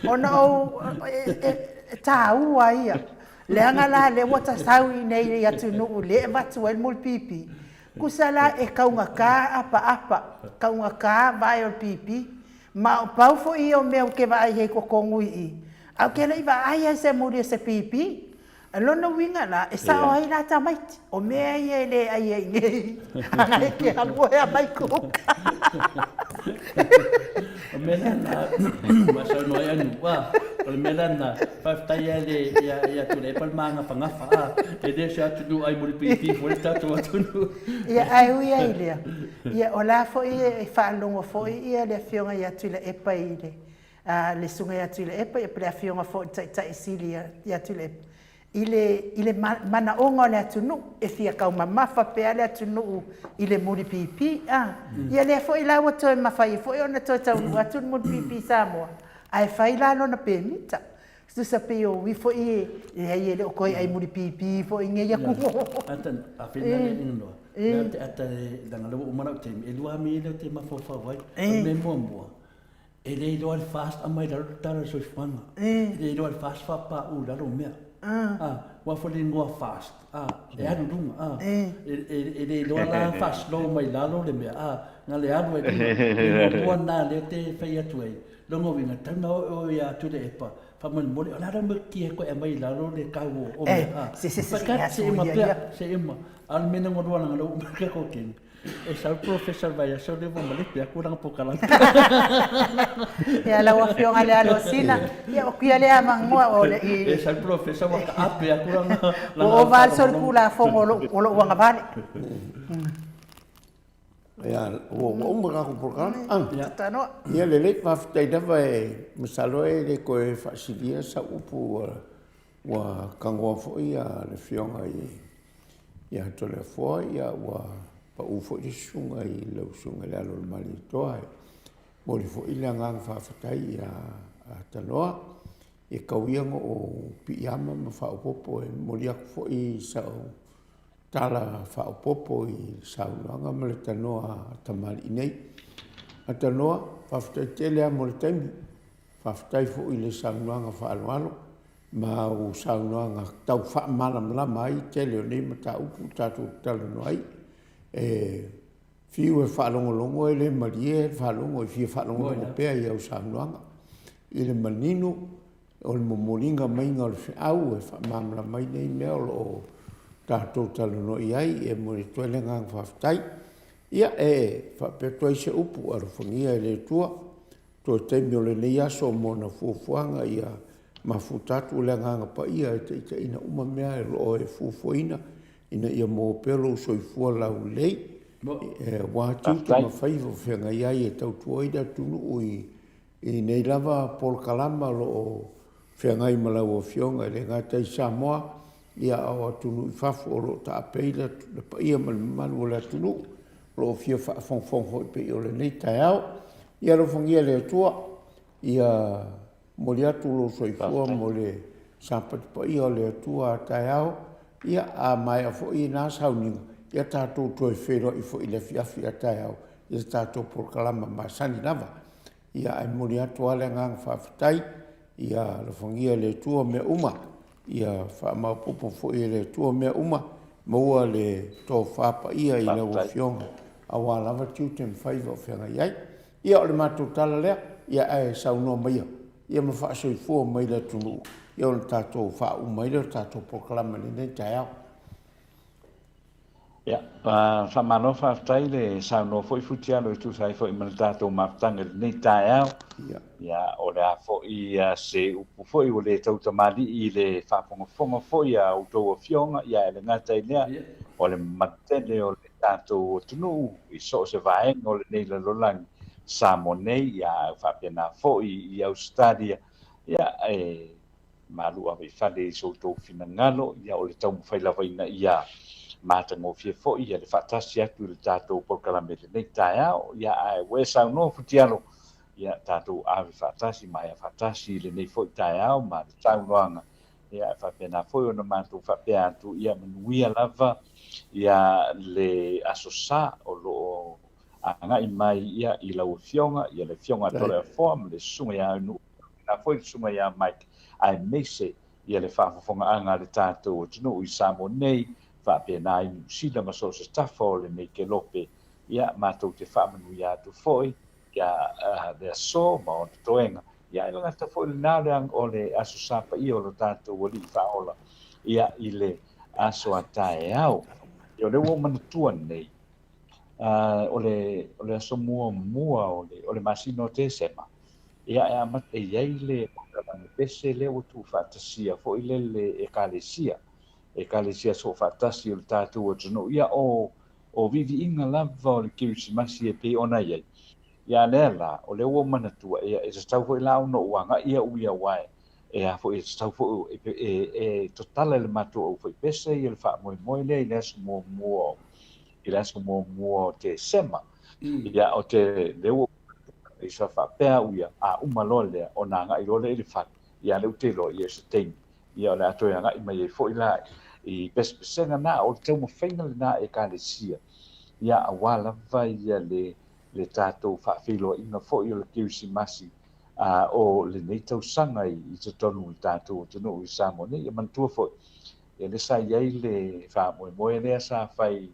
Ona ou, e taua ia. Leaga la lea ua ta sau i inei i atunuu lea e avatu ai le muli pipi, tusa la e taugata apaapa, taugata vae o le pipi, ma o pau foi ia o mea ou te vaai ai i totonu i i, ae ou te le i vaai lava i se muli o se pipi. O lona uiga la, e sao ai la tamaiti, o mea ia e le ai ai nei, ana e te alu oe aumai kuka. O mea la na, ua saunoa ai Anu, a, o le mea la na, faafetai lava i le, ia, ia Tuilaepa le magafagafa, a, e le o se atunuu ai mulipipi foi le tatou atunuu. Ia, ae ui ai i lea, ia, o la foi e faalogo foi ia le Afioga ia Tuilaepa i le, a le Susuga ia Tuilaepa ia po o le Afioga foi i le Taitai Sili ia Tuilaepa i le, i le manaoga o le atunuu, e fia taumamafa pea le atunuu i le mulipipi, a. Ia lea foi la ua toe mafai ai foi ona toe taunuu atu le mulipipi i Samoa, ae fai la lona pemita. Tusa pei o ui foi e, leai e le o toe ai mulipipi foi i nei atunuu. A fina le inoa, lea te ata e, leaga lea ua uma lau taimi, e lua mea ia lea ou te mafaufau ai. O le mea muamua, E le iloa le FAST aumai lalo le tala o le soifuaga. E le iloa le FAST faapauu i lalo mea. A, ua foi le igoa FAST, a, e alu i luga, a. E le iloa la faa-slow mai lalo le mea, a, na le alu ai i luga. O le muamua lena lea ou te fai atu ai, lona uiga, e tatau ona oo ia Tuilaepa, faamolemole, o le a le mea e toe aumai i lalo le tau o mea, a. Se i uma pea, se i uma. A o le mea lona lua leaga o lea ua uma le tatou taimi, E sau le Professor i le vaiaso lea ua malepe atu lana polokalame. Ia lau Afioga i le Alosina, ia o kuia lea avanoa o le i. E sau le Professor ua taape atu lana. Ua ova lava le solitulafono o lou agavale. Ia, ua uma tatou polokalame. Ia. Ia lelei, faafetai lava e masalo e le toe faasilia sau upu ua tagoa foi le Afioga i Ia Toleafoa, ia ua pau foi le susuga i lau susuga i le alo o le Malietoa. E momoli foi le agaga faafetai ia Tanoa, ia tau ia ona ou piiama ma faaopoopo. E momoli atu foi sau tala faaopoopo i le saunoaga ma le tanoa a tamalii nei. A Tanoa, faafetai tele lava mo le taimi. Faafetai foi i le saunoaga faaaloalo ma au saunoaga tau faamalamalama ai tele o nei mataupu ua tatou talanoa ai. E fiu e faalogologo e le malie le faalogo, e fia faalogologo pea i au saunoaga i le manino o le momoliga maiga o le feau e faamalamalama ai nei mea o lo o tatou talanoa i ai. E momoli atu ai le agaga faafetai. Ia, e faapea atu ai se upu, alofagia e le Atua Toe taimi o lenei aso mo ana fuafuaga ia mafuta atu le Agaga Paia e taitaiina uma mea o lo o e fuafuaina ina ia maua pea lou soifua laulelei aua tiute ma faiva o feagai ai e tautua ai le atunuu i I nei lava polokalama o lo o feagai ma lau Afioga e le gata i Samoa, ia a o atunuu i fafo o lo o taape le paia ma le mamalu o le atunuu o lo o fia faafogafoga foi pei o lenei taeao. Ia alofagia e le Atua ia momoli atu lou soifua mo le sapati paia o le Atua a taeao, ia a maea foi na sauniga, ia tatou toe feiloai foi i le afiafi a taeao i le tatou polokalama masani lava. Ia ae momoli atu lava le agaga faafetai, ia alofagia e le Atua mea uma, ia faamaopoopo foi e le Atua mea uma, maua le tofa paia i lau Afioga aua lava tiute ma faiva o feagai ai. Ia o le matou tala lea, ia ae saunoa maia ia ma faasoifua mai le atunuu ia ona tatou faauma ai lea o le tatou polokalame i lenei taeao. Ia, faamalo faafetai le saunoa foi Futialo e tusa ai foi ma le tatou mafutaga i lenei taeao. Ia, ia o le a foi se upu foi ua le tautamalii i le faafogafoga foi a outou afioga, ia e le gata i lea, o le mamalu tele o le tatou atunuu i so o se vaega o lenei lalolagi, Samoa nei, ia ae faapena foi i Ausetalia, ia e Malu ave i fale i so outou finagalo, ia o le taumafai lava ina ia matagofie foi ia le faatasi atu i le tatou polokalame i lenei taeao. Ia ae ua e saunoa Futialo, ia tatou ave faatasi ma aea faatasi i lenei foi taeao ma le saunoaga. Ia e faapena foi ona matou faapea atu, ia manuia lava ia le Aso Sa o lo o agai mai ia i lau Afioga, ia le Afioga a Toleafoa ma le Susuga ia Aunu'u. Faapena foi le Susuga ia Mike, aemaise ia le faafofogaaga a le tatou atunuu i Samoa nei, faapena i Niu Sila ma so o se tafa o lenei kelope. Ia, matou te faamanuia atu foi ia le aso ma ona toega. Ia, e gata foi lena o le Aso Sa paia o lo tatou Alii Faaola, ia, i le aso a taeao. Ia, o lea ua ou manatua nei, o le aso muamua o le masina o Tesema, ia e amata e i ai le polokalame pese lea ua tuufaatasia foi lea le Ekalesia, Ekalesia Soofaatasi o le tatou atunuu. Ia o o viiviiga lava o le Kerisimasi e pei ona i ai. Ia a lea la, o lea ua ou manatua, ia e tatau foi la ona ou agai au ia aua e a foi e tatau foi e, e, e tatala e le matou aufaipese ia le faamoemoe lea i le aso muamua i le aso muamua o Tesema. Ia o te lea ua i sa faapea au ia, a uma loa lea, ona agai loa lea i le fale, ia lea ou te iloa, ia o se taimi, ia o le a toe agai mai ai foi la i pesepesega na, o le taumafaiga lena a Ekalesia, ia aua lava ia le, le tatou faafeiloaiga foi o le Kerisimasi a, o lenei tausaga i, i totonu o le tatou atunuu i Samoa nei. Ia manatua foi, ia lea sa i ai le faamoemoe lea sa fai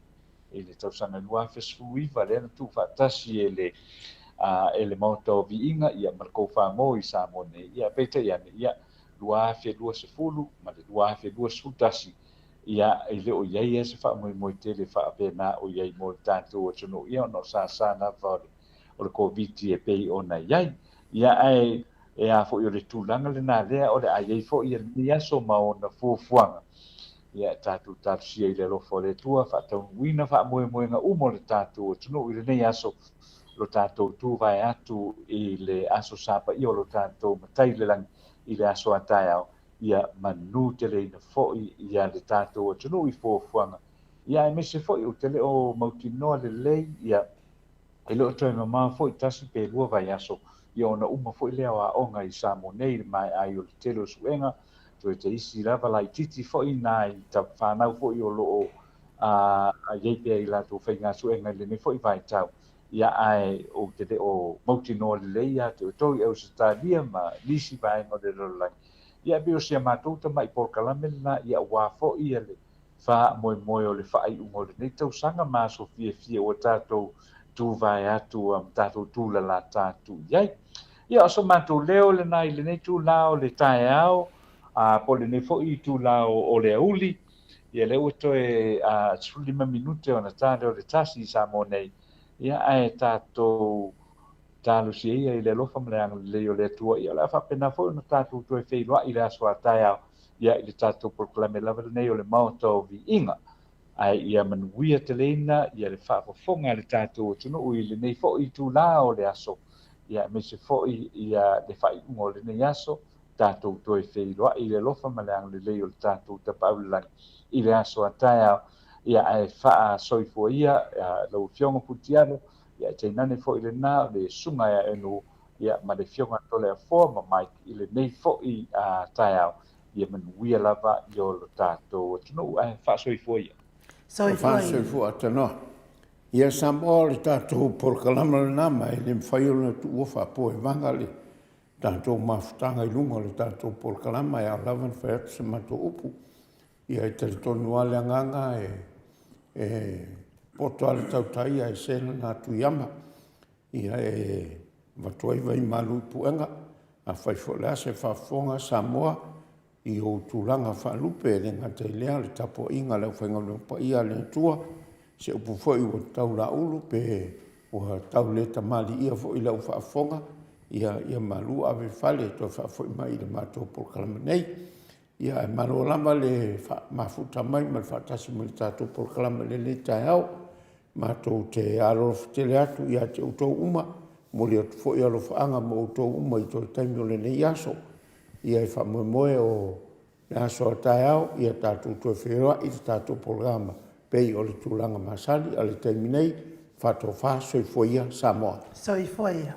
i le tausaga 2019 lea na tuufaatasi e le e le Maota o Viiga ia ma le Koufago i Samoa nei, ia peitai ane, ia 2020 ma le 2021, ia e le o i ai lava se faamoemoe tele faapena o i ai mo le tatou atunuu, ia ona o sasa lava o le o le Koviti e pei ona i ai. Ia ae e a foi o le tulaga lena lea o le a i ai foi lenei aso ma ona fuafuaga. Ia e tatou talosia i le alofa o le Atua, faataunuuina faamoemoega uma o le tatou atunuu i lenei aso, lo tatou tuvae atu i le aso Sa paia o lo tatou Matai i le lagi i le aso a taeao, ia manuteleina foi ia le tatou atunuu i fuafuaga. Ia aemaise foi ou te le o mautinoa lelei ia E le o toe mamao foi tasi pe lua vaiaso ia ona uma foi lea o aoga i Samoa nei i le maea ai o le tele o suega, toe te isi lava laitiiti foi nai fanau foi o lo o i ai pea i latou faiga suega i lenei foi vaitau. Ia ae ou te le o mautinoa lelei ia te outou i Ausetalia ma nisi vaega o le lalolagi. Ia e pei o si a matou tamai polokalame lena ia aua foi ia le faamoemoe o le faaiuga o lenei tausaga ma aso fiafia ua tatou tuvae atu ma tatou tulalata atu i ai. Ia, o so matou leo lena i lenei itula o le taeao, a, po o lenei foi itula o, o le aoauli, ia lea ua toe a, 15 minute ona ta lea o le tasi i Samoa nei, ia ae tatou talosia ia i le alofa ma le agalelei o le Atua, ia o le a faapena foi ona tatou toe feiloai i le aso a taeao, ia i le tatou polokalame lava lenei o le Maota o Viiga. Ae ia manuia teleina ia le faafofoga a le tatou atunuu i lenei foi itula o le aso. ia aemaise foi ia le faaiuga o lenei aso, tatou toe feiloai i le alofa ma le agalelei o le tatou Tapaau i le Lagi i le aso a taeao, ia ae faasoifua ia lau Afioga Putialo, ia ae tainane foi lena o le Susuga ia Enu, ia ma le Afioga a Toleafoa ma Mike i lenei foi taeao, ia manuia lava i o lo tatou atunuu ae faasoifua ia. Soifua ia. Faasoifua tanoa. Ia Samoa o le tatou polokalama lena ma e le mafai ona tuua faapoevaga le tatou mafutaga i luga o le tatou polokalama e ao lava ona fai atu se matou upu. Ia e talitonu lava le agaga e, e poto lava le tautai ae se lana atuiama. Ia e avatu ai vai malu i puega. Afai foi o le a se faafofoga a Samoa i ou tulaga faalupe, e le gata i lea o le tapuaiga a le aufaigaluega paia a le Atua, se upu foi ua tau laulu pe ua tau le tamaliia foi i lau faafofoga, ia, ia malu ave i fale e toe faafoi mai i le matou polokalame nei. Ia ae malo lava le mafuta mai ma le faatasi mai i le tatou polokalame i lenei taeao. Matou te alolofa tele atu ia te outou uma, momoli atu foi alofaaga mo outou uma i toe taimi o lenei aso. Ia e faamoemoe o le aso a taeao, ia tatou toe feiloai i le tatou polokalame pei o le tulaga masani, a o le taimi nei, faatofa, soifua ia Samoa. Soifua ia.